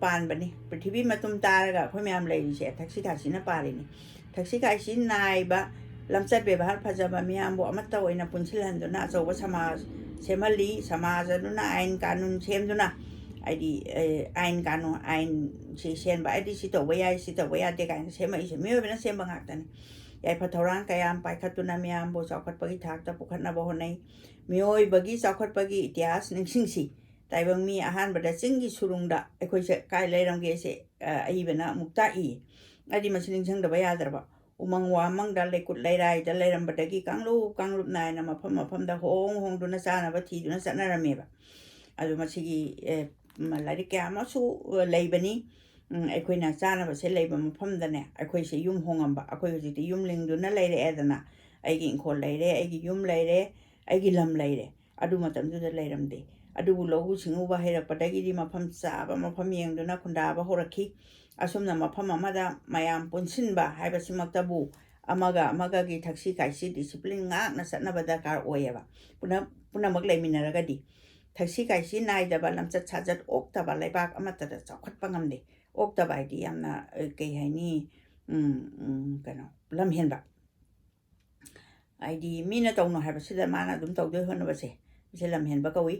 ꯄꯥꯟꯕꯅꯤ꯫ ꯄ꯭ꯔꯤꯊꯤꯕꯤ ꯃꯇꯨꯝ ꯇꯥꯔꯒ ꯑꯩꯈꯣꯏ ꯃꯌꯥꯝ ꯂꯩꯔꯤꯁꯦ ꯊꯛꯁꯤ ꯈꯥꯁꯤꯅ ꯄꯥꯜꯂꯤꯅꯤ꯫ ꯊꯛꯁꯤ ꯈꯥꯁꯤ ꯅꯥꯏꯕ, ꯂꯝꯆꯠ ꯕꯦꯕꯥꯔ ꯐꯖꯕ ꯃꯤꯌꯥꯝꯕꯨ ꯑꯃꯠꯇ ꯑꯣꯏꯅ ꯄꯨꯟꯁꯤꯜꯍꯟꯗꯨꯅ ꯑꯆꯧꯕ ꯁꯃꯥꯖ ꯁꯦꯝꯍꯜꯂꯤ꯫ ꯁꯃꯥꯖ ꯑꯗꯨꯅ ꯑꯥꯏꯟ ꯀꯥꯅꯨꯟ ꯁꯦꯝꯗꯨꯅ, ꯍꯥꯏꯗꯤ, ꯑꯦ, ꯑꯥꯏꯟ ꯀꯥꯅꯨꯟ, ꯑꯥꯏꯟꯁꯤ ꯁꯦꯝꯕ, ꯍꯥꯏꯗꯤ ꯁꯤ ꯇꯧꯕ ꯌꯥꯏ, ꯁꯤ ꯇꯧꯕ ꯌꯥꯗꯦ ꯀꯥꯏꯅ ꯁꯦꯝꯃꯛꯏꯁꯦ ꯃꯤꯑꯣꯏꯕꯅ ꯁꯦꯝꯕ ꯉꯥꯛꯇꯅꯤ꯫ ꯌꯥꯏꯐ ꯊꯧꯔꯥꯡ ꯀꯌꯥ ꯑꯃ ꯄꯥꯏꯈꯠꯇꯨꯅ ꯃꯤꯌꯥꯝꯕꯨ ꯆꯥꯎꯈꯠꯄꯒꯤ ꯊꯥꯛꯇ ꯄꯨꯈꯠꯅꯕ ꯍꯣꯠꯅꯩ꯫ ꯃꯤꯑꯣꯏꯕꯒꯤ ꯆꯥꯎꯈꯠꯄꯒꯤ ꯏꯇꯤꯍꯥꯁ ꯅꯤꯡꯁꯤꯡꯁꯤ꯫ ꯇꯥꯏꯕꯪ ꯃꯤ ꯑꯍꯥꯟꯕꯗ ꯆꯤꯡꯒꯤ ꯁꯨꯔꯨꯡꯗ ꯑꯩꯈꯣꯏꯁꯦ ꯀꯥꯏ ꯂꯩꯔꯝꯒꯦꯁꯦ, ꯑ, ꯑꯏꯕꯅ ꯑꯃꯨꯛ ꯇꯥꯛꯏ꯫ ꯍꯥꯏꯗꯤ ꯃꯁꯤ ꯅꯤꯡꯁꯤꯡꯗꯕ ꯌꯥꯗ꯭ꯔꯕ꯫ ꯎꯃꯪ ꯋꯥꯃꯪꯗ ꯂꯩꯀꯨꯠ ꯂꯩꯔꯥꯏꯗ ꯂꯩꯔꯝꯕꯗꯒꯤ ꯀꯥꯡꯂꯨꯞ ꯀꯥꯡꯂꯨꯞ ꯅꯥꯏꯅ ꯃꯐꯝ ꯃꯐꯝꯗ ꯍꯣꯡ ꯍꯣꯡꯗꯨꯅ ꯆꯥꯅꯕ ꯊꯤꯗꯨꯅ ꯆꯠꯅꯔꯝꯃꯦꯕ꯫ ꯑꯗꯨ ꯃꯁꯤꯒꯤ, ꯑꯦ, ꯃ-, ꯂꯥꯏꯔꯤꯛ ꯀꯌꯥ ꯑꯃꯁꯨ, ꯑ, ꯂꯩꯕꯅꯤ꯫ ꯎꯝ, ꯑꯩꯈꯣꯏꯅ ꯆꯥꯅꯕꯁꯦ ꯂꯩꯕ ꯃꯐꯝꯗꯅꯦ ꯑꯩꯈꯣꯏꯁꯦ ꯌꯨꯝ ꯍꯣꯡꯉꯝꯕ꯫ ꯑꯩꯈꯣꯏ ꯍꯧꯖꯤꯛꯇꯤ ꯌꯨꯝ ꯂꯤꯡꯗꯨꯅ ꯂꯩꯔꯛꯑꯦꯗꯅ꯫ ꯑꯩꯒꯤ ꯏꯪꯈꯣꯜ ꯂꯩꯔꯦ, ꯑꯩꯒꯤ ꯌꯨꯝ ꯂꯩꯔꯦ, ꯑꯩꯒꯤ ꯂꯝ ꯂꯩꯔꯦ꯫ ꯑꯗꯨ ꯃꯇꯝꯗꯨꯗ ꯂꯩꯔꯝꯗꯦ꯫ ꯑꯗꯨꯕꯨ ꯂꯧꯎ ꯁꯤꯡꯎꯕ ꯍꯩꯔꯛꯄꯗꯒꯤꯗꯤ ꯃꯐꯝ ꯆꯥꯕ ꯃꯐꯝ ꯌꯦꯡꯗꯨꯅ ꯈꯨꯟꯗꯥꯕ ꯍꯧꯔꯛꯈꯤ꯫ ꯑꯁꯨꯝꯅ ꯃꯐꯝ ꯑꯃꯗ ꯃꯌꯥꯝ ꯄꯨꯟꯁꯤꯟꯕ ꯍꯥꯏꯕꯁꯤꯃꯛꯇꯕꯨ ꯑꯃꯒ ꯑꯃꯒꯒꯤ ꯊꯛꯁꯤ ꯈꯥꯁꯤ discipline ꯉꯥꯛꯅ ꯆꯠꯅꯕ ꯗꯔꯀꯥꯔ ꯑꯣꯏꯌꯦꯕ꯫ ꯄꯨꯝꯅ-, ꯄꯨꯝꯅꯃꯛ ꯂꯩꯃꯤꯟꯅꯔꯒꯗꯤ꯫ ꯊꯛꯁꯤ ꯈꯥꯁꯤ ꯅꯥꯏꯗꯕ, ꯂꯝꯆꯠ ꯁꯥꯖꯠ ꯑꯣꯛꯇꯕ ꯂꯩꯕꯥꯛ ꯑꯃꯠꯇꯗ ꯆꯥꯎꯈꯠꯄ ꯉꯝꯗꯦ꯫ ꯑꯣꯛꯇꯕ ꯍꯥꯏꯗꯤ ꯌꯥꯝꯅ, ꯑ, ꯀꯩ ꯍꯥꯏꯅꯤ, ꯎꯝ, ꯎꯝ, ꯀꯩꯅꯣ, ꯂꯝꯍꯦꯟꯕ꯫ ꯍꯥꯏꯗꯤ ꯃꯤꯅ ꯇꯧꯅꯨ ꯍꯥꯏꯕꯁꯤꯗ ꯃꯥꯅ ꯑꯗꯨꯝ ꯇꯧꯗꯣꯏ ꯍꯣꯠꯅꯕꯁꯦ, ꯁꯤꯁꯦ ꯂꯝꯍꯦꯟꯕ ꯀꯧꯏ꯫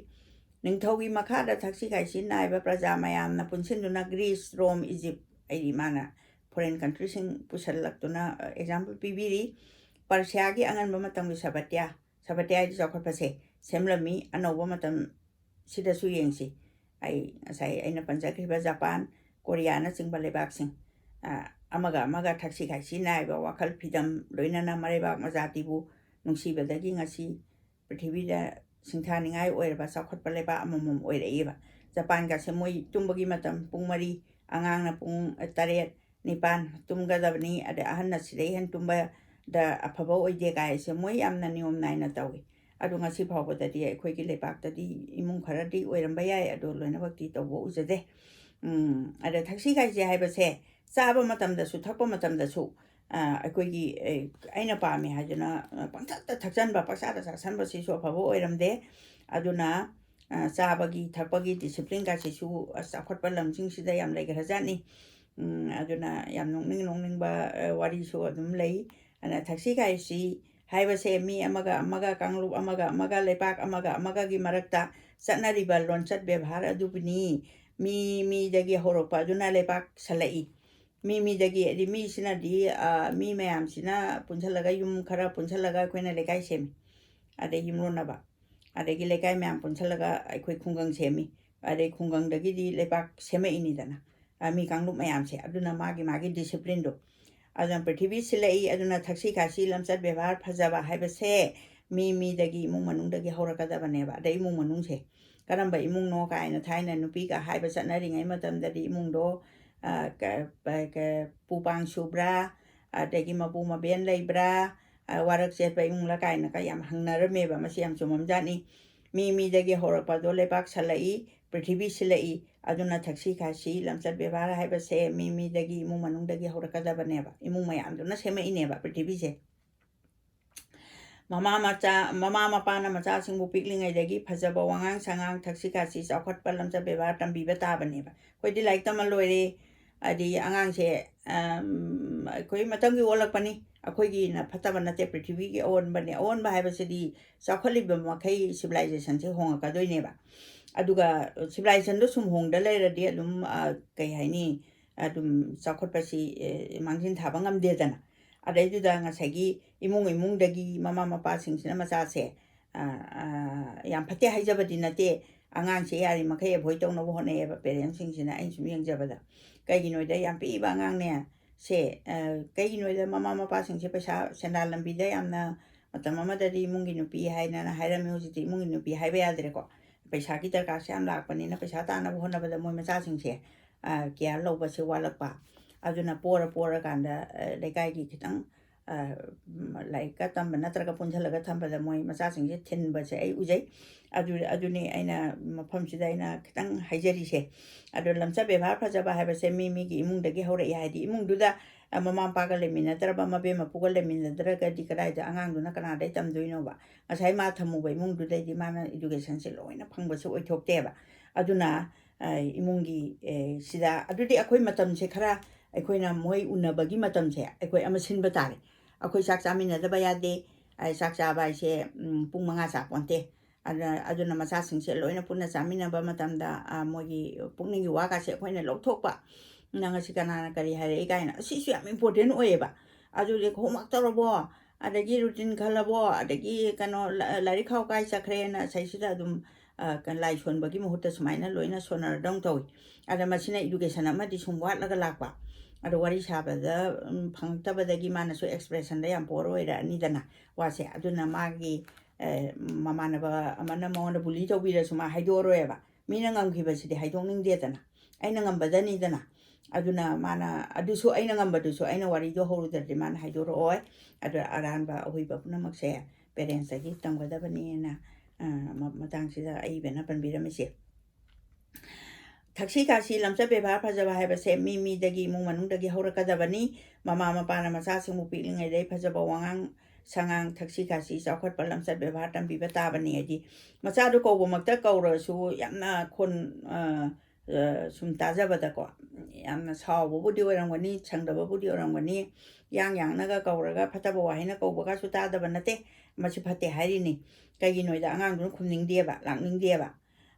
ꯅꯤꯡꯊꯧꯒꯤ ꯃꯈꯥꯗ ꯊꯛꯁꯤ ꯈꯥꯁꯤ ꯅꯥꯏꯕ ꯄ꯭ꯔꯖꯥ ꯃꯌꯥꯝꯅ ꯄꯨꯟꯁꯤꯟꯗꯨꯅ ꯒ꯭ꯔꯤꯁ, ꯔꯣꯝ, ꯏꯖꯤꯞ, ꯍꯥꯏꯗꯤ ꯃꯥꯅ foreign countryꯁꯤꯡ ꯄꯨꯁꯜꯂꯛꯇꯨꯅ, ꯑ, example ꯄꯤꯕꯤꯔꯤ꯫ ꯄꯔꯁꯤꯌꯥꯒꯤ ꯑꯉꯟꯕ ꯃꯇꯝꯒꯤ ꯁꯕꯇ꯭ꯌꯥ, ꯁꯕꯇ꯭ꯌꯥ ꯍꯥꯏꯗꯤ ꯆꯥꯎꯈꯠꯄꯁꯦ, ꯁꯦꯝꯂꯝꯃꯤ꯫ ꯑꯅꯧꯕ ꯃꯇꯝ ꯁꯤꯗꯁꯨ ꯌꯦꯡꯁꯤ꯫ ꯑꯩ ꯉꯁꯥꯏ ꯑꯩꯅ ꯄꯟꯖꯈ꯭ꯔꯤꯕ ꯖꯄꯥꯟ, ꯀꯣꯔꯤꯌꯥꯅꯆꯤꯡꯕ ꯂꯩꯕꯥꯛꯁꯤꯡ, ꯑ, ꯑꯃꯒ ꯑꯃꯒ ꯊꯛꯁꯤ ꯈꯥꯁꯤ ꯅꯥꯏꯕ, ꯋꯥꯈꯜ ꯐꯤꯗꯝ, ꯂꯣꯏꯅꯅ ꯃꯔꯩꯕꯥꯛ ꯃꯖꯥꯇꯤꯕꯨ ꯅꯨꯡꯁꯤꯕꯗꯒꯤ ꯉꯁꯤ ꯄ꯭ꯔꯤꯊꯤꯕꯤꯗ ꯁꯤꯡꯊꯥꯅꯤꯡꯉꯥꯏ ꯑꯣꯏꯔꯕ ꯆꯥꯎꯈꯠꯄ ꯂꯩꯕꯥꯛ ꯑꯃꯃꯝ ꯑꯣꯏꯔꯛꯏꯕ꯫ ꯖꯄꯥꯟꯒꯁꯦ ꯃꯣꯏ ꯇꯨꯝꯕꯒꯤ ꯃꯇꯝ ꯄꯨꯡ ꯃꯔꯤ, ꯑꯉꯥꯡꯅ ꯄꯨꯡ ꯇꯔꯦꯠ, ꯅꯤꯄꯥꯟ ꯇꯨꯝꯒꯗꯕꯅꯤ, ꯑꯗꯩ ꯑꯍꯟꯅ ꯁꯤꯗꯩ ꯍꯦꯟ ꯇꯨꯝꯕꯗ ꯑꯐꯕ ꯑꯣꯏꯗꯦ ꯀꯥꯏꯁꯦ ꯃꯣꯏ ꯌꯥꯝꯅ ꯅꯤꯌꯣꯝ ꯅꯥꯏꯅ ꯇꯧꯏ꯫ ꯑꯗꯣ ꯉꯁꯤ ꯐꯥꯎꯕꯗꯗꯤ ꯑꯩꯈꯣꯏꯒꯤ ꯂꯩꯕꯥꯛꯇꯗꯤ ꯏꯃꯨꯡ ꯈꯔꯗꯤ ꯑꯣꯏꯔꯝꯕ ꯌꯥꯏ, ꯑꯗꯣ ꯂꯣꯏꯅꯃꯛꯇꯤ ꯇꯧꯕ ꯎꯖꯗꯦ꯫ ꯎꯝ, ꯑꯗ ꯊꯛꯁꯤ ꯈꯥꯁꯤ ꯍꯥꯏꯕꯁꯦ ꯆꯥꯕ ꯃꯇꯝꯗꯁꯨ, ꯊꯛꯄ ꯃꯇꯝꯗꯁꯨ, ꯑ, ꯑꯩꯈꯣꯏꯒꯤ, ꯑꯦ, ꯑꯩꯅ ꯄꯥꯝꯃꯤ ꯍꯥꯏꯗꯅ, ꯑ, ꯄꯪꯊꯛꯇ ꯊꯛꯆꯟꯕ, ꯄꯪꯆꯥꯗ ꯆꯥꯁꯟꯕꯁꯤꯁꯨ ꯑꯐꯕ ꯑꯣꯏꯔꯝꯗꯦ꯫ ꯑꯗꯨꯅ, ꯑ, ꯆꯥꯕꯒꯤ ꯊꯛꯄꯒꯤ discipline ꯀꯥꯁꯤꯁꯨ, ꯑ, ꯆꯥꯎꯈꯠꯄ ꯂꯝꯁꯤꯡꯁꯤꯗ ꯌꯥꯝ ꯂꯩꯈ꯭ꯔꯖꯥꯠꯅꯤ꯫ ꯎꯝ, ꯑꯗꯨꯅ ꯌꯥꯝ ꯅꯣꯛꯅꯤꯡ ꯅꯣꯛꯅꯤꯡꯕ, ꯑ, ꯋꯥꯔꯤꯁꯨ ꯑꯗꯨꯝ ꯂꯩ꯫ ꯑꯗꯨꯅ ꯊꯛꯁꯤ ꯈꯥꯁꯤ ꯍꯥꯏꯕꯁꯦ ꯃꯤ ꯑꯃꯒ ꯑꯃꯒ, ꯀꯥꯡꯂꯨꯞ ꯑꯃꯒ ꯑꯃꯒ, ꯂꯩꯄꯥꯛ ꯑꯃꯒ ꯑꯃꯒꯒꯤ ꯃꯔꯛꯇ ꯆꯠꯅꯔꯤꯕ ꯂꯣꯟꯆꯠ ꯕꯦꯕꯥꯔ ꯑꯗꯨꯕꯨꯅꯤ꯫ ꯃꯤ ꯃꯤꯗꯒꯤ ꯍꯧꯔꯛꯄ ꯑꯗꯨꯅ ꯂꯩꯄꯥꯛ ꯁꯜꯂꯛꯏ꯫ ꯃꯤ ꯃꯤꯗꯒꯤ, ꯍꯥꯏꯗꯤ ꯃꯤꯁꯤꯅꯗꯤ, ꯑ, ꯃꯤ ꯃꯌꯥꯝꯁꯤꯅ ꯄꯨꯟꯁꯜꯂꯒ, ꯌꯨꯝ ꯈꯔ ꯄꯨꯟꯁꯜꯂꯒ ꯑꯩꯈꯣꯏꯅ ꯂꯩꯀꯥꯏ ꯁꯦꯝꯃꯤ꯫ ꯑꯗꯩ ꯌꯨꯝꯂꯣꯟꯅꯕ, ꯑꯗꯒꯤ ꯂꯩꯀꯥꯏ ꯃꯌꯥꯝ ꯄꯨꯟꯁꯜꯂꯒ ꯑꯩꯈꯣꯏ ꯈꯨꯡꯒꯪ ꯁꯦꯝꯃꯤ꯫ ꯑꯗꯩ ꯈꯨꯡꯒꯪꯗꯒꯤꯗꯤ ꯂꯩꯄꯥꯛ ꯁꯦꯝꯃꯛꯏꯅꯤꯗꯅ, ꯑ, ꯃꯤ ꯀꯥꯡꯂꯨꯞ ꯃꯌꯥꯝꯁꯦ꯫ ꯑꯗꯨꯅ ꯃꯥꯒꯤ ꯃꯥꯒꯤ disciplineꯗꯣ꯫ ꯑꯗꯨꯅ ꯄ꯭ꯔꯤꯊꯤꯕꯤ ꯁꯤꯜꯂꯛꯏ, ꯑꯗꯨꯅ ꯊꯛꯁꯤ ꯈꯥꯁꯤ, ꯂꯝꯆꯠ ꯕꯦꯕꯥꯔ ꯐꯖꯕ ꯍꯥꯏꯕꯁꯦ ꯃꯤ ꯃꯤꯗꯒꯤ, ꯏꯃꯨꯡ ꯃꯅꯨꯡꯗꯒꯤ ꯍꯧꯔꯛꯀꯗꯕꯅꯦꯕ꯫ ꯑꯗꯩ ꯏꯃꯨꯡ ꯃꯅꯨꯡꯁꯦ ꯀꯔꯝꯕ ꯏꯃꯨꯡꯅꯣ ꯀꯥꯏꯅ ꯊꯥꯏꯅ ꯅꯨꯄꯤꯒ ꯍꯥꯏꯕ ꯆꯠꯅꯔꯤꯉꯩ ꯃꯇꯝꯗꯗꯤ ꯏꯃꯨꯡꯗꯣ, ꯄꯨꯄꯥꯡ ꯁꯨꯕ꯭ꯔꯥ, ꯑꯗꯒꯤ ꯃꯄꯨ ꯃꯕꯦꯟ ꯂꯩꯕ꯭ꯔꯥ, ꯋꯥꯔꯛ ꯆꯦꯠꯄ ꯏꯃꯨꯡꯂ ꯀꯥꯏꯅꯒ ꯌꯥꯝ ꯍꯪꯅꯔꯝꯃꯦꯕ꯫ ꯃꯁꯤ ꯌꯥꯝ ꯆꯨꯝꯃꯝꯖꯥꯠꯅꯤ꯫ ꯃꯤ ꯃꯤꯗꯒꯤ ꯍꯧꯔꯛꯄꯗꯣ ꯂꯩꯕꯥꯛ ꯁꯜꯂꯛꯏ, ꯄ꯭ꯔꯤꯊꯤꯕꯤ ꯁꯤꯜꯂꯛꯏ꯫ ꯑꯗꯨꯅ ꯊꯛꯁꯤ ꯈꯥꯁꯤ, ꯂꯝꯆꯠ ꯕꯦꯕꯥꯔ ꯍꯥꯏꯕꯁꯦ ꯃꯤ ꯃꯤꯗꯒꯤ, ꯏꯃꯨꯡ ꯃꯅꯨꯡꯗꯒꯤ ꯍꯧꯔꯛꯀꯗꯕꯅꯦꯕ꯫ ꯏꯃꯨꯡ ꯃꯌꯥꯝꯗꯨꯅ ꯁꯦꯝꯃꯛꯏꯅꯦꯕ ꯄ꯭ꯔꯤꯊꯤꯕꯤꯁꯦ꯫ ꯃꯃꯥ ꯃꯆꯥ, ꯃꯃꯥ ꯃꯄꯥꯅ ꯃꯆꯥꯁꯤꯡꯕꯨ ꯄꯤꯛꯂꯤꯉꯩꯗꯒꯤ ꯐꯖꯕ ꯋꯥꯉꯥꯡ ꯁꯉꯥꯡ, ꯊꯛꯁꯤ ꯈꯥꯁꯤ, ꯆꯥꯎꯈꯠꯄ, ꯂꯝꯆꯠ ꯕꯦꯕꯥꯔ ꯇꯝꯕꯤꯕ ꯇꯥꯕꯅꯦꯕ꯫ ꯑꯩꯈꯣꯏꯗꯤ ꯂꯥꯏꯔꯤꯛ ꯇꯝꯃ ꯂꯣꯏꯔꯦ, ꯍꯥꯏꯗꯤ ꯑꯉꯥꯡꯁꯦ, ꯑꯝ, ꯑꯩꯈꯣꯏ ꯃꯇꯝꯒꯤ ꯑꯣꯜꯂꯛꯄꯅꯤ꯫ ꯑꯩꯈꯣꯏꯒꯤꯅ ꯐꯠꯇꯕ ꯅꯠꯇꯦ, ꯄ꯭ꯔꯤꯊꯤꯕꯤꯒꯤ ꯑꯑꯣꯟꯕꯅꯦ꯫ ꯑꯑꯣꯟꯕ ꯍꯥꯏꯕꯁꯤꯗꯤ ꯆꯥꯎꯈꯠꯂꯤꯕ ꯃꯈꯩ ꯁꯤꯚꯤꯂꯥꯏꯖꯦꯁꯟꯁꯦ ꯍꯣꯡꯉꯛꯀꯗꯣꯏꯅꯦꯕ꯫ ꯑꯗꯨꯒ ꯁꯤꯚꯤꯂꯥꯏꯖꯦꯁꯟꯗꯣ ꯁꯨꯝ ꯍꯣꯡꯗ ꯂꯩꯔꯗꯤ ꯑꯗꯨꯝ, ꯑ, ꯀꯩ ꯍꯥꯏꯅꯤ, ꯑꯗꯨꯝ ꯆꯥꯎꯈꯠꯄꯁꯤ, ꯑꯦ, ꯃꯥꯡꯖꯤꯟ ꯊꯥꯕ ꯉꯝꯗꯦꯗꯅ꯫ ꯑꯗꯩꯗꯨꯗ ꯉꯁꯥꯏꯒꯤ ꯏꯃꯨꯡ ꯏꯃꯨꯡꯗꯒꯤ ꯃꯃꯥ ꯃꯄꯥꯁꯤꯡꯁꯤꯅ ꯃꯆꯥꯁꯦ, ꯑ, ꯑ, ꯌꯥꯝ ꯐꯠꯇꯦ ꯍꯥꯏꯖꯕꯗꯤ ꯅꯠꯇꯦ, ꯑꯉꯥꯡꯁꯦ ꯌꯥꯔꯤꯃꯈꯩ ꯑꯦꯚꯣꯏꯗ ꯇꯧꯅꯕ ꯍꯣꯠꯅꯩꯌꯦꯕ ꯄꯦꯔꯦꯟꯁꯁꯤꯡꯁꯤꯅ, ꯑꯩꯅ ꯁꯨꯝ ꯌꯦꯡꯖꯕꯗ꯫ ꯀꯩꯒꯤꯅꯣꯗ ꯌꯥꯝ ꯄꯤꯛꯏꯕ ꯑꯉꯥꯡꯅꯦ ꯁꯦ, ꯑ, ꯀꯩꯒꯤꯅꯣꯗ ꯃꯃꯥ ꯃꯄꯥꯁꯤꯡꯁꯦ ꯄꯩꯁꯥ ꯁꯦꯟꯗꯥꯟ ꯂꯝꯕꯤꯗ ꯌꯥꯝꯅ, ꯃꯇꯝ ꯑꯃꯗꯗꯤ ꯏꯃꯨꯡꯒꯤ ꯅꯨꯄꯤ ꯍꯥꯏꯅꯅ ꯍꯥꯏꯔꯝꯃꯤ, ꯍꯧꯖꯤꯛꯇꯤ ꯏꯃꯨꯡꯒꯤ ꯅꯨꯄꯤ ꯍꯥꯏꯕ ꯌꯥꯗ꯭ꯔꯦꯀꯣ꯫ ꯄꯩꯁꯥꯒꯤ ꯗꯔꯀꯥꯔꯁꯦ ꯌꯥꯝ ꯂꯥꯛꯄꯅꯤꯅ ꯄꯩꯁꯥ ꯇꯥꯟꯅꯕ ꯍꯣꯠꯅꯕꯗ ꯃꯣꯏ ꯃꯆꯥꯁꯤꯡꯁꯦ, ꯑ, ꯀꯤꯌꯥꯔ ꯂꯧꯕꯁꯦ ꯋꯥꯠꯂꯛꯄ꯫ ꯑꯗꯨꯅ ꯄꯣꯔ ꯄꯣꯔꯀꯥꯟꯗ, ꯑ, ꯂꯩꯀꯥꯏꯒꯤ ꯈꯤꯇꯪ, ꯑ, ꯂꯥꯏꯔꯤꯛꯀ ꯇꯝꯕ ꯅꯠꯇ꯭ꯔꯒ ꯄꯨꯟꯁꯤꯜꯂꯒ ꯊꯝꯕꯗ ꯃꯣꯏ ꯃꯆꯥꯁꯤꯡꯁꯦ ꯊꯤꯟꯕꯁꯦ ꯑꯩ ꯎꯖꯩ꯫ ꯑꯗꯨ, ꯑꯗꯨꯅꯤ ꯑꯩꯅ ꯃꯐꯝꯁꯤꯗ ꯑꯩꯅ ꯈꯤꯇꯪ ꯍꯥꯏꯖꯔꯤꯁꯦ꯫ ꯑꯗꯣ ꯂꯝꯆꯠ ꯕꯦꯕꯥꯔ ꯐꯖꯕ ꯍꯥꯏꯕꯁꯦ ꯃꯤ ꯃꯤꯒꯤ ꯏꯃꯨꯡꯗꯒꯤ ꯍꯧꯔꯛꯏ ꯍꯥꯏꯗꯤ ꯏꯃꯨꯡꯗꯨꯗ, ꯑ, ꯃꯃꯥ ꯃꯄꯥꯒ ꯂꯩꯃꯤꯟꯅꯗ꯭ꯔꯕ, ꯃꯕꯦꯟ ꯃꯄꯨꯒ ꯂꯩꯃꯤꯟꯅꯗ꯭ꯔꯒꯗꯤ ꯀꯗꯥꯏꯗ ꯑꯉꯥꯡꯗꯨꯅ ꯀꯅꯥꯗꯩ ꯇꯝꯗꯣꯏꯅꯣꯕ? ꯉꯁꯥꯏ ꯃꯥ ꯊꯝꯃꯨꯕ ꯏꯃꯨꯡꯗꯨꯗꯩꯗꯤ ꯃꯥꯅ ꯏꯗꯨꯀꯦꯁꯟꯁꯦ ꯂꯣꯏꯅ ꯐꯪꯕꯁꯨ ꯑꯣꯏꯊꯣꯛꯇꯦꯕ꯫ ꯑꯗꯨꯅ, ꯑ, ꯏꯃꯨꯡꯒꯤ, ꯑꯦ, ꯁꯤꯗ, ꯑꯗꯨꯗꯤ ꯑꯩꯈꯣꯏ ꯃꯇꯝꯁꯦ ꯈꯔ, ꯑꯩꯈꯣꯏꯅ ꯃꯣꯏ ꯎꯅꯕꯒꯤ ꯃꯇꯝꯁꯦ ꯑꯩꯈꯣꯏ ꯑꯃ ꯁꯤꯟꯕ ꯇꯥꯔꯦ꯫ ꯑꯩꯈꯣꯏ ꯆꯥꯛ ꯆꯥꯃꯤꯟꯅꯗꯕ ꯌꯥꯗꯦ꯫ ꯑ, ꯆꯥꯛ ꯆꯥꯕ ꯍꯥꯏꯁꯦ, ꯎꯝ, ꯄꯨꯡ ꯃꯉꯥ ꯆꯥ ꯄꯣꯟꯇꯦ꯫ ꯑꯗꯨꯅ, ꯑꯗꯨꯅ ꯃꯆꯥꯁꯤꯡꯁꯦ ꯂꯣꯏꯅ ꯄꯨꯟꯅ ꯆꯥꯃꯤꯟꯅꯕ ꯃꯇꯝꯗ, ꯑ, ꯃꯣꯏꯒꯤ ꯄꯨꯛꯅꯤꯡꯒꯤ ꯋꯥꯒꯁꯦ ꯑꯩꯈꯣꯏꯅ ꯂꯧꯊꯣꯛꯄ꯫ "ꯅꯪ ꯉꯁꯤ ꯀꯅꯥꯅ ꯀꯔꯤ ꯍꯥꯏꯔꯛꯏ?" ꯀꯥꯏꯅ꯫ ꯑꯁꯤꯁꯨ ꯌꯥꯝ ꯏꯝꯄꯣꯔꯇꯦꯟ ꯑꯣꯏꯌꯦꯕ꯫ ꯑꯗꯨꯗꯤ homework ꯇꯧꯔꯕꯣ? ꯑꯗꯒꯤ routine ꯈꯜꯂꯕꯣ? ꯑꯗꯒꯤ ꯀꯩꯅꯣ, ꯂ-, ꯂꯥꯏꯔꯤꯛ ꯈꯥꯎ ꯀꯥꯏ ꯆꯠꯈ꯭ꯔꯦꯅ ꯁꯩꯁꯤꯗ ꯑꯗꯨꯝ, ꯑ, ꯀ-, ꯂꯥꯏ ꯁꯣꯟꯕꯒꯤ ꯃꯍꯨꯠꯇ ꯁꯨꯃꯥꯏꯅ ꯂꯣꯏꯅ ꯁꯣꯟꯅꯔꯗꯧꯅ ꯇꯧꯏ꯫ ꯑꯗ ꯃꯁꯤꯅ education ꯑꯃꯗꯤ ꯁꯨꯝ ꯋꯥꯠꯂꯒ ꯂꯥꯛꯄ꯫ ꯑꯗꯣ ꯋꯥꯔꯤ ꯁꯥꯕꯗ, ꯎꯝ, ꯐꯪꯉꯛꯇꯕꯗꯒꯤ ꯃꯥꯅꯁꯨ expressionꯗ ꯌꯥꯝ poor ꯑꯣꯏꯔꯛꯑꯅꯤꯗꯅ ꯋꯥꯁꯦ꯫ ꯑꯗꯨꯅ ꯃꯥꯒꯤ, ꯑ, ꯃꯃꯥꯟꯅꯕ ꯑꯃꯅ ꯃꯉꯣꯟꯗ bully ꯇꯧꯕꯤꯔꯁꯨ ꯃꯥ ꯍꯥꯏꯗꯣꯛꯑꯔꯣꯏꯕ꯫ ꯃꯤꯅ ꯉꯝꯈꯤꯕꯁꯤꯗꯤ ꯍꯥꯏꯗꯣꯛꯅꯤꯡꯗꯦꯗꯅ꯫ ꯑꯩꯅ ꯉꯝꯕꯗꯅꯤꯗꯅ꯫ ꯑꯗꯨꯅ ꯃꯥꯅ ꯑꯗꯨꯁꯨ ꯑꯩꯅ ꯉꯝꯕꯗꯨꯁꯨ ꯑꯩꯅ ꯋꯥꯔꯤꯗꯣ ꯍꯧꯔꯨꯗ꯭ꯔꯗꯤ ꯃꯥꯅ ꯍꯥꯏꯗꯣꯔꯛꯑꯣꯏ꯫ ꯑꯗꯨ ꯑꯔꯥꯟꯕ ꯑꯍꯣꯏꯕ ꯄꯨꯝꯅꯃꯛꯁꯦ parents ꯇꯒꯤ ꯇꯝꯒꯗꯕꯅꯦꯅ, ꯑ, ꯃ-, ꯃꯇꯥꯡꯁꯤꯗ ꯑꯏꯕꯅ ꯄꯟꯕꯤꯔꯝꯃꯤꯁꯦ꯫ ꯊꯛꯁꯤ ꯈꯥꯁꯤ ꯂꯝꯆꯠ ꯕꯦꯕꯥꯔ ꯐꯖꯕ ꯍꯥꯏꯕꯁꯦ ꯃꯤ ꯃꯤꯗꯒꯤ, ꯏꯃꯨꯡ ꯃꯅꯨꯡꯗꯒꯤ ꯍꯧꯔꯛꯀꯗꯕꯅꯤ꯫ ꯃꯃꯥ ꯃꯄꯥꯅ ꯃꯆꯥꯁꯤꯡꯕꯨ ꯄꯤꯛꯂꯤꯉꯩꯗꯒꯤ ꯐꯖꯕ ꯋꯥꯉꯥꯡ ꯁꯉꯥꯡ, ꯊꯛꯁꯤ ꯈꯥꯁꯤ, ꯆꯥꯎꯈꯠꯄ ꯂꯝꯆꯠ ꯕꯦꯕꯥꯔ ꯇꯝꯕꯤꯕ ꯇꯥꯕꯅꯤ꯫ ꯍꯥꯏꯗꯤ ꯃꯆꯥꯗꯨ ꯀꯧꯕꯃꯛꯇ ꯀꯧꯔꯁꯨ ꯌꯥꯝꯅ ꯈꯣꯟ-, ꯑ, ꯑ, ꯁꯨꯝ ꯇꯥꯖꯕꯗꯀꯣ, ꯌꯥꯝꯅ ꯁꯥꯎꯕꯕꯨꯗꯤ ꯑꯣꯏꯔꯝꯒꯅꯤ, ꯁꯪꯗꯕꯕꯨꯗꯤ ꯑꯣꯏꯔꯝꯒꯅꯤ꯫ ꯌꯥꯡ ꯌꯥꯡꯅꯒ ꯀꯧꯔꯒ ꯐꯠꯇꯕ ꯋꯥꯍꯩꯅ ꯀꯧꯕꯒꯁꯨ ꯇꯥꯗꯕ ꯅꯠꯇꯦ꯫ ꯃꯁꯤ ꯐꯠꯇꯦ ꯍꯥꯏꯔꯤꯅꯤ꯫ ꯀꯩꯒꯤꯅꯣꯗ ꯑꯉꯥꯡꯗꯨꯅ ꯈꯨꯝꯅꯤꯡꯗꯦꯕ, ꯂꯥꯛꯅꯤꯡꯗꯦꯕ꯫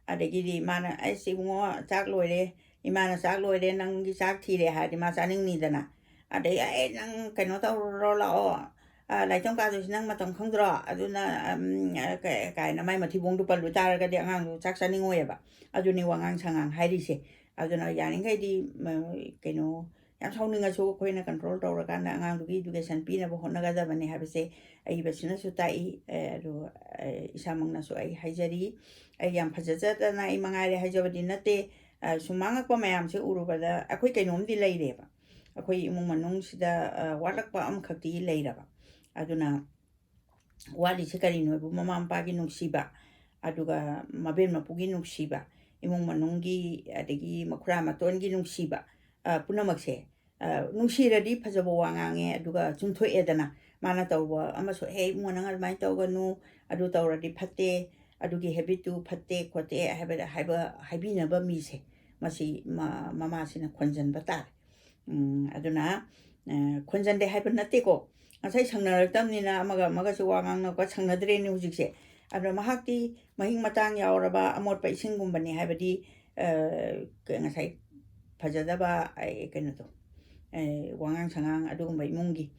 ꯑꯗꯒꯤꯗꯤ ꯃꯥꯅ, "ꯑꯩꯁ ꯏꯕꯨꯡꯉꯣ, ꯆꯥꯛ ꯂꯣꯏꯔꯦ, ꯏꯃꯥꯅ ꯆꯥꯛ ꯂꯣꯏꯔꯦ, ꯅꯪꯒꯤ ꯆꯥꯛ ꯊꯤꯔꯦ" ꯍꯥꯏꯔꯗꯤ ꯃꯥ ꯆꯥꯅꯤꯡꯅꯤꯗꯅ꯫ ꯑꯗꯩ, "ꯑꯦ, ꯅꯪ ꯀꯩꯅꯣ ꯇꯧꯔꯨꯔꯣ ꯂꯥꯛꯑꯣ, ꯑ, ꯂꯥꯏꯔꯤꯛꯇꯝ ꯀꯥꯗꯣꯏꯁꯤ ꯅꯪ ꯃꯇꯝ ꯈꯪꯗ꯭ꯔꯣ?" ꯑꯗꯨꯅ, ꯎꯝ, ꯑ, ꯀ-, ꯀꯥꯏꯅ ꯃꯥꯏ ꯃꯊꯤꯕꯣꯡꯗꯣ ꯄꯜꯂꯨ ꯇꯥꯔꯒꯗꯤ ꯑꯉꯥꯡꯗꯣ ꯆꯥꯛ ꯆꯥꯅꯤꯡꯉꯣꯏꯑꯕ꯫ ꯑꯗꯨꯅꯤ ꯋꯥꯉꯥꯡ ꯁꯉꯥꯡ ꯍꯥꯏꯔꯤꯁꯦ꯫ ꯑꯗꯨꯅ ꯌꯥꯔꯤꯈꯩꯗꯤ, ꯃ-, ꯀꯩꯅꯣ, ꯌꯥꯝ ꯁꯥꯎꯅꯤꯡꯉꯁꯨ ꯑꯩꯈꯣꯏꯅ control ꯇꯧꯔꯀꯥꯟꯗ ꯑꯉꯥꯡꯗꯨꯒꯤ education ꯄꯤꯅꯕ ꯍꯣꯠꯅꯒꯗꯕꯅꯤ ꯍꯥꯏꯕꯁꯦ ꯑꯏꯕꯁꯤꯅꯁꯨ ꯇꯥꯛꯏ꯫ ꯑꯦ, ꯑꯗꯨ, ꯑꯦ, ꯏꯁꯥꯃꯛꯅꯁꯨ ꯑꯩ ꯍꯥꯏꯖꯔꯤ꯫ ꯑꯩ ꯌꯥꯝ ꯐꯖꯖꯗꯅ ꯑꯩ ꯃꯉꯥꯏꯔꯦ ꯍꯥꯏꯖꯕꯗꯤ ꯅꯠꯇꯦ꯫ ꯑ, ꯁꯨꯝ ꯃꯥꯡꯉꯛꯄ ꯃꯌꯥꯝꯁꯦ ꯎꯔꯨꯕꯗ ꯑꯩꯈꯣꯏ ꯀꯩꯅꯣꯝꯗꯤ ꯂꯩꯔꯦꯕ꯫ ꯑꯩꯈꯣꯏ ꯏꯃꯨꯡ ꯃꯅꯨꯡꯁꯤꯗ, ꯑ, ꯋꯥꯠꯂꯛꯄ ꯑꯃꯈꯛꯇꯤ ꯂꯩꯔꯕ꯫ ꯑꯗꯨꯅ ꯋꯥꯠꯂꯤꯁꯦ ꯀꯔꯤꯅꯣ ꯍꯥꯏꯕꯨ ꯃꯃꯥ ꯃꯄꯥꯒꯤ ꯅꯨꯡꯁꯤꯕ, ꯑꯗꯨꯒ ꯃꯕꯦꯟ ꯃꯄꯨꯒꯤ ꯅꯨꯡꯁꯤꯕ, ꯏꯃꯨꯡ ꯃꯅꯨꯡꯒꯤ, ꯑꯗꯒꯤ ꯃꯈꯨꯔꯥ ꯃꯇꯣꯟꯒꯤ ꯅꯨꯡꯁꯤꯕ, ꯑ, ꯄꯨꯝꯅꯃꯛꯁꯦ꯫ ꯑ, ꯅꯨꯡꯁꯤꯔꯗꯤ ꯐꯖꯕ ꯋꯥ ꯉꯥꯡꯉꯦ, ꯑꯗꯨꯒ ꯆꯨꯝꯊꯣꯛꯑꯦꯗꯅ꯫ ꯃꯥꯅ ꯇꯧꯕ ꯑꯃꯁꯨ, "ꯍꯦ ꯏꯕꯨꯡꯉꯣ, ꯅꯪ ꯑꯗꯨꯃꯥꯏꯅ ꯇꯧꯒꯅꯨ, ꯑꯗꯨ ꯇꯧꯔꯗꯤ ꯐꯠꯇꯦ, ꯑꯗꯨꯒꯤ habit ꯇꯨ ꯐꯠꯇꯦ ꯈꯣꯠꯇꯦ" ꯍꯥꯏꯕꯗ, ꯍꯥꯏꯕ, ꯍꯥꯏꯕꯤꯅꯕ ꯃꯤꯁꯦ, ꯃꯁꯤ ꯃ-, ꯃꯃꯥꯁꯤꯅ ꯈꯣꯟꯖꯟꯕ ꯇꯥꯔꯦ꯫ ꯎꯝ, ꯑꯗꯨꯅ, ꯑ, ꯈꯣꯟꯖꯟꯗꯦ ꯍꯥꯏꯕ ꯅꯠꯇꯦꯀꯣ꯫ ꯉꯁꯥꯏ ꯁꯪꯅꯔꯛꯇꯕꯅꯤꯅ ꯑꯃꯒ ꯑꯃꯒꯁꯨ ꯋꯥ ꯉꯥꯡꯅꯕ ꯁꯪꯅꯗ꯭ꯔꯦꯅꯦ ꯍꯧꯖꯤꯛꯁꯦ꯫ ꯑꯗꯣ ꯃꯍꯥꯛꯇꯤ ꯃꯍꯤꯛ ꯃꯇꯥꯡ ꯌꯥꯎꯔꯕ ꯑꯃꯣꯠꯄ ꯏꯁꯤꯡꯒꯨꯝꯕꯅꯤ, ꯍꯥꯏꯕꯗꯤ, ꯑ, ꯀ-, ꯉꯁꯥꯏ ꯐꯖꯗꯕ, ꯑ, ꯀꯩꯅꯣꯗꯣ, ꯑ, ꯋꯥꯉꯥꯡ ꯁꯉꯥꯡ ꯑꯗꯨꯒꯨꯝꯕ ꯏꯃꯨꯡꯒꯤ꯫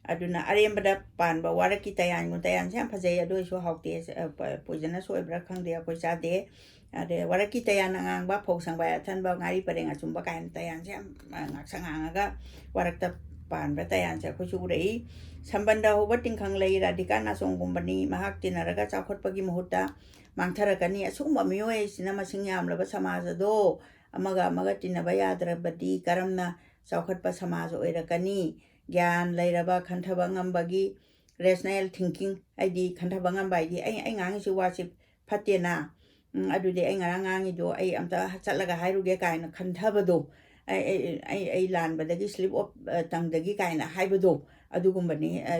ꯑꯗꯨꯅ ꯑꯔꯦꯝꯕꯗ ꯄꯥꯟꯕ ꯋꯥꯔꯛꯀꯤ ꯇꯌꯥꯟꯒꯨꯝ-, ꯇꯌꯥꯟꯁꯦ ꯌꯥꯝ ꯐꯖꯩ, ꯑꯗꯨ ꯑꯣꯏꯔꯁꯨ ꯍꯥꯎꯇꯦ꯫ ꯑ, ꯄ-, poisonous ꯑꯣꯏꯕ꯭ꯔꯥ ꯈꯪꯗꯦ, ꯑꯩꯈꯣꯏ ꯆꯥꯗꯦ꯫ ꯑꯗꯩ ꯋꯥꯔꯛꯀꯤ ꯇꯌꯥꯟ ꯑꯉꯥꯡꯕ, ꯐꯧ ꯁꯪꯕꯥꯏ ꯑꯊꯟꯕ, ꯉꯥꯔꯤ ꯄꯔꯦꯡ ꯑꯆꯨꯝꯕ ꯀꯥꯏꯅ ꯇꯌꯥꯟꯁꯦ ꯌꯥꯝ, ꯑ, ꯉꯥꯛꯁꯪ ꯉꯥꯡꯉꯒ ꯋꯥꯔꯛꯇ ꯄꯥꯟꯕ ꯇꯌꯥꯟꯁꯦ ꯑꯩꯈꯣꯏꯁꯨ ꯎꯔꯛꯏ꯫ ꯁꯝꯕꯟꯗ ꯍꯧꯕ ꯇꯤꯡꯈꯪ ꯂꯩ ꯔꯥꯙꯤꯀꯥ ꯅꯥꯆꯣꯝꯒꯨꯝꯕꯅꯤ꯫ ꯃꯍꯥꯛ ꯇꯤꯟꯅꯔꯒ ꯆꯥꯎꯈꯠꯄꯒꯤ ꯃꯍꯨꯠꯇ ꯃꯥꯡꯊꯔꯛꯀꯅꯤ꯫ ꯑꯁꯤꯒꯨꯝꯕ ꯃꯤꯑꯣꯏꯁꯤꯅ ꯃꯁꯤꯡ ꯌꯥꯝꯂꯕ ꯁꯃꯥꯖ ꯑꯗꯣ ꯑꯃꯒ ꯑꯃꯒ ꯇꯤꯟꯅꯕ ꯌꯥꯗ꯭ꯔꯕꯗꯤ ꯀꯔꯝꯅ ꯆꯥꯎꯈꯠꯄ ꯁꯃꯥꯖ ꯑꯣꯏꯔꯛꯀꯅꯤ? ꯒ꯭ꯌꯥꯟ ꯂꯩꯔꯕ, ꯈꯟꯊꯕ ꯉꯝꯕꯒꯤ, rational thinking, ꯍꯥꯏꯗꯤ ꯈꯟꯊꯕ ꯉꯝꯕ ꯍꯥꯏꯗꯤ ꯑꯩ, ꯑꯩ ꯉꯥꯡꯉꯤꯁꯤ ꯋꯥꯁꯤ ꯐꯠꯇꯦꯅ, ꯎꯝ, ꯑꯗꯨꯗꯤ ꯑꯩ ꯉꯔꯥꯡ ꯉꯥꯡꯉꯤꯗꯣ ꯑꯩ ꯑꯝꯇ ꯆꯠꯂꯒ ꯍꯥꯏꯔꯨꯒꯦ ꯀꯥꯏꯅ ꯈꯟꯊꯕꯗꯣ, ꯑꯩ, ꯑꯩ, ꯑꯩ, ꯑꯩ ꯂꯥꯟꯕꯗꯒꯤ slip of, ꯑ, tongueꯗꯒꯤ ꯀꯥꯏꯅ ꯍꯥꯏꯕꯗꯣ, ꯑꯗꯨꯒꯨꯝꯕꯅꯤ, ꯑ,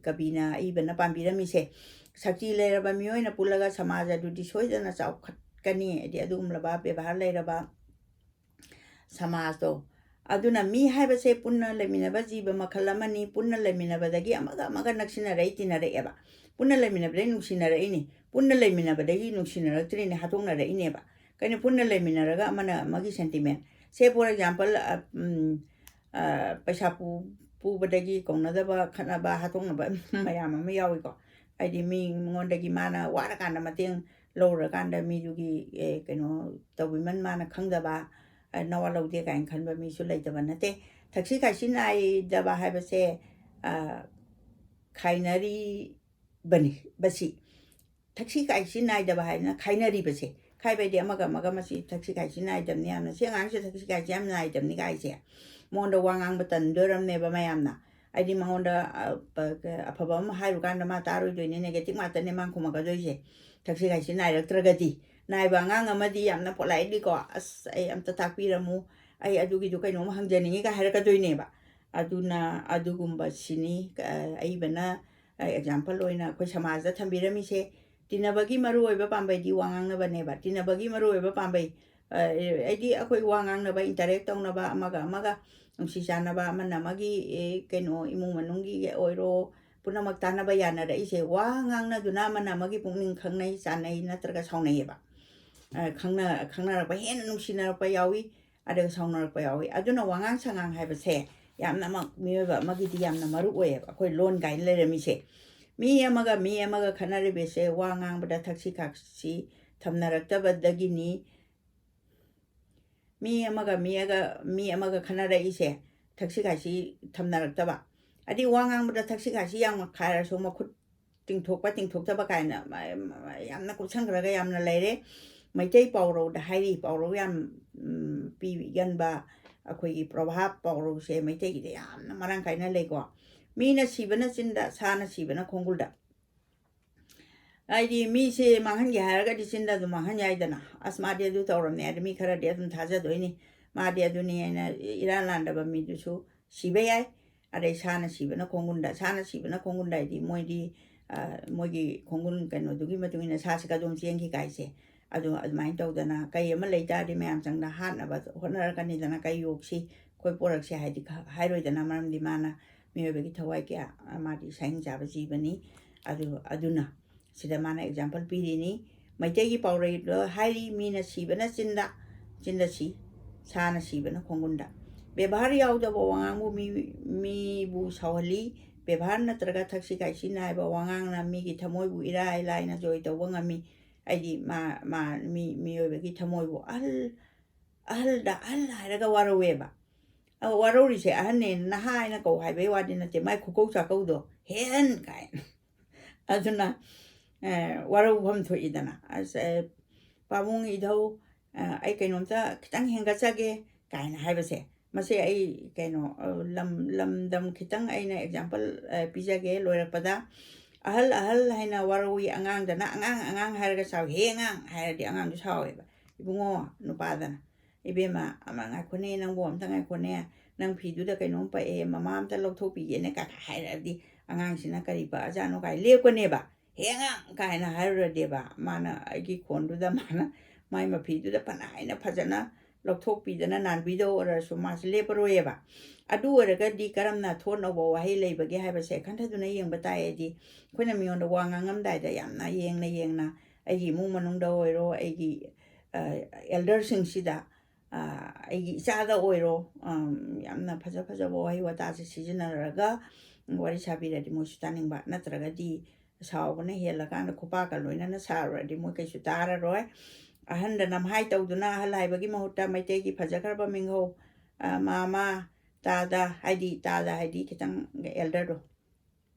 ꯀꯕꯤꯅ ꯑꯏꯕꯅ ꯄꯥꯝꯕꯤꯔꯝꯃꯤꯁꯦ꯫ ꯁꯛꯇꯤ ꯂꯩꯔꯕ ꯃꯤꯑꯣꯏꯅ ꯄꯨꯜꯂꯒ ꯁꯃꯥꯖ ꯑꯗꯨꯗꯤ ꯁꯣꯏꯗꯅ ꯆꯥꯎꯈꯠꯀꯅꯤ, ꯍꯥꯏꯗꯤ ꯑꯗꯨꯒꯨꯝꯂꯕ ꯕꯦꯕꯥꯔ ꯂꯩꯔꯕ ꯁꯃꯥꯖꯇꯣ꯫ ꯑꯗꯨꯅ ꯃꯤ ꯍꯥꯏꯕꯁꯦ ꯄꯨꯟꯅ ꯂꯩꯃꯤꯟꯅꯕ ꯖꯤꯕ ꯃꯈꯜ ꯑꯃꯅꯤ꯫ ꯄꯨꯟꯅ ꯂꯩꯃꯤꯟꯅꯕꯗꯒꯤ ꯑꯃꯒ ꯑꯃꯒ ꯅꯛꯁꯤꯟꯅꯔꯛꯏ, ꯇꯤꯟꯅꯔꯛꯑꯦꯕ꯫ ꯄꯨꯟꯅ ꯂꯩꯃꯤꯟꯅꯕꯗꯒꯤ ꯅꯨꯡꯁꯤꯅꯔꯛꯏꯅꯤ꯫ ꯄꯨꯟꯅ ꯂꯩꯃꯤꯟꯅꯕꯗꯒꯤ ꯅꯨꯡꯁꯤꯅꯔꯛꯇ꯭ꯔꯤꯅꯤ, ꯍꯥꯠꯇꯣꯛꯅꯔꯛꯏꯅꯦꯕ꯫ ꯀꯩꯅꯣ, ꯄꯨꯟꯅ ꯂꯩꯃꯤꯟꯅꯔꯒ ꯑꯃꯅ ꯑꯃꯒꯤ sentiment꯫ Say, for example, ꯑ, ꯎꯝ, ꯑ, ꯄꯩꯁꯥ ꯄꯨ-, ꯄꯨꯕꯗꯒꯤ ꯀꯧꯅꯗꯕ, ꯈꯠꯅꯕ, ꯍꯥꯠꯇꯣꯛꯅꯕ ꯃꯌꯥꯝ ꯑꯃ ꯌꯥꯎꯏꯀꯣ꯫ ꯍꯥꯏꯗꯤ ꯃꯤ ꯃꯉꯣꯟꯗꯒꯤ ꯃꯥꯅ ꯋꯥꯔꯀꯥꯟꯗ ꯃꯇꯦꯡ ꯂꯧꯔꯀꯥꯟꯗ ꯃꯤꯗꯨꯒꯤ, ꯑꯦ, ꯀꯩꯅꯣ ꯇꯧꯕꯤꯃꯟ ꯃꯥꯅ ꯈꯪꯗꯕ, ꯑ, ꯅꯋꯥ ꯂꯧꯗꯦ ꯀꯥꯏꯅ ꯈꯟꯕ ꯃꯤꯁꯨ ꯂꯩꯇꯕ ꯅꯠꯇꯦ꯫ ꯊꯛꯁꯤ ꯈꯥꯁꯤ ꯅꯥꯏꯗꯕ ꯍꯥꯏꯕꯁꯦ, ꯑ, ꯈꯥꯏꯅꯔꯤꯕꯅꯤ, ꯕꯁꯤ꯫ ꯊꯛꯁꯤ ꯈꯥꯁꯤ ꯅꯥꯏꯗꯕ ꯍꯥꯏꯗꯅ ꯈꯥꯏꯅꯔꯤꯕꯁꯦ꯫ ꯈꯥꯏꯕ ꯍꯥꯏꯗꯤ ꯑꯃꯒ ꯑꯃꯒ ꯃꯁꯤ ꯊꯛꯁꯤ ꯈꯥꯁꯤ ꯅꯥꯏꯗꯕꯅꯤ ꯌꯥꯝꯅ, ꯁꯤ ꯑꯉꯥꯡꯁꯦ ꯊꯛꯁꯤ ꯈꯥꯁꯤ ꯌꯥꯝ ꯅꯥꯏꯗꯕꯅꯤ ꯀꯥꯏꯁꯦ꯫ ꯃꯉꯣꯟꯗ ꯋꯥ ꯉꯥꯡꯕ ꯇꯟꯗꯣꯔꯝꯅꯦꯕ ꯃꯌꯥꯝꯅ꯫ ꯍꯥꯏꯗꯤ ꯃꯉꯣꯟꯗ, ꯑ, ꯄ-, ꯀ-, ꯑꯐꯕ ꯑꯃ ꯍꯥꯏꯔꯨꯀꯥꯟꯗ ꯃꯥ ꯇꯥꯔꯣꯏꯗꯣꯏꯅꯦ, negative ꯉꯥꯛꯇꯅꯦ ꯃꯥ ꯈꯨꯝꯃꯛꯀꯗꯣꯏꯁꯦ꯫ ꯊꯛꯁꯤ ꯈꯥꯁꯤ ꯅꯥꯏꯔꯛꯇ꯭ꯔꯒꯗꯤ꯫ ꯅꯥꯏꯕ ꯑꯉꯥꯡ ꯑꯃꯗꯤ ꯌꯥꯝꯅ politelyꯀꯣ, "ꯑꯁ, ꯑꯩ ꯑꯝꯇ ꯇꯥꯛꯄꯤꯔꯝꯃꯨ, ꯑꯩ ꯑꯗꯨꯒꯤꯗꯨ ꯀꯩꯅꯣꯝ ꯍꯪꯖꯅꯤꯡꯉꯤꯒ" ꯍꯥꯏꯔꯛꯀꯗꯣꯏꯅꯦꯕ꯫ ꯑꯗꯨꯅ ꯑꯗꯨꯒꯨꯝꯕꯁꯤꯅꯤ, ꯑ, ꯑꯏꯕꯅ, ꯑ, example ꯑꯣꯏꯅ ꯑꯩꯈꯣꯏ ꯁꯃꯥꯖꯗ ꯊꯝꯕꯤꯔꯝꯃꯤꯁꯦ꯫ ꯇꯤꯟꯅꯕꯒꯤ ꯃꯔꯨꯑꯣꯏꯕ ꯄꯥꯝꯕꯩꯗꯤ ꯋꯥ ꯉꯥꯡꯅꯕꯅꯦꯕ꯫ ꯇꯤꯟꯅꯕꯒꯤ ꯃꯔꯨꯑꯣꯏꯕ ꯄꯥꯝꯕꯩ, ꯑ, ꯍꯥꯏꯗꯤ ꯑꯩꯈꯣꯏ ꯋꯥ ꯉꯥꯡꯅꯕ, interact ꯇꯧꯅꯕ, ꯑꯃꯒ ꯑꯃꯒ ꯅꯨꯡꯁꯤ ꯆꯥꯟꯅꯕ, ꯑꯃꯅ ꯑꯃꯒꯤ, ꯑꯦ, ꯀꯩꯅꯣ, ꯏꯃꯨꯡ ꯃꯅꯨꯡꯒꯤ ꯑꯣꯏꯔꯣ, ꯄꯨꯝꯅꯃꯛ ꯇꯥꯟꯅꯕ ꯌꯥꯅꯔꯛꯏꯁꯦ ꯋꯥ ꯉꯥꯡꯅꯗꯨꯅ ꯑꯃꯅ ꯑꯃꯒꯤ ꯄꯨꯛꯅꯤꯡ ꯈꯪꯅꯩ, ꯆꯥꯟꯅꯩ ꯅꯠꯇ꯭ꯔꯒ ꯁꯥꯎꯅꯩꯌꯦꯕ꯫ ꯑ, ꯈꯪꯅ-, ꯈꯪꯅꯔꯛꯄ, ꯍꯦꯟꯅ ꯅꯨꯡꯁꯤꯅꯔꯛꯄ ꯌꯥꯎꯏ, ꯑꯗꯨꯒ ꯁꯥꯎꯅꯔꯛꯄ ꯌꯥꯎꯏ꯫ ꯑꯗꯨꯅ ꯋꯥꯉꯥꯡ ꯁꯉꯥꯡ ꯍꯥꯏꯕꯁꯦ ꯌꯥꯝꯅꯃꯛ ꯃꯤꯑꯣꯏꯕ ꯑꯃꯒꯤꯗꯤ ꯌꯥꯝꯅ ꯃꯔꯨ ꯑꯣꯏꯌꯦꯕ, ꯑꯩꯈꯣꯏ ꯂꯣꯟ ꯀꯥꯏꯅ ꯂꯩꯔꯝꯃꯤꯁꯦ꯫ ꯃꯤ ꯑꯃꯒ ꯃꯤ ꯑꯃꯒ ꯈꯠꯅꯔꯤꯕꯁꯦ ꯋꯥ ꯉꯥꯡꯕꯗ ꯊꯛꯁꯤ ꯈꯥꯁꯤ ꯊꯝꯅꯔꯛꯇꯕꯗꯒꯤꯅꯤ꯫ ꯃꯤ ꯑꯃꯒ ꯃꯤ ꯑꯒ-, ꯃꯤ ꯑꯃꯒ ꯈꯠꯅꯔꯛꯏꯁꯦ ꯊꯛꯁꯤ ꯈꯥꯁꯤ ꯊꯝꯅꯔꯛꯇꯕ꯫ ꯍꯥꯏꯗꯤ ꯋꯥ ꯉꯥꯡꯕꯗ ꯊꯛꯁꯤ ꯈꯥꯁꯤ ꯌꯥꯝ ꯈꯥꯏꯔꯁꯨ ꯃꯈꯨꯠ ꯇꯤꯡꯊꯣꯛꯄ ꯇꯤꯡꯊꯣꯛꯇꯕ ꯀꯥꯏꯅ ꯃ-, ꯃ-, ꯌꯥꯝꯅ ꯀꯨꯞꯁꯟꯈ꯭ꯔꯒ ꯌꯥꯝꯅ ꯂꯩꯔꯦ꯫ ꯃꯩꯇꯩ ꯄꯥꯎꯔꯧꯗ ꯍꯥꯏꯔꯤ, ꯄꯥꯎꯔꯧ ꯌꯥꯝ ꯎꯝ, ꯄꯤꯒꯟꯕ ꯑꯩꯈꯣꯏꯒꯤ ꯄ꯭ꯔꯣꯚꯥꯕ ꯄꯥꯎꯔꯧꯁꯦ ꯃꯩꯇꯩꯒꯤꯗ ꯌꯥꯝꯅ ꯃꯔꯥꯡ ꯀꯥꯏꯅ ꯂꯩꯀꯣ꯫ "ꯃꯤꯅ ꯁꯤꯕꯅ ꯆꯤꯟꯗ, ꯁꯥꯅ ꯁꯤꯕꯅ ꯈꯣꯡꯒꯨꯜꯗ"꯫ ꯍꯥꯏꯗꯤ ꯃꯤꯁꯦ ꯃꯥꯡꯍꯟꯒꯦ ꯍꯥꯏꯔꯒꯗꯤ ꯆꯤꯟꯗ ꯑꯗꯨꯝ ꯃꯥꯡꯍꯟ ꯌꯥꯏꯗꯅ, "ꯑꯁ, ꯃꯥꯗꯤ ꯑꯗꯨ ꯇꯧꯔꯝꯃꯦ" ꯍꯥꯏꯗꯤ ꯃꯤ ꯈꯔꯗꯤ ꯑꯗꯨꯝ ꯊꯥꯖꯗꯣꯏꯅꯤ, "ꯃꯥꯗꯤ ꯑꯗꯨꯅꯤ" ꯍꯥꯏꯅ ꯏꯔꯥꯟ ꯂꯥꯟꯗꯕ ꯃꯤꯗꯨꯁꯨ ꯁꯤꯕ ꯌꯥꯏ꯫ ꯑꯗꯩ ꯁꯥꯅ ꯁꯤꯕꯅ ꯈꯣꯡꯒꯨꯟꯗ, ꯁꯥꯅ ꯁꯤꯕꯅ ꯈꯣꯡꯒꯨꯟꯗ ꯍꯥꯏꯗꯤ ꯃꯣꯏꯗꯤ ꯑ, ꯃꯣꯏꯒꯤ ꯈꯣꯡꯒꯨꯟ ꯀꯩꯅꯣꯗꯨꯒꯤ ꯃꯇꯨꯡ ꯏꯟꯅ ꯁꯥꯁꯦ ꯀꯗꯣꯝ ꯆꯦꯟꯈꯤ ꯀꯥꯏꯁꯦ ꯑꯗꯨ ꯑꯗꯨꯃꯥꯏꯅ ꯇꯧꯗꯅ ꯀꯩ ꯑꯃ ꯂꯩ ꯇꯥꯔꯗꯤ ꯃꯌꯥꯝ ꯆꯪꯗ ꯍꯥꯠꯅꯕ ꯍꯣꯠꯅꯔꯛꯀꯅꯤꯗꯅ, "ꯀꯩ ꯌꯣꯛꯁꯤ, ꯑꯩꯈꯣꯏ ꯄꯣꯔꯛꯁꯤ" ꯍꯥꯏꯗꯤ ꯈ-, ꯍꯥꯏꯔꯣꯏꯗꯅ, ꯃꯔꯝꯗꯤ ꯃꯥꯅ ꯃꯤꯑꯣꯏꯕꯒꯤ ꯊꯋꯥꯏ ꯀꯌꯥ, ꯑ, ꯃꯥꯗꯤ ꯁꯍꯤꯡ ꯆꯥꯕ ꯖꯤꯕꯅꯤ꯫ ꯑꯗꯨ, ꯑꯗꯨꯅ ꯁꯤꯗ ꯃꯥꯅ ꯑꯦꯛꯖꯥꯝꯄꯜ ꯄꯤꯔꯤꯅꯤ꯫ ꯃꯩꯇꯩꯒꯤ ꯄꯥꯎꯔꯩꯗ ꯍꯥꯏꯔꯤ, "ꯃꯤꯅ ꯁꯤꯕꯅ ꯆꯤꯟꯗ, ꯆꯤꯟꯗ ꯁꯤ, ꯁꯥꯅ ꯁꯤꯕꯅ ꯈꯣꯡꯒꯨꯟꯗ"꯫ ꯕꯦꯕꯥꯔ ꯌꯥꯎꯗꯕ ꯋꯥꯉꯥꯡꯕꯨ ꯃꯤ, ꯃꯤꯕꯨ ꯁꯥꯎꯍꯜꯂꯤ꯫ ꯕꯦꯕꯥꯔ ꯅꯠꯇ꯭ꯔꯒ ꯊꯛꯁꯤ ꯈꯥꯁꯤ ꯅꯥꯏꯕ ꯋꯥꯉꯥꯡꯅ ꯃꯤꯒꯤ ꯊꯃꯣꯏꯕꯨ ꯏꯔꯥꯏ ꯂꯥꯏꯅ ꯖꯣꯏ ꯇꯧꯕ ꯉꯝꯃꯤ꯫ ꯍꯥꯏꯗꯤ ꯃꯥ, ꯃꯥ, ꯃꯤ, ꯃꯤꯑꯣꯏꯕꯒꯤ ꯊꯃꯣꯏꯕꯨ ꯑꯍꯜ, ꯑꯍꯜꯗ ꯑꯍꯜ ꯍꯥꯏꯔꯒ ꯋꯥꯔꯧꯋꯦꯕ꯫ ꯑ, ꯋꯥꯔꯧꯔꯤꯁꯦ ꯑꯍꯟꯅꯦ, ꯅꯍꯥ ꯍꯥꯏꯅ ꯀꯧ ꯍꯥꯏꯕꯩ ꯋꯥꯗꯤ ꯅꯠꯇꯦ, ꯃꯥꯏ ꯈꯨꯀꯧ ꯆꯥꯀꯧꯗꯣ, "ꯍꯦꯟ" ꯀꯥꯏꯅ꯫ ꯑꯗꯨꯅ, ꯑ, ꯋꯥꯔꯧꯐꯝ ꯊꯣꯛꯏꯗꯅ꯫ ꯑꯁ, ꯑ, "ꯄꯥꯕꯨꯡ, ꯏꯙꯧ, ꯑ, ꯑꯩ ꯀꯩꯅꯣꯝꯇ ꯈꯤꯇꯪ ꯍꯦꯟꯒꯠꯆꯒꯦ" ꯀꯥꯏꯅ ꯍꯥꯏꯕꯁꯦ, ꯃꯁꯤ ꯑꯩ ꯀꯩꯅꯣ, ꯑ, ꯂꯝ, ꯂꯝꯗꯝ ꯈꯤꯇꯪ ꯑꯩꯅ ꯑꯦꯛꯖꯥꯝꯄꯜ, ꯑ, ꯄꯤꯖꯒꯦ ꯂꯣꯏꯔꯛꯄꯗ꯫ "ꯑꯍꯜ, ꯑꯍꯜ" ꯍꯥꯏꯅ ꯋꯥꯔꯧꯏ ꯑꯉꯥꯡꯗꯅ, "ꯑꯉꯥꯡ, ꯑꯉꯥꯡ" ꯍꯥꯏꯔꯒ ꯁꯥꯎꯏ꯫ "ꯍꯦ ꯑꯉꯥꯡ" ꯍꯥꯏꯔꯗꯤ ꯑꯉꯥꯡꯗꯣ ꯁꯥꯎꯋꯦꯕ꯫ "ꯏꯕꯨꯡꯉꯣ", ꯅꯨꯄꯥꯗꯅ, "ꯏꯕꯦꯝꯃ, ꯑꯃ ꯉꯥꯏꯈꯣꯅꯦ, ꯅꯪꯕꯨ ꯑꯝꯇ ꯉꯥꯏꯈꯣꯅꯦ, ꯅꯪ ꯐꯤꯗꯨꯗ ꯀꯩꯅꯣꯝ ꯄꯛꯑꯦ, ꯃꯃꯥ ꯑꯝꯇ ꯂꯧꯊꯣꯛꯄꯤꯒꯦꯅꯦ" ꯀꯥꯏꯅ ꯍꯥꯏꯔꯛꯑꯗꯤ ꯑꯉꯥꯡꯁꯤꯅ "ꯀꯔꯤ ꯄꯛꯑꯖꯥꯠꯅꯣ" ꯀꯥꯏ ꯂꯦꯞꯀꯅꯦꯕ꯫ "ꯍꯦ ꯑꯉꯥꯡ" ꯀꯥꯏꯅ ꯍꯥꯏꯔꯨꯔꯗꯤꯕ, ꯃꯥꯅ ꯑꯩꯒꯤ ꯈꯣꯟꯗꯨꯗ ꯃꯥꯅ ꯃꯥꯏ ꯃꯐꯤꯗꯨꯗ ꯐꯅ ꯍꯥꯏꯅ ꯐꯖꯅ ꯂꯧꯊꯣꯛꯄꯤꯗꯅ ꯅꯥꯟꯕꯤꯗ ꯑꯣꯏꯔꯁꯨ ꯃꯥꯁꯦ ꯂꯦꯞꯄꯔꯣꯏꯌꯦꯕ꯫ ꯑꯗꯨ ꯑꯣꯏꯔꯒꯗꯤ ꯀꯔꯝꯅ ꯊꯣꯠꯅꯧꯕ ꯋꯥꯍꯩ ꯂꯩꯕꯒꯦ ꯍꯥꯏꯕꯁꯦ ꯈꯟꯊꯗꯨꯅ ꯌꯦꯡꯕ ꯇꯥꯏ꯫ ꯍꯥꯏꯗꯤ ꯑꯩꯈꯣꯏꯅ ꯃꯤꯉꯣꯟꯗ ꯋꯥ ꯉꯥꯡꯉꯝꯗꯥꯏꯗ ꯌꯥꯝꯅ ꯌꯦꯡꯅ ꯌꯦꯡꯅ, ꯑꯩꯒꯤ ꯏꯃꯨꯡ ꯃꯅꯨꯡꯗ ꯑꯣꯏꯔꯣ, ꯑꯩꯒꯤ, ꯑ, ꯑꯦꯜꯗꯔꯁꯤꯡꯁꯤꯗ, ꯑ, ꯑꯩꯒꯤ ꯏꯆꯥꯗ ꯑꯣꯏꯔꯣ, ꯑꯝ, ꯌꯥꯝꯅ ꯐꯖ ꯐꯖꯕ ꯋꯥꯍꯩ ꯋꯥꯇꯥꯁꯦ ꯁꯤꯖꯤꯟꯅꯔꯒ ꯋꯥꯔꯤ ꯁꯥꯕꯤꯔꯗꯤ ꯃꯣꯏꯁꯨ ꯇꯥꯅꯤꯡꯕ, ꯅꯠꯇ꯭ꯔꯒꯗꯤ ꯁꯥꯎꯕꯅ ꯍꯦꯜꯂꯀꯥꯟꯗ ꯈꯨꯄꯥꯛꯀ ꯂꯣꯏꯅꯅ ꯁꯥꯔꯨꯔꯗꯤ ꯃꯣꯏ ꯀꯩꯁꯨ ꯇꯥꯔꯔꯣꯏ꯫ ꯑꯍꯟꯗ ꯅꯝꯍꯥꯏ ꯇꯧꯗꯨꯅ ꯑꯍꯜ ꯍꯥꯏꯕꯒꯤ ꯃꯍꯨꯠꯇ ꯃꯩꯇꯩꯒꯤ ꯐꯖꯈ꯭ꯔꯕ ꯃꯤꯡꯍꯧ, ꯑ, ꯃꯥꯃꯥ, ꯇꯥꯗ, ꯍꯥꯏꯗꯤ ꯇꯥꯗ ꯍꯥꯏꯗꯤ ꯈꯤꯇꯪ ꯑꯦꯜꯗꯔꯗꯣ꯫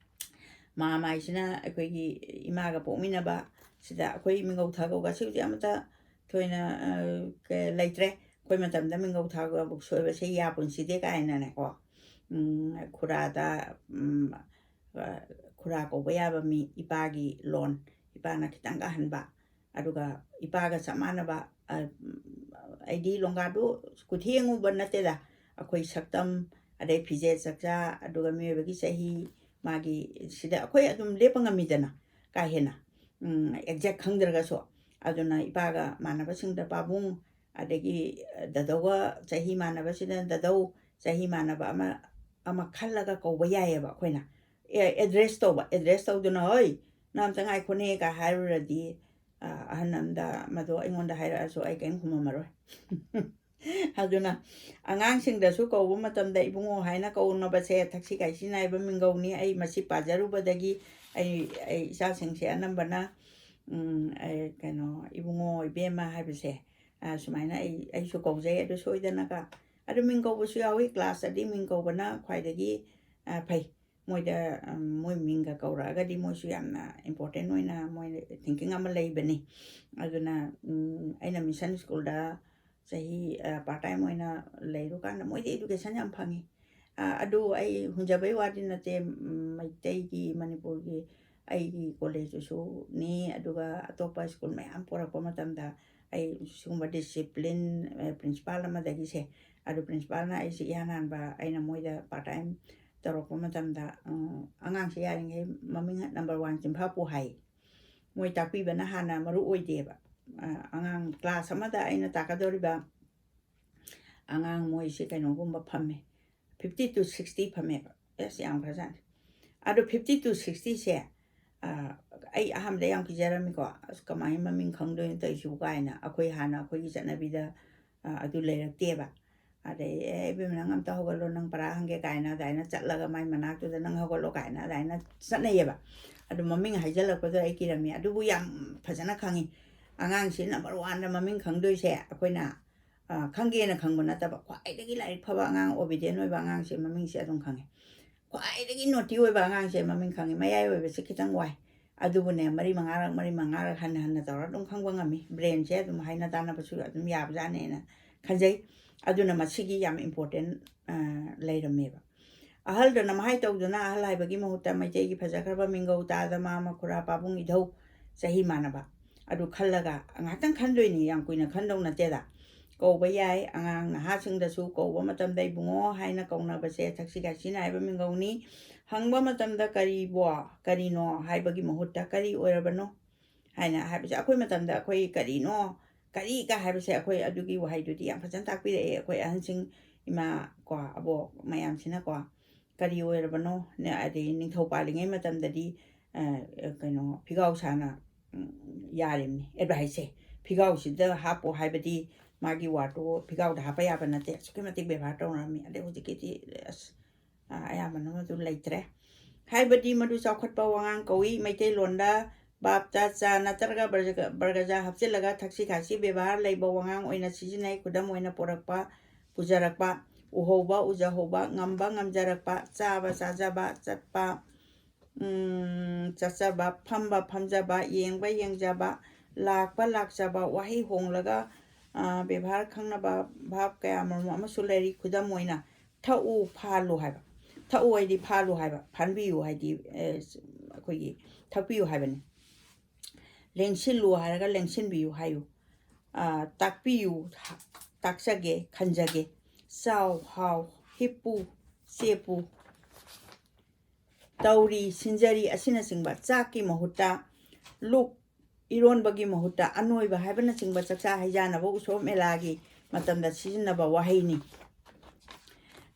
ꯃꯥꯃꯥ ꯍꯥꯏꯁꯤꯅ ꯑꯩꯈꯣꯏꯒꯤ ꯏꯃꯥꯒ ꯄꯣꯛꯃꯤꯟꯅꯕ, ꯁꯤꯗ ꯑꯩꯈꯣꯏ ꯃꯤꯡꯒꯧ ꯊꯥꯒꯧꯒ ꯁꯤꯕꯨꯗꯤ ꯑꯃꯠꯇ ꯊꯣꯏꯅ, ꯑ, ꯀ-, ꯂꯩꯇ꯭ꯔꯦ꯫ ꯑꯩꯈꯣꯏ ꯃꯇꯝꯗ ꯃꯤꯡꯒꯧ ꯊꯥꯕ ꯁꯣꯏꯕꯁꯦ ꯌꯥ ꯄꯨꯟꯁꯤꯗꯦ ꯀꯥꯏꯅꯅꯦꯀꯣ꯫ ꯎꯝ, ꯈꯨꯔꯥꯗ, ꯎꯝ, ꯑ, ꯈꯨꯔꯥ ꯀꯧꯕ ꯌꯥꯕ ꯃꯤ, ꯏꯄꯥꯒꯤ ꯂꯣꯟ, ꯏꯄꯥꯅ ꯈꯤꯇꯪ ꯑꯍꯟꯕ, ꯑꯗꯨꯒ ꯏꯄꯥꯒ ꯆꯞ ꯃꯥꯟꯅꯕ, ꯑ, ꯎꯝ, ꯑꯩꯗꯤ ꯂꯣꯡꯒꯥꯗꯨ ꯀꯨꯊꯦꯡꯉꯨꯕ ꯅꯠꯇꯦꯗ, ꯑꯩꯈꯣꯏ ꯁꯛꯇꯝ, ꯑꯗꯩ ꯐꯤꯖꯦꯠ ꯆꯛꯆꯥ, ꯑꯗꯨꯒ ꯃꯤꯑꯣꯏꯕꯒꯤ ꯆꯍꯤ, ꯃꯥꯒꯤ, ꯁꯤꯗ ꯑꯩꯈꯣꯏ ꯑꯗꯨꯝ ꯂꯦꯞꯄ ꯉꯝꯃꯤꯗꯅ, ꯀꯥ ꯍꯦꯟꯅ, ꯎꯝ, exact ꯈꯪꯗ꯭ꯔꯒꯁꯨ꯫ ꯑꯗꯨꯅ ꯏꯄꯥꯒ ꯃꯥꯟꯅꯕꯁꯤꯡꯗ ꯄꯥꯕꯨꯡ, ꯑꯗꯒꯤ ꯗꯗꯧꯒ ꯆꯍꯤ ꯃꯥꯟꯅꯕꯁꯤꯗ ꯗꯗꯧ, ꯆꯍꯤ ꯃꯥꯟꯅꯕ ꯑꯃ, ꯑꯃ ꯈꯜꯂꯒ ꯀꯧꯕ ꯌꯥꯏꯌꯦꯕ ꯑꯩꯈꯣꯏꯅ꯫ ꯑꯦ, address ꯇꯧꯕ, address ꯇꯧꯗꯨꯅ, "ꯍꯣꯏ, ꯅꯪ ꯑꯝꯇ ꯉꯥꯏꯈꯣꯅꯦ" ꯀ ꯍꯥꯏꯔꯨꯔꯗꯤ, ꯑ, ꯑꯍꯟ ꯑꯝꯗ ꯃꯗꯨ ꯑꯩꯉꯣꯟꯗ ꯍꯥꯏꯔꯛꯑꯁꯨ ꯑꯩ ꯀꯔꯤꯝ ꯈꯨꯝꯃꯝꯃꯔꯣꯏ꯫ ꯑꯗꯨꯅ ꯑꯉꯥꯡꯁꯤꯡꯗꯁꯨ ꯀꯧꯕ ꯃꯇꯝꯗ "ꯏꯕꯨꯡꯉꯣ" ꯍꯥꯏꯅ ꯀꯧꯅꯕꯁꯦ ꯊꯛꯁꯤ ꯈꯥꯁꯤ ꯅꯥꯏꯕ ꯃꯤꯡꯒꯧꯅꯤ꯫ ꯑꯩ ꯃꯁꯤ ꯄꯥꯖꯔꯨꯕꯗꯒꯤ ꯑꯩ, ꯑꯩ ꯏꯆꯥꯁꯤꯡꯁꯦ ꯑꯅꯝꯕꯅ, ꯎꯝ, ꯑꯩ, ꯀꯩꯅꯣ, "ꯏꯕꯨꯡꯉꯣ, ꯏꯕꯦꯝꯃ" ꯍꯥꯏꯕꯁꯦ, ꯑ, ꯁꯨꯃꯥꯏꯅ ꯑꯩ, ꯑꯩꯁꯨ ꯀꯧꯖꯩ꯫ ꯑꯗꯨ ꯁꯣꯏꯗꯅꯒ ꯑꯗꯨ ꯃꯤꯡ ꯀꯧꯕꯁꯨ ꯌꯥꯎꯏ꯫ Class ꯇꯗꯤ ꯃꯤꯡ ꯀꯧꯕꯅ ꯈ꯭ꯋꯥꯏꯗꯒꯤ, ꯑ, ꯐꯩ꯫ ꯃꯣꯏꯗ, ꯎꯝ, ꯃꯣꯏ ꯃꯤꯡꯒ ꯀꯧꯔꯛꯑꯒꯗꯤ ꯃꯣꯏꯁꯨ ꯌꯥꯝꯅ important ꯑꯣꯏꯅ ꯃꯣꯏ thinking ꯑꯃ ꯂꯩꯕꯅꯤ꯫ ꯑꯗꯨꯅ, ꯎꯝ, ꯑꯩꯅ mission school ꯗ ꯆꯍꯤ, ꯑ, part time ꯑꯣꯏꯅ ꯂꯩꯔꯨꯀꯥꯟꯗ ꯃꯣꯏꯗꯤ education ꯌꯥꯝ ꯐꯪꯉꯤ꯫ ꯑ, ꯑꯗꯨ ꯑꯩ ꯍꯨꯟꯖꯕꯩ ꯋꯥꯗꯤ ꯅꯠꯇꯦ, ꯎꯝ, ꯃꯩꯇꯩꯒꯤ, ꯃꯅꯤꯄꯨꯔꯒꯤ ꯑꯩꯒꯤ college ꯇꯨꯁꯨꯅꯤ, ꯑꯗꯨꯒ ꯑꯇꯣꯞꯄ school ꯃꯌꯥꯝ ꯄꯣꯔꯛꯄ ꯃꯇꯝꯗ ꯑꯩ ꯁꯤꯒꯨꯝꯕ discipline, ꯑ, principal ꯑꯃꯗꯒꯤꯁꯦ, ꯑꯗꯨ principal ꯅ ꯑꯩꯁꯦ ꯏꯍꯥꯟ ꯍꯥꯟꯕ ꯑꯩꯅ ꯃꯣꯏꯗ part time ꯇꯧꯔꯛꯄ ꯃꯇꯝꯗ, ꯎꯝ, ꯑꯉꯥꯡꯁꯦ ꯌꯥꯔꯤꯉꯩ ꯃꯃꯤꯡ number one ꯆꯤꯟꯐꯥ ꯄꯨ ꯍꯥꯏ꯫ ꯃꯣꯏ ꯇꯥꯛꯄꯤꯕꯅ ꯍꯥꯟꯅ ꯃꯔꯨ ꯑꯣꯏꯗꯦꯕ꯫ ꯑ, ꯑꯉꯥꯡ class ꯑꯃꯗ ꯑꯩꯅ ꯇꯥꯛꯀꯗꯧꯔꯤꯕ ꯑꯉꯥꯡ ꯃꯣꯏꯁꯦ ꯀꯩꯅꯣꯒꯨꯝꯕ ꯐꯝꯃꯦ, fifty to sixty ꯐꯝꯃꯦꯕ꯫ ꯑꯁ, ꯌꯥꯝꯈ꯭ꯔꯖꯥꯠꯅꯤ꯫ ꯑꯗꯣ fifty to sixty ꯁꯦ, ꯑ, ꯑꯩ ꯑꯍꯥꯟꯕꯗ ꯌꯥꯝ ꯀꯤꯖꯔꯝꯃꯤꯀꯣ, "ꯑꯁ, ꯀꯃꯥꯏꯅ ꯃꯃꯤꯡ ꯈꯪꯗꯣꯏꯅꯣ ꯇꯧꯔꯤꯁꯤꯕꯨ?" ꯀꯥꯏꯅ꯫ ꯑꯩꯈꯣꯏ ꯍꯥꯟꯅ ꯑꯩꯈꯣꯏꯒꯤ ꯆꯠꯅꯕꯤꯗ, ꯑ, ꯑꯗꯨ ꯂꯩꯔꯛꯇꯦꯕ꯫ ꯑꯗꯩ, "ꯑꯦ, ꯏꯕꯦꯝꯃ, ꯅꯪ ꯑꯝꯇ ꯍꯧꯒꯠꯂꯣ, ꯅꯪ ꯄꯔꯥ ꯍꯪꯒꯦ" ꯀꯥꯏꯅ ꯑꯗꯨꯃꯥꯏꯅ ꯆꯠꯂꯒ ꯃꯥꯏ ꯃꯅꯥꯛꯇꯨꯗ "ꯅꯪ ꯍꯧꯒꯠꯂꯣ" ꯀꯥꯏꯅ ꯑꯗꯨꯃꯥꯏꯅ ꯆꯠꯅꯩꯌꯦꯕ꯫ ꯑꯗꯨ ꯃꯃꯤꯡ ꯍꯥꯏꯖꯜꯂꯛꯄꯗꯣ ꯑꯩ ꯀꯤꯔꯝꯃꯤ꯫ ꯑꯗꯨꯕꯨ ꯌꯥꯝ ꯐꯖꯅ ꯈꯪꯉꯤ꯫ ꯑꯉꯥꯡꯁꯤ number one ꯗ ꯃꯃꯤꯡ ꯈꯪꯗꯣꯏꯁꯦ ꯑꯩꯈꯣꯏꯅ, ꯑ, ꯈꯪꯒꯦꯅ ꯈꯪꯕ ꯅꯠꯇꯕ, ꯈ꯭ꯋꯥꯏꯗꯒꯤ ꯂꯥꯏꯔꯤꯛ ꯐꯕ ꯑꯉꯥꯡ, obedient ꯑꯣꯏꯕ ꯑꯉꯥꯡꯁꯦ ꯃꯃꯤꯡꯁꯦ ꯑꯗꯨꯝ ꯈꯪꯉꯤ꯫ ꯈ꯭ꯋꯥꯏꯗꯒꯤ naughty ꯑꯣꯏꯕ ꯑꯉꯥꯡꯁꯦ ꯃꯃꯤꯡ ꯈꯪꯉꯤ꯫ ꯃꯌꯥꯏ ꯑꯣꯏꯕꯁꯦ ꯈꯤꯇꯪ ꯋꯥꯏ꯫ ꯑꯗꯨꯕꯨꯅꯦ, ꯃꯔꯤ ꯃꯉꯥꯔꯛ, ꯃꯔꯤ ꯃꯉꯥꯔꯛ ꯍꯟꯅ ꯍꯟꯅ ꯇꯧꯔ ꯑꯗꯨꯝ ꯈꯪꯕ ꯉꯝꯃꯤ꯫ ꯕ꯭ꯔꯦꯟꯁꯦ ꯑꯗꯨꯝ ꯍꯥꯏꯅ ꯇꯥꯟꯅꯕꯁꯨ ꯑꯗꯨꯝ ꯌꯥꯕꯖꯥꯠꯅꯦꯅ ꯈꯟꯖꯩ꯫ ꯑꯗꯨꯅ ꯃꯁꯤꯒꯤ ꯌꯥꯝ ꯏꯝꯄꯣꯔꯇꯦꯟ ꯂꯩꯔꯝꯃꯦꯕ꯫ ꯑꯍꯜꯗ ꯅꯝꯍꯥꯏ ꯇꯧꯗꯨꯅ ꯑꯍꯜ ꯍꯥꯏꯕꯒꯤ ꯃꯍꯨꯠꯇ ꯃꯩꯇꯩꯒꯤ ꯐꯖꯈ꯭ꯔꯕ ꯃꯤꯡꯒꯧ ꯇꯥꯗ ꯃꯥꯃ ꯈꯨꯔꯥ ꯄꯥꯕꯨꯡ ꯏꯙꯧ ꯆꯍꯤ ꯃꯥꯟꯅꯕ ꯑꯗꯨ ꯈꯜꯂꯒ ꯉꯥꯏꯍꯥꯛꯇꯪ ꯈꯟꯗꯣꯏꯅꯤ, ꯌꯥꯝ ꯀꯨꯏꯅ ꯈꯟꯗꯧ ꯅꯠꯇꯦꯗ꯫ ꯀꯧꯕ ꯌꯥꯏ꯫ ꯑꯉꯥꯡ ꯅꯍꯥꯁꯤꯡꯗꯁꯨ ꯀꯧꯕ ꯃꯇꯝꯗ "ꯏꯕꯨꯡꯉꯣ" ꯍꯥꯏꯅ ꯀꯧꯅꯕꯁꯦ ꯊꯛꯁꯤ ꯈꯥꯁꯤꯅ ꯍꯥꯏꯕ ꯃꯤꯡꯒꯧꯅꯤ꯫ ꯍꯪꯕ ꯃꯇꯝꯗ "ꯀꯔꯤꯕꯣ, ꯀꯔꯤꯅꯣ?" ꯍꯥꯏꯕꯒꯤ ꯃꯍꯨꯠꯇ "ꯀꯔꯤ ꯑꯣꯏꯔꯕꯅꯣ?" ꯍꯥꯏꯅ ꯍꯥꯏꯕꯁꯦ, ꯑꯩꯈꯣꯏ ꯃꯇꯝꯗ ꯑꯩꯈꯣꯏ "ꯀꯔꯤꯅꯣ, ꯀꯔꯤꯒ" ꯍꯥꯏꯕꯁꯦ, ꯑꯩꯈꯣꯏ ꯑꯗꯨꯒꯤ ꯋꯥꯍꯩꯗꯨꯗꯤ ꯌꯥꯝ ꯐꯖꯅ ꯇꯥꯛꯄꯤꯔꯛꯑꯦ ꯑꯩꯈꯣꯏ ꯑꯍꯟꯁꯤꯡ, ꯏꯃꯥ ꯀꯣ, ꯑꯕꯣꯛ ꯃꯌꯥꯝꯁꯤꯅꯀꯣ꯫ "ꯀꯔꯤ ꯑꯣꯏꯔꯕꯅꯣ?" ꯅ-, ꯑꯗꯩ ꯅꯤꯡꯊꯧ ꯄꯥꯜꯂꯤꯉꯩ ꯃꯇꯝꯗꯗꯤ, ꯑ, ꯀꯩꯅꯣ, ꯐꯤꯒꯥꯎ ꯁꯥꯅ, ꯎꯝ, ꯌꯥꯔꯤꯕꯅꯤ ꯑꯦꯗꯚꯥꯏꯁꯁꯦ꯫ ꯐꯤꯒꯥꯎꯁꯤꯗ ꯍꯥꯞꯄꯣ ꯍꯥꯏꯕꯗꯤ ꯃꯥꯒꯤ ꯋꯥꯔꯗꯇꯣ ꯐꯤꯒꯥꯎꯗ ꯍꯥꯞꯄ ꯌꯥꯕ ꯅꯠꯇꯦ꯫ ꯑꯁꯨꯛꯀꯤ ꯃꯇꯤꯛ ꯕꯦꯕꯥꯔ ꯇꯧꯅꯔꯝꯃꯤ꯫ ꯑꯗꯩ ꯍꯧꯖꯤꯛꯀꯤꯗꯤ ꯑꯁ, ꯑ, ꯑꯌꯥꯝꯕꯅ ꯃꯗꯨ ꯂꯩꯇ꯭ꯔꯦ꯫ ꯍꯥꯏꯕꯗꯤ ꯃꯗꯨ ꯆꯥꯎꯈꯠꯄ ꯋꯥꯉꯥꯡ ꯀꯧꯏ꯫ ꯃꯩꯇꯩꯂꯣꯟꯗ ꯕꯥꯞꯇ ꯆ ꯅꯠꯇ꯭ꯔꯒ ꯕꯔꯒ-, ꯕꯔꯒꯖ ꯍꯥꯞꯆꯤꯜꯂꯒ ꯊꯛꯁꯤ ꯈꯥꯁꯤ ꯕꯦꯕꯥꯔ ꯂꯩꯕ ꯋꯥꯉꯥꯡ ꯑꯣꯏꯅ ꯁꯤꯖꯤꯟꯅꯩ꯫ ꯈꯨꯗꯝ ꯑꯣꯏꯅ ꯄꯣꯔꯛꯄ, ꯄꯨꯖꯔꯛꯄ, ꯎꯍꯧꯕ, ꯎꯖꯍꯧꯕ, ꯉꯝꯕ, ꯉꯝꯖꯔꯛꯄ, ꯆꯥꯕ, ꯆꯥꯖꯕ, ꯆꯠꯄ, ꯎꯝ, ꯆꯠꯆꯕ, ꯐꯝꯕ, ꯐꯝꯖꯕ, ꯌꯦꯡꯕ, ꯌꯦꯡꯖꯕ, ꯂꯥꯛꯄ, ꯂꯥꯛꯆꯕ, ꯋꯥꯍꯩ ꯍꯣꯡꯂꯒ, ꯑ, ꯕꯦꯕꯥꯔ ꯈꯪꯅꯕ ꯚꯥꯞ ꯀꯌꯥ ꯃꯔꯨꯝ ꯑꯃꯁꯨ ꯂꯩꯔꯤ꯫ ꯈꯨꯗꯝ ꯑꯣꯏꯅ, "ꯊꯛꯎ, ꯐꯥꯜꯂꯨ" ꯍꯥꯏꯕ꯫ "ꯊꯛꯎ" ꯍꯥꯏꯗꯤ ꯐꯥꯜꯂꯨ ꯍꯥꯏꯕ, ꯐꯥꯟꯕꯤꯌꯨ ꯍꯥꯏꯗꯤ, ꯑꯦ, ꯑꯩꯈꯣꯏꯒꯤ ꯊꯛꯄꯤꯌꯨ ꯍꯥꯏꯕꯅꯤ꯫ "ꯂꯦꯡꯁꯤꯜꯂꯨ" ꯍꯥꯏꯔꯒ "ꯂꯦꯡꯁꯤꯟꯕꯤꯌꯨ" ꯍꯥꯏꯌꯨ꯫ ꯑ, "ꯇꯥꯛꯄꯤꯌꯨ", ꯇꯥꯛꯆꯒꯦ, ꯈꯟꯖꯒꯦ꯫ "ꯆꯥꯎ", "ꯍꯥꯎ", "ꯍꯤꯞꯄꯨ", "ꯆꯦꯞꯄꯨ", "ꯇꯧꯔꯤ", "ꯁꯤꯟꯖꯔꯤ" ꯑꯁꯤꯅꯆꯤꯡꯕ꯫ ꯆꯥꯛꯀꯤ ꯃꯍꯨꯠꯇ ꯂꯨꯛ, ꯏꯔꯣꯟꯕꯒꯤ ꯃꯍꯨꯠꯇ ꯑꯅꯣꯏꯕ ꯍꯥꯏꯕꯅꯆꯤꯡꯕ ꯆꯥꯛꯆꯥ ꯍꯩꯖꯥꯟꯅꯕ ꯎꯁꯣꯞ ꯃꯦꯂꯥꯒꯤ ꯃꯇꯝꯗ ꯁꯤꯖꯤꯟꯅꯕ ꯋꯥꯍꯩꯅꯤ꯫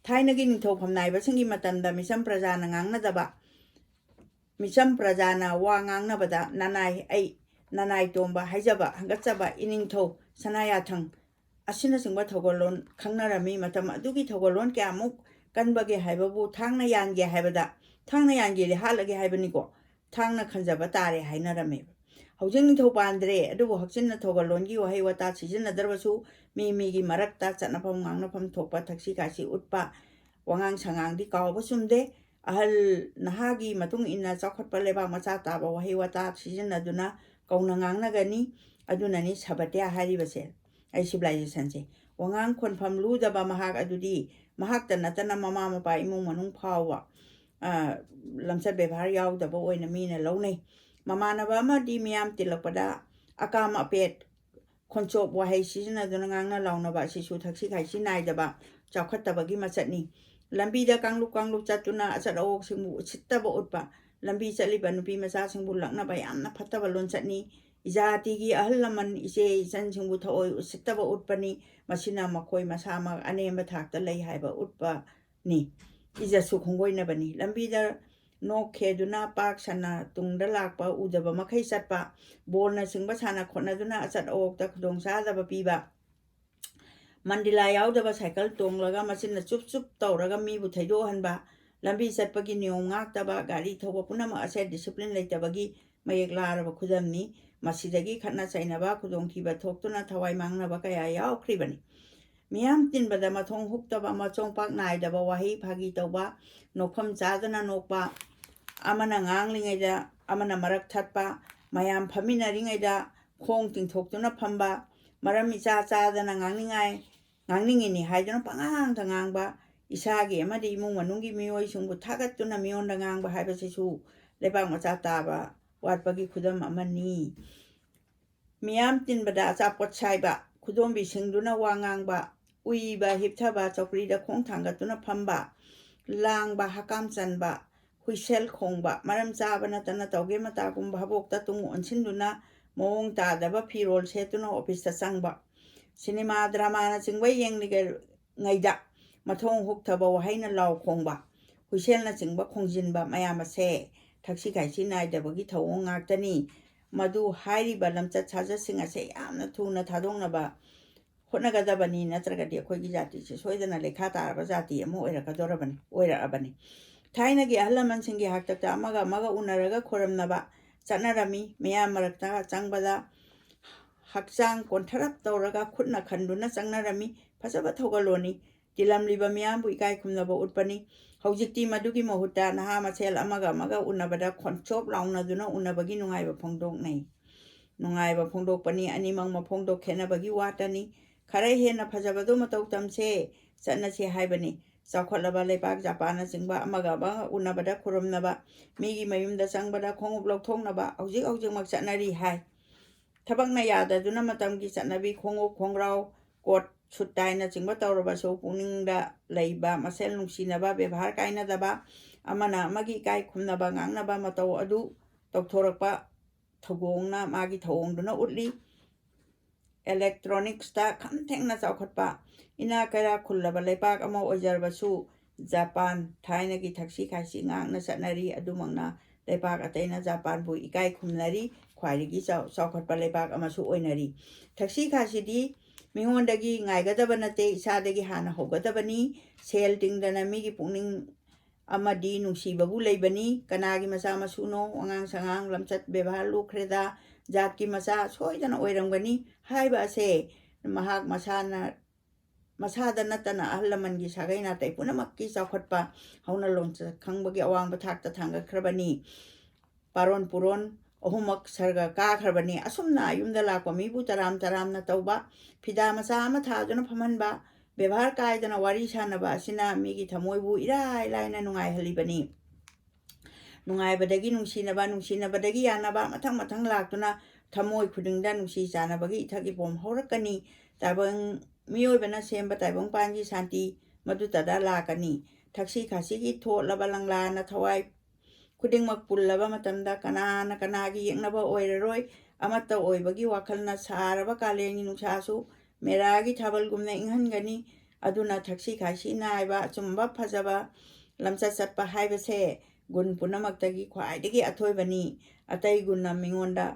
ꯊꯥꯏꯅꯒꯤ ꯅꯤꯡꯊꯧ ꯐꯝꯅꯥꯏꯕꯁꯤꯡꯒꯤ ꯃꯇꯝꯗ ꯃꯤꯆꯝ ꯄ꯭ꯔꯖꯥꯅ ꯉꯥꯡꯅꯗꯕ, ꯃꯤꯆꯝ ꯄ꯭ꯔꯖꯥꯅ ꯋꯥ ꯉꯥꯡꯅꯕꯗ ꯅꯅꯥꯏ ꯑꯩ, ꯅꯅꯥꯏ ꯇꯣꯝꯕ ꯍꯥꯏꯖꯕ, ꯍꯪꯒꯠꯆꯕ, ꯏꯅꯤꯡꯊꯧ, ꯁꯅꯥꯌꯥꯊꯪ ꯑꯁꯤꯅꯆꯤꯡꯕ ꯊꯧꯒꯜꯂꯣꯟ ꯈꯪꯅꯔꯝꯃꯤ꯫ ꯃꯇꯝ ꯑꯗꯨꯒꯤ ꯊꯧꯒꯜꯂꯣꯟ ꯀꯌꯥꯃꯨꯛ ꯀꯟꯕꯒꯦ ꯍꯥꯏꯕꯕꯨ ꯊꯥꯡꯅ ꯌꯥꯟꯒꯦ ꯍꯥꯏꯕꯗ, "ꯊꯥꯡꯅ ꯌꯥꯟꯒꯦꯗꯤ ꯍꯥꯠꯂꯒꯦ ꯍꯥꯏꯕꯅꯤꯀꯣ, ꯊꯥꯡꯅ ꯈꯟꯖꯕ ꯇꯥꯔꯦ" ꯍꯥꯏꯅꯔꯝꯃꯦꯕ꯫ ꯍꯧꯖꯤꯛ ꯅꯤꯡꯊꯧ ꯄꯥꯟꯗ꯭ꯔꯦ, ꯑꯗꯨꯕꯨ ꯍꯛꯆꯤꯟꯅ ꯊꯧꯒꯜꯂꯣꯟꯒꯤ ꯋꯥꯍꯩ ꯋꯥꯇꯥ ꯁꯤꯖꯤꯟꯅꯗ꯭ꯔꯕꯁꯨ ꯃꯤ ꯃꯤꯒꯤ ꯃꯔꯛꯇ ꯆꯠꯅꯐꯝ ꯉꯥꯡꯅꯐꯝ ꯊꯣꯛꯄ ꯊꯛꯁꯤ ꯈꯥꯁꯤ ꯎꯠꯄ, ꯋꯥꯉꯥꯡ ꯁꯉꯥꯡꯗꯤ ꯀꯥꯎꯕ ꯆꯨꯝꯗꯦ꯫ ꯑꯍꯜ ꯅꯍꯥꯒꯤ ꯃꯇꯨꯡ ꯏꯟꯅ ꯆꯥꯎꯈꯠꯄ ꯂꯩꯕꯥꯛ ꯃꯆꯥ ꯇꯥꯕ ꯋꯥꯍꯩ ꯋꯥꯇꯥ ꯁꯤꯖꯤꯟꯅꯗꯨꯅ ꯀꯧꯅ ꯉꯥꯡꯅꯒꯅꯤ꯫ ꯑꯗꯨꯅꯅꯤ ꯁꯚ꯭ꯌꯇꯥ ꯍꯥꯏꯔꯤꯕꯁꯦ, ꯑꯩ ꯁꯤꯚꯤꯂꯥꯏꯖꯦꯁꯟꯁꯦ꯫ ꯋꯥꯉꯥꯡ ꯈꯣꯟꯐꯝ ꯂꯨꯗꯕ ꯃꯍꯥꯛ ꯑꯗꯨꯗꯤ ꯃꯍꯥꯛꯇ ꯅꯠꯇꯅ ꯃꯃꯥ ꯃꯄꯥ, ꯏꯃꯨꯡ ꯃꯅꯨꯡ ꯐꯥꯎꯕ, ꯑ, ꯂꯝꯆꯠ ꯕꯦꯕꯥꯔ ꯌꯥꯎꯗꯕ ꯑꯣꯏꯅ ꯃꯤꯅ ꯂꯧꯅꯩ꯫ ꯃꯃꯥꯟꯅꯕ ꯑꯃꯗꯤ ꯃꯤꯌꯥꯝ ꯇꯤꯜꯂꯛꯄꯗ ꯑꯀꯥꯝ ꯑꯄꯦꯠ, ꯈꯣꯟꯆꯣꯞ ꯋꯥꯍꯩ ꯁꯤꯖꯤꯟꯅꯗꯨꯅ ꯉꯥꯡꯅ ꯂꯥꯎꯅꯕ ꯑꯁꯤꯁꯨ ꯊꯛꯁꯤ ꯈꯥꯁꯤ ꯅꯥꯏꯗꯕ ꯆꯥꯎꯈꯠꯇꯕꯒꯤ ꯃꯆꯠꯅꯤ꯫ ꯂꯝꯕꯤꯗ ꯀꯥꯡꯂꯨꯞ ꯀꯥꯡꯂꯨꯞ ꯆꯠꯇꯨꯅ ꯑꯆꯠ ꯑꯋꯣꯛꯁꯤꯡꯕꯨ ꯎꯁꯤꯠꯇꯕ ꯎꯠꯄ, ꯂꯝꯕꯤ ꯆꯠꯂꯤꯕ ꯅꯨꯄꯤ ꯃꯆꯥꯁꯤꯡꯕꯨ ꯂꯛꯅꯕ ꯌꯥꯝꯅ ꯐꯠꯇꯕ ꯂꯣꯟꯆꯠꯅꯤ꯫ ꯏꯖꯥꯇꯤꯒꯤ ꯑꯍꯜ ꯂꯃꯟ, ꯏꯆꯦ ꯏꯆꯟꯁꯤꯡꯕꯨ ꯊꯑꯣꯏ ꯎꯁꯤꯠꯇꯕ ꯎꯠꯄꯅꯤ꯫ ꯃꯁꯤꯅ ꯃꯈꯣꯏ ꯃꯁꯥꯃꯛ ꯑꯅꯦꯝꯕ ꯊꯥꯛꯇ ꯂꯩ ꯍꯥꯏꯕ ꯎꯠꯄꯅꯤ꯫ ꯏꯖꯠꯁꯨ ꯈꯣꯡꯒꯣꯏꯅꯕꯅꯤ꯫ ꯂꯝꯕꯤꯗ ꯅꯣꯛ ꯈꯦꯗꯨꯅ ꯄꯥꯛ ꯁꯟꯅ ꯇꯨꯡꯗ ꯂꯥꯛꯄ ꯎꯗꯕ ꯃꯈꯩ ꯆꯠꯄ, ꯕꯣꯜꯅꯆꯤꯡꯕ ꯁꯥꯟꯅ ꯈꯣꯠꯅꯗꯨꯅ ꯑꯆꯠ ꯑꯋꯣꯛꯇ ꯈꯨꯗꯣꯡꯆꯥꯗꯕ ꯄꯤꯕ, ꯃꯟꯗꯤꯂꯥ ꯌꯥꯎꯗꯕ ꯁꯥꯏꯀꯜ ꯇꯣꯡꯂꯒ ꯃꯆꯤꯟꯅ ꯆꯨꯞ ꯆꯨꯞ ꯇꯧꯔꯒ ꯃꯤꯕꯨ ꯊꯩꯗꯣꯛꯍꯟꯕ, ꯂꯝꯕꯤ ꯆꯠꯄꯒꯤ ꯅꯤꯌꯣꯝ ꯉꯥꯛꯇꯕ, ꯒꯥꯔꯤ ꯊꯧꯕ ꯄꯨꯝꯅꯃꯛ ꯑꯁꯦ ꯗꯤꯁꯤꯄ꯭ꯂꯤꯟ ꯂꯩꯇꯕꯒꯤ ꯃꯌꯦꯛ ꯂꯥꯔꯕ ꯈꯨꯗꯝꯅꯤ꯫ ꯃꯁꯤꯗꯒꯤ ꯈꯠꯅ ꯆꯩꯅꯕ, ꯈꯨꯗꯣꯡꯊꯤꯕ ꯊꯣꯛꯇꯨꯅ ꯊꯋꯥꯏ ꯃꯥꯡꯅꯕ ꯀꯌꯥ ꯌꯥꯎꯈ꯭ꯔꯤꯕꯅꯤ꯫ ꯃꯤꯌꯥꯝ ꯇꯤꯟꯕꯗ ꯃꯊꯣꯡ ꯍꯨꯛꯇꯕ, ꯃꯆꯣꯡ ꯄꯥꯛ ꯅꯥꯏꯗꯕ ꯋꯥꯍꯩ ꯐꯥꯒꯤ ꯇꯧꯕ, ꯅꯣꯛꯐꯝ ꯆꯥꯗꯅ ꯅꯣꯛꯄ, ꯑꯃꯅ ꯉꯥꯡꯂꯤꯉꯩꯗ ꯑꯃꯅ ꯃꯔꯛ ꯊꯠꯄ, ꯃꯌꯥꯝ ꯐꯝꯃꯤꯟꯅꯔꯤꯉꯩꯗ ꯈꯣꯡ ꯇꯤꯡꯊꯣꯛꯇꯨꯅ ꯐꯝꯕ, ꯃꯔꯝ ꯏꯆꯥ ꯆꯥꯗꯅ ꯉꯥꯡꯅꯤꯡꯉꯥꯏ, ꯉꯥꯡꯅꯤꯡꯉꯤꯅꯤ ꯍꯥꯏꯗꯨꯅ ꯄꯉꯥꯡꯗ ꯉꯥꯡꯕ, ꯏꯁꯥꯒꯤ ꯑꯃꯗꯤ ꯏꯃꯨꯡ ꯃꯅꯨꯡꯒꯤ ꯃꯤꯑꯣꯏꯁꯤꯡꯕꯨ ꯊꯥꯒꯠꯇꯨꯅ ꯃꯤꯉꯣꯟꯗ ꯉꯥꯡꯕ ꯍꯥꯏꯕꯁꯤꯁꯨ ꯂꯩꯕꯥꯛ ꯃꯆꯥ ꯇꯥꯕ ꯋꯥꯠꯄꯒꯤ ꯈꯨꯗꯝ ꯑꯃꯅꯤ꯫ ꯃꯤꯌꯥꯝ ꯇꯤꯟꯕꯗ ꯑꯆꯥꯄꯣꯠ ꯁꯥꯏꯕ, ꯈꯨꯗꯣꯝꯕꯤ ꯁꯤꯡꯗꯨꯅ ꯋꯥ ꯉꯥꯡꯕ, ꯎꯏꯕ, ꯍꯤꯞꯊꯕ, ꯆꯧꯀ꯭ꯔꯤꯗ ꯈꯣꯡ ꯊꯥꯡꯒꯠꯇꯨꯅ ꯐꯝꯕ, ꯂꯥꯡꯕ, ꯍꯀꯥꯝ ꯆꯟꯕ, ꯍꯨꯏꯁꯦꯜ ꯈꯣꯡꯕ, ꯃꯔꯝ ꯆꯥꯕ ꯅꯠꯇꯅ ꯇꯧꯒꯦ ꯃꯇꯥꯒꯨꯝ ꯚꯥꯕꯣꯛꯇ ꯇꯨꯡ ꯑꯣꯟꯁꯤꯟꯗꯨꯅ ꯃꯑꯣꯡ ꯇꯥꯗꯕ ꯐꯤꯔꯣꯜ ꯁꯦꯠꯇꯨꯅ ꯑꯣꯐꯤꯁꯇ ꯆꯪꯕ, ꯁꯤꯅꯦꯃꯥ ꯗ꯭ꯔꯃꯥꯅꯆꯤꯡꯕ ꯌꯦꯡꯂꯤꯉꯩꯗ ꯃꯊꯣꯡ ꯍꯨꯛꯊꯕ ꯋꯥꯍꯩꯅ ꯂꯥꯎ ꯈꯣꯡꯕ, ꯍꯨꯏꯁꯦꯜꯅꯆꯤꯡꯕ ꯈꯣꯡꯖꯤꯟꯕ ꯃꯌꯥꯝ ꯑꯁꯦ ꯊꯛꯁꯤ ꯈꯥꯁꯤ ꯅꯥꯏꯗꯕꯒꯤ ꯊꯧꯑꯣꯡ ꯉꯥꯛꯇꯅꯤ꯫ ꯃꯗꯨ ꯍꯥꯏꯔꯤꯕ ꯂꯝꯆꯠ ꯁꯥꯖꯠꯁꯤꯡ ꯑꯁꯦ ꯌꯥꯝꯅ ꯊꯨꯅ ꯊꯥꯗꯣꯛꯅꯕ ꯍꯣꯠꯅꯒꯗꯕꯅꯤ, ꯅꯠꯇ꯭ꯔꯒꯗꯤ ꯑꯩꯈꯣꯏꯒꯤ ꯖꯥꯇꯤꯁꯦ ꯁꯣꯏꯗꯅ ꯂꯩꯈꯥ ꯇꯥꯔꯕ ꯖꯥꯇꯤ ꯑꯃ ꯑꯣꯏꯔꯛꯀꯗꯧꯔꯕꯅꯤ, ꯑꯣꯏꯔꯛꯑꯕꯅꯤ꯫ ꯊꯥꯏꯅꯒꯤ ꯑꯍꯜ ꯂꯃꯟꯁꯤꯡꯒꯤ ꯍꯥꯛꯇꯛꯇ ꯑꯃꯒ ꯑꯃꯒ ꯎꯅꯔꯒ ꯈꯣꯏꯔꯝꯅꯕ ꯆꯠꯅꯔꯝꯃꯤ꯫ ꯃꯤꯌꯥꯝ ꯃꯔꯛꯇ ꯆꯪꯕꯗ ꯍꯛꯆꯥꯡ ꯀꯣꯟꯊꯔꯞ ꯇꯧꯔꯒ ꯈꯨꯠꯅ ꯈꯟꯗꯨꯅ ꯆꯪꯅꯔꯝꯃꯤ꯫ ꯐꯖꯕ ꯊꯧꯒꯜꯂꯣꯟꯅꯤ꯫ ꯇꯤꯜꯂꯝꯂꯤꯕ ꯃꯤꯌꯥꯝꯕꯨ ꯏꯀꯥꯏ ꯈꯨꯝꯅꯕ ꯎꯠꯄꯅꯤ꯫ ꯍꯧꯖꯤꯛꯇꯤ ꯃꯗꯨꯒꯤ ꯃꯍꯨꯠꯇ ꯅꯍꯥ ꯃꯁꯦꯜ ꯑꯃꯒ ꯑꯃꯒ ꯎꯅꯕꯗ ꯈꯣꯟꯆꯣꯞ ꯂꯥꯎꯅꯗꯨꯅ ꯎꯅꯕꯒꯤ ꯅꯨꯡꯉꯥꯏꯕ ꯐꯣꯡꯗꯣꯛꯅꯩ꯫ ꯅꯨꯡꯉꯥꯏꯕ ꯐꯣꯡꯗꯣꯛꯄꯅꯤ, ꯑꯅꯤꯃꯛ ꯃꯐꯣꯡꯗꯣꯛ ꯈꯦꯠꯅꯕꯒꯤ ꯋꯥꯇꯅꯤ꯫ ꯈꯔ ꯍꯦꯟꯅ ꯐꯖꯕꯗꯨ ꯃꯇꯧ ꯇꯝꯁꯦ, ꯆꯠꯅꯁꯦ ꯍꯥꯏꯕꯅꯤ꯫ ꯆꯥꯎꯈꯠꯂꯕ ꯂꯩꯄꯥꯛ ꯖꯄꯥꯟꯅꯆꯤꯡꯕ ꯑꯃꯒ ꯑꯃꯒ ꯎꯅꯕꯗ ꯈꯨꯔꯨꯝꯅꯕ, ꯃꯤꯒꯤ ꯃꯌꯨꯝꯗ ꯆꯪꯕꯗ ꯈꯣꯡꯎꯞ ꯂꯧꯊꯣꯛꯅꯕ ꯍꯧꯖꯤꯛ ꯍꯧꯖꯤꯛꯃꯛ ꯆꯠꯅꯔꯤ ꯍꯥꯏ꯫ ꯊꯕꯛꯅ ꯌꯥꯗꯗꯨꯅ ꯃꯇꯝꯒꯤ ꯆꯠꯅꯕꯤ ꯈꯣꯡꯎꯞ, ꯈꯣꯡꯒ꯭ꯔꯥꯎ, ꯀꯣꯠ, ꯁꯨꯠ ꯇꯥꯏꯅꯆꯤꯡꯕ ꯇꯧꯔꯕꯁꯨ ꯄꯨꯛꯅꯤꯡꯗ ꯂꯩꯕ ꯃꯁꯦꯜ ꯅꯨꯡꯁꯤꯅꯕ, ꯕꯦꯕꯥꯔ ꯀꯥꯏꯅꯗꯕ, ꯑꯃꯅ ꯑꯃꯒꯤ ꯏꯀꯥꯏ ꯈꯨꯝꯅꯕ ꯉꯥꯛꯅꯕ ꯃꯇꯧ ꯑꯗꯨ ꯇꯧꯊꯣꯔꯛꯄ ꯊꯧꯒꯣꯡꯅ ꯃꯥꯒꯤ ꯊꯧꯑꯣꯡꯗꯨꯅ ꯎꯠꯂꯤ꯫ ꯏꯂꯦꯛꯇ꯭ꯔꯣꯅꯤꯛꯁꯇ ꯈꯝ ꯊꯦꯡꯅ ꯆꯥꯎꯈꯠꯄ, ꯏꯅꯥꯛ ꯀꯩꯔꯥꯛ ꯈꯨꯜꯂꯕ ꯂꯩꯄꯥꯛ ꯑꯃ ꯑꯣꯏꯖꯔꯕꯁꯨ, ꯖꯄꯥꯟ ꯊꯥꯏꯅꯒꯤ ꯊꯛꯁꯤ ꯈꯥꯁꯤ ꯉꯥꯛꯅ ꯆꯠꯅꯔꯤ꯫ ꯑꯗꯨꯃꯛꯅ ꯂꯩꯄꯥꯛ ꯑꯇꯩꯅ ꯖꯄꯥꯟꯕꯨ ꯏꯀꯥꯏ ꯈꯨꯝꯅꯔꯤ, ꯈ꯭ꯋꯥꯏꯗꯒꯤ ꯆꯥꯎ-, ꯆꯥꯎꯈꯠꯄ ꯂꯩꯄꯥꯛ ꯑꯃꯁꯨ ꯑꯣꯏꯅꯔꯤ꯫ ꯊꯛꯁꯤ ꯈꯥꯁꯤꯗꯤ ꯃꯤꯉꯣꯟꯗꯒꯤ ꯉꯥꯏꯒꯗꯕ ꯅꯠꯇꯦ, ꯏꯁꯥꯗꯒꯤ ꯍꯥꯟꯅ ꯍꯧꯒꯗꯕꯅꯤ꯫ ꯁꯦꯜ ꯇꯤꯡꯗꯅ ꯃꯤꯒꯤ ꯄꯨꯛꯅꯤꯡ ꯑꯃꯗꯤ ꯅꯨꯡꯁꯤꯕꯕꯨ ꯂꯩꯕꯅꯤ꯫ ꯀꯅꯥꯒꯤ ꯃꯆꯥ ꯃꯁꯨꯅꯣ, ꯑꯉꯥꯡ ꯁꯉꯥꯡ, ꯂꯝꯆꯠ ꯕꯦꯕꯥꯔ ꯂꯨꯈ꯭ꯔꯦꯗ, ꯖꯥꯠꯀꯤ ꯃꯆꯥ ꯁꯣꯏꯗꯅ ꯑꯣꯏꯔꯝꯒꯅꯤ ꯍꯥꯏꯕ ꯑꯁꯦ ꯃꯍꯥꯛ ꯃꯁꯥꯅ, ꯃꯁꯥꯗ ꯅꯠꯇꯅ ꯑꯍꯜ ꯂꯃꯟꯒꯤ ꯁꯥꯒꯩ ꯅꯥꯇꯩ ꯄꯨꯝꯅꯃꯛꯀꯤ ꯆꯥꯎꯈꯠꯄ ꯍꯧꯅ ꯂꯣꯟꯆꯠ ꯈꯪꯕꯒꯤ ꯑꯋꯥꯡꯕ ꯊꯥꯛꯇ ꯊꯥꯡꯒꯠꯈ꯭ꯔꯕꯅꯤ꯫ ꯄꯥꯔꯣꯟ ꯄꯨꯔꯣꯟ ꯑꯍꯨꯝꯃꯛ ꯁꯔꯒ ꯀꯥꯈ꯭ꯔꯕꯅꯤ꯫ ꯑꯁꯨꯝꯅ ꯌꯨꯝꯗ ꯂꯥꯛꯄ ꯃꯤꯕꯨ ꯇꯔꯥꯝ ꯇꯔꯥꯝꯅ ꯇꯧꯕ, ꯐꯤꯗꯥ ꯃꯆꯥ ꯑꯃ ꯊꯥꯗꯨꯅ ꯐꯝꯍꯟꯕ, ꯕꯦꯕꯥꯔ ꯀꯥꯏꯗꯅ ꯋꯥꯔꯤ ꯁꯥꯟꯅꯕ ꯑꯁꯤꯅ ꯃꯤꯒꯤ ꯊꯃꯣꯏꯕꯨ ꯏꯔꯥꯏ ꯂꯥꯏꯅ ꯅꯨꯡꯉꯥꯏꯍꯜꯂꯤꯕꯅꯤ꯫ ꯅꯨꯡꯉꯥꯏꯕꯗꯒꯤ ꯅꯨꯡꯁꯤꯅꯕ, ꯅꯨꯡꯁꯤꯅꯕꯗꯒꯤ ꯌꯥꯅꯕ, ꯃꯊꯪ ꯃꯊꯪ ꯂꯥꯛꯇꯨꯅ ꯊꯃꯣꯏ ꯈꯨꯗꯤꯡꯗ ꯅꯨꯡꯁꯤ ꯆꯥꯟꯅꯕꯒꯤ ꯏꯊꯛ ꯏꯄꯣꯝ ꯍꯧꯔꯛꯀꯅꯤ꯫ ꯇꯥꯏꯕꯪ ꯃꯤꯑꯣꯏꯕꯅ ꯁꯦꯝꯕ ꯇꯥꯏꯕꯪꯄꯥꯟꯒꯤ ꯁꯥꯟꯇꯤ ꯃꯗꯨꯇꯗ ꯂꯥꯛꯀꯅꯤ꯫ ꯊꯛꯁꯤ ꯈꯥꯁꯤꯒꯤ ꯊꯣꯠꯂꯕ ꯂꯪꯂꯥꯅ ꯊꯋꯥꯏ ꯈꯨꯗꯤꯡꯃꯛ ꯄꯨꯜꯂꯕ ꯃꯇꯝꯗ ꯀꯅꯥꯅ ꯀꯅꯥꯒꯤ ꯌꯦꯛꯅꯕ ꯑꯣꯏꯔꯔꯣꯏ꯫ ꯑꯃꯠꯇ ꯑꯣꯏꯕꯒꯤ ꯋꯥꯈꯜꯅ ꯁꯥꯔꯕ ꯀꯥꯂꯦꯟꯒꯤ ꯅꯨꯡꯁꯥꯁꯨ ꯃꯦꯔꯥꯒꯤ ꯊꯥꯕꯜꯒꯨꯝꯅ ꯏꯪꯍꯟꯒꯅꯤ꯫ ꯑꯗꯨꯅ ꯊꯛꯁꯤ ꯈꯥꯁꯤ ꯅꯥꯏꯕ, ꯑꯆꯨꯝꯕ ꯐꯖꯕ ꯂꯝꯆꯠ ꯆꯠꯄ ꯍꯥꯏꯕꯁꯦ ꯒꯨꯟ ꯄꯨꯝꯅꯃꯛꯇꯒꯤ ꯈ꯭ꯋꯥꯏꯗꯒꯤ ꯑꯊꯣꯏꯕꯅꯤ꯫ ꯑꯇꯩ ꯒꯨꯟꯅ ꯃꯤꯉꯣꯟꯗ,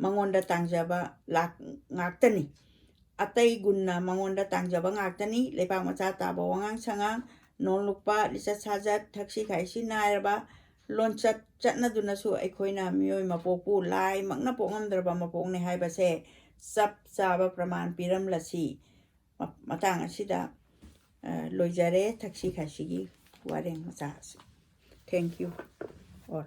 ꯃꯉꯣꯟꯗ ꯇꯥꯡꯖꯕ ꯂꯥꯛ-, ꯉꯥꯛꯇꯅꯤ꯫ ꯑꯇꯩ ꯒꯨꯟꯅ ꯃꯉꯣꯟꯗ ꯇꯥꯡꯖꯕ ꯉꯥꯛꯇꯅꯤ꯫ ꯂꯩꯄꯥꯛ ꯃꯆꯥ ꯇꯥꯕ ꯋꯥꯉꯥꯡ ꯁꯉꯥꯡ, ꯅꯣꯡꯂꯨꯛꯄ, ꯂꯤꯆꯠ ꯁꯥꯖꯠ, ꯊꯛꯁꯤ ꯈꯥꯏꯁꯤ ꯅꯥꯏꯔꯕ ꯂꯣꯟꯆꯠ ꯆꯠꯅꯗꯨꯅꯁꯨ ꯑꯩꯈꯣꯏꯅ ꯃꯤꯑꯣꯏ ꯃꯄꯣꯛꯄꯨ ꯂꯥꯏꯃꯛꯅ ꯄꯣꯛꯉꯝꯗ꯭ꯔꯕ ꯃꯄꯣꯛꯅꯤ ꯍꯥꯏꯕꯁꯦ ꯆꯞ ꯆꯥꯕ ꯄ꯭ꯔꯃꯥꯟ ꯄꯤꯔꯝꯂꯁꯤ꯫ ꯃ-, ꯃꯇꯥꯡ ꯑꯁꯤꯗ ꯑ, ꯂꯣꯏꯖꯔꯦ ꯊꯛꯁꯤ ꯈꯥꯁꯤꯒꯤ ꯋꯥꯔꯦꯡ ꯃꯆꯥꯁꯦ꯫ Thank you all.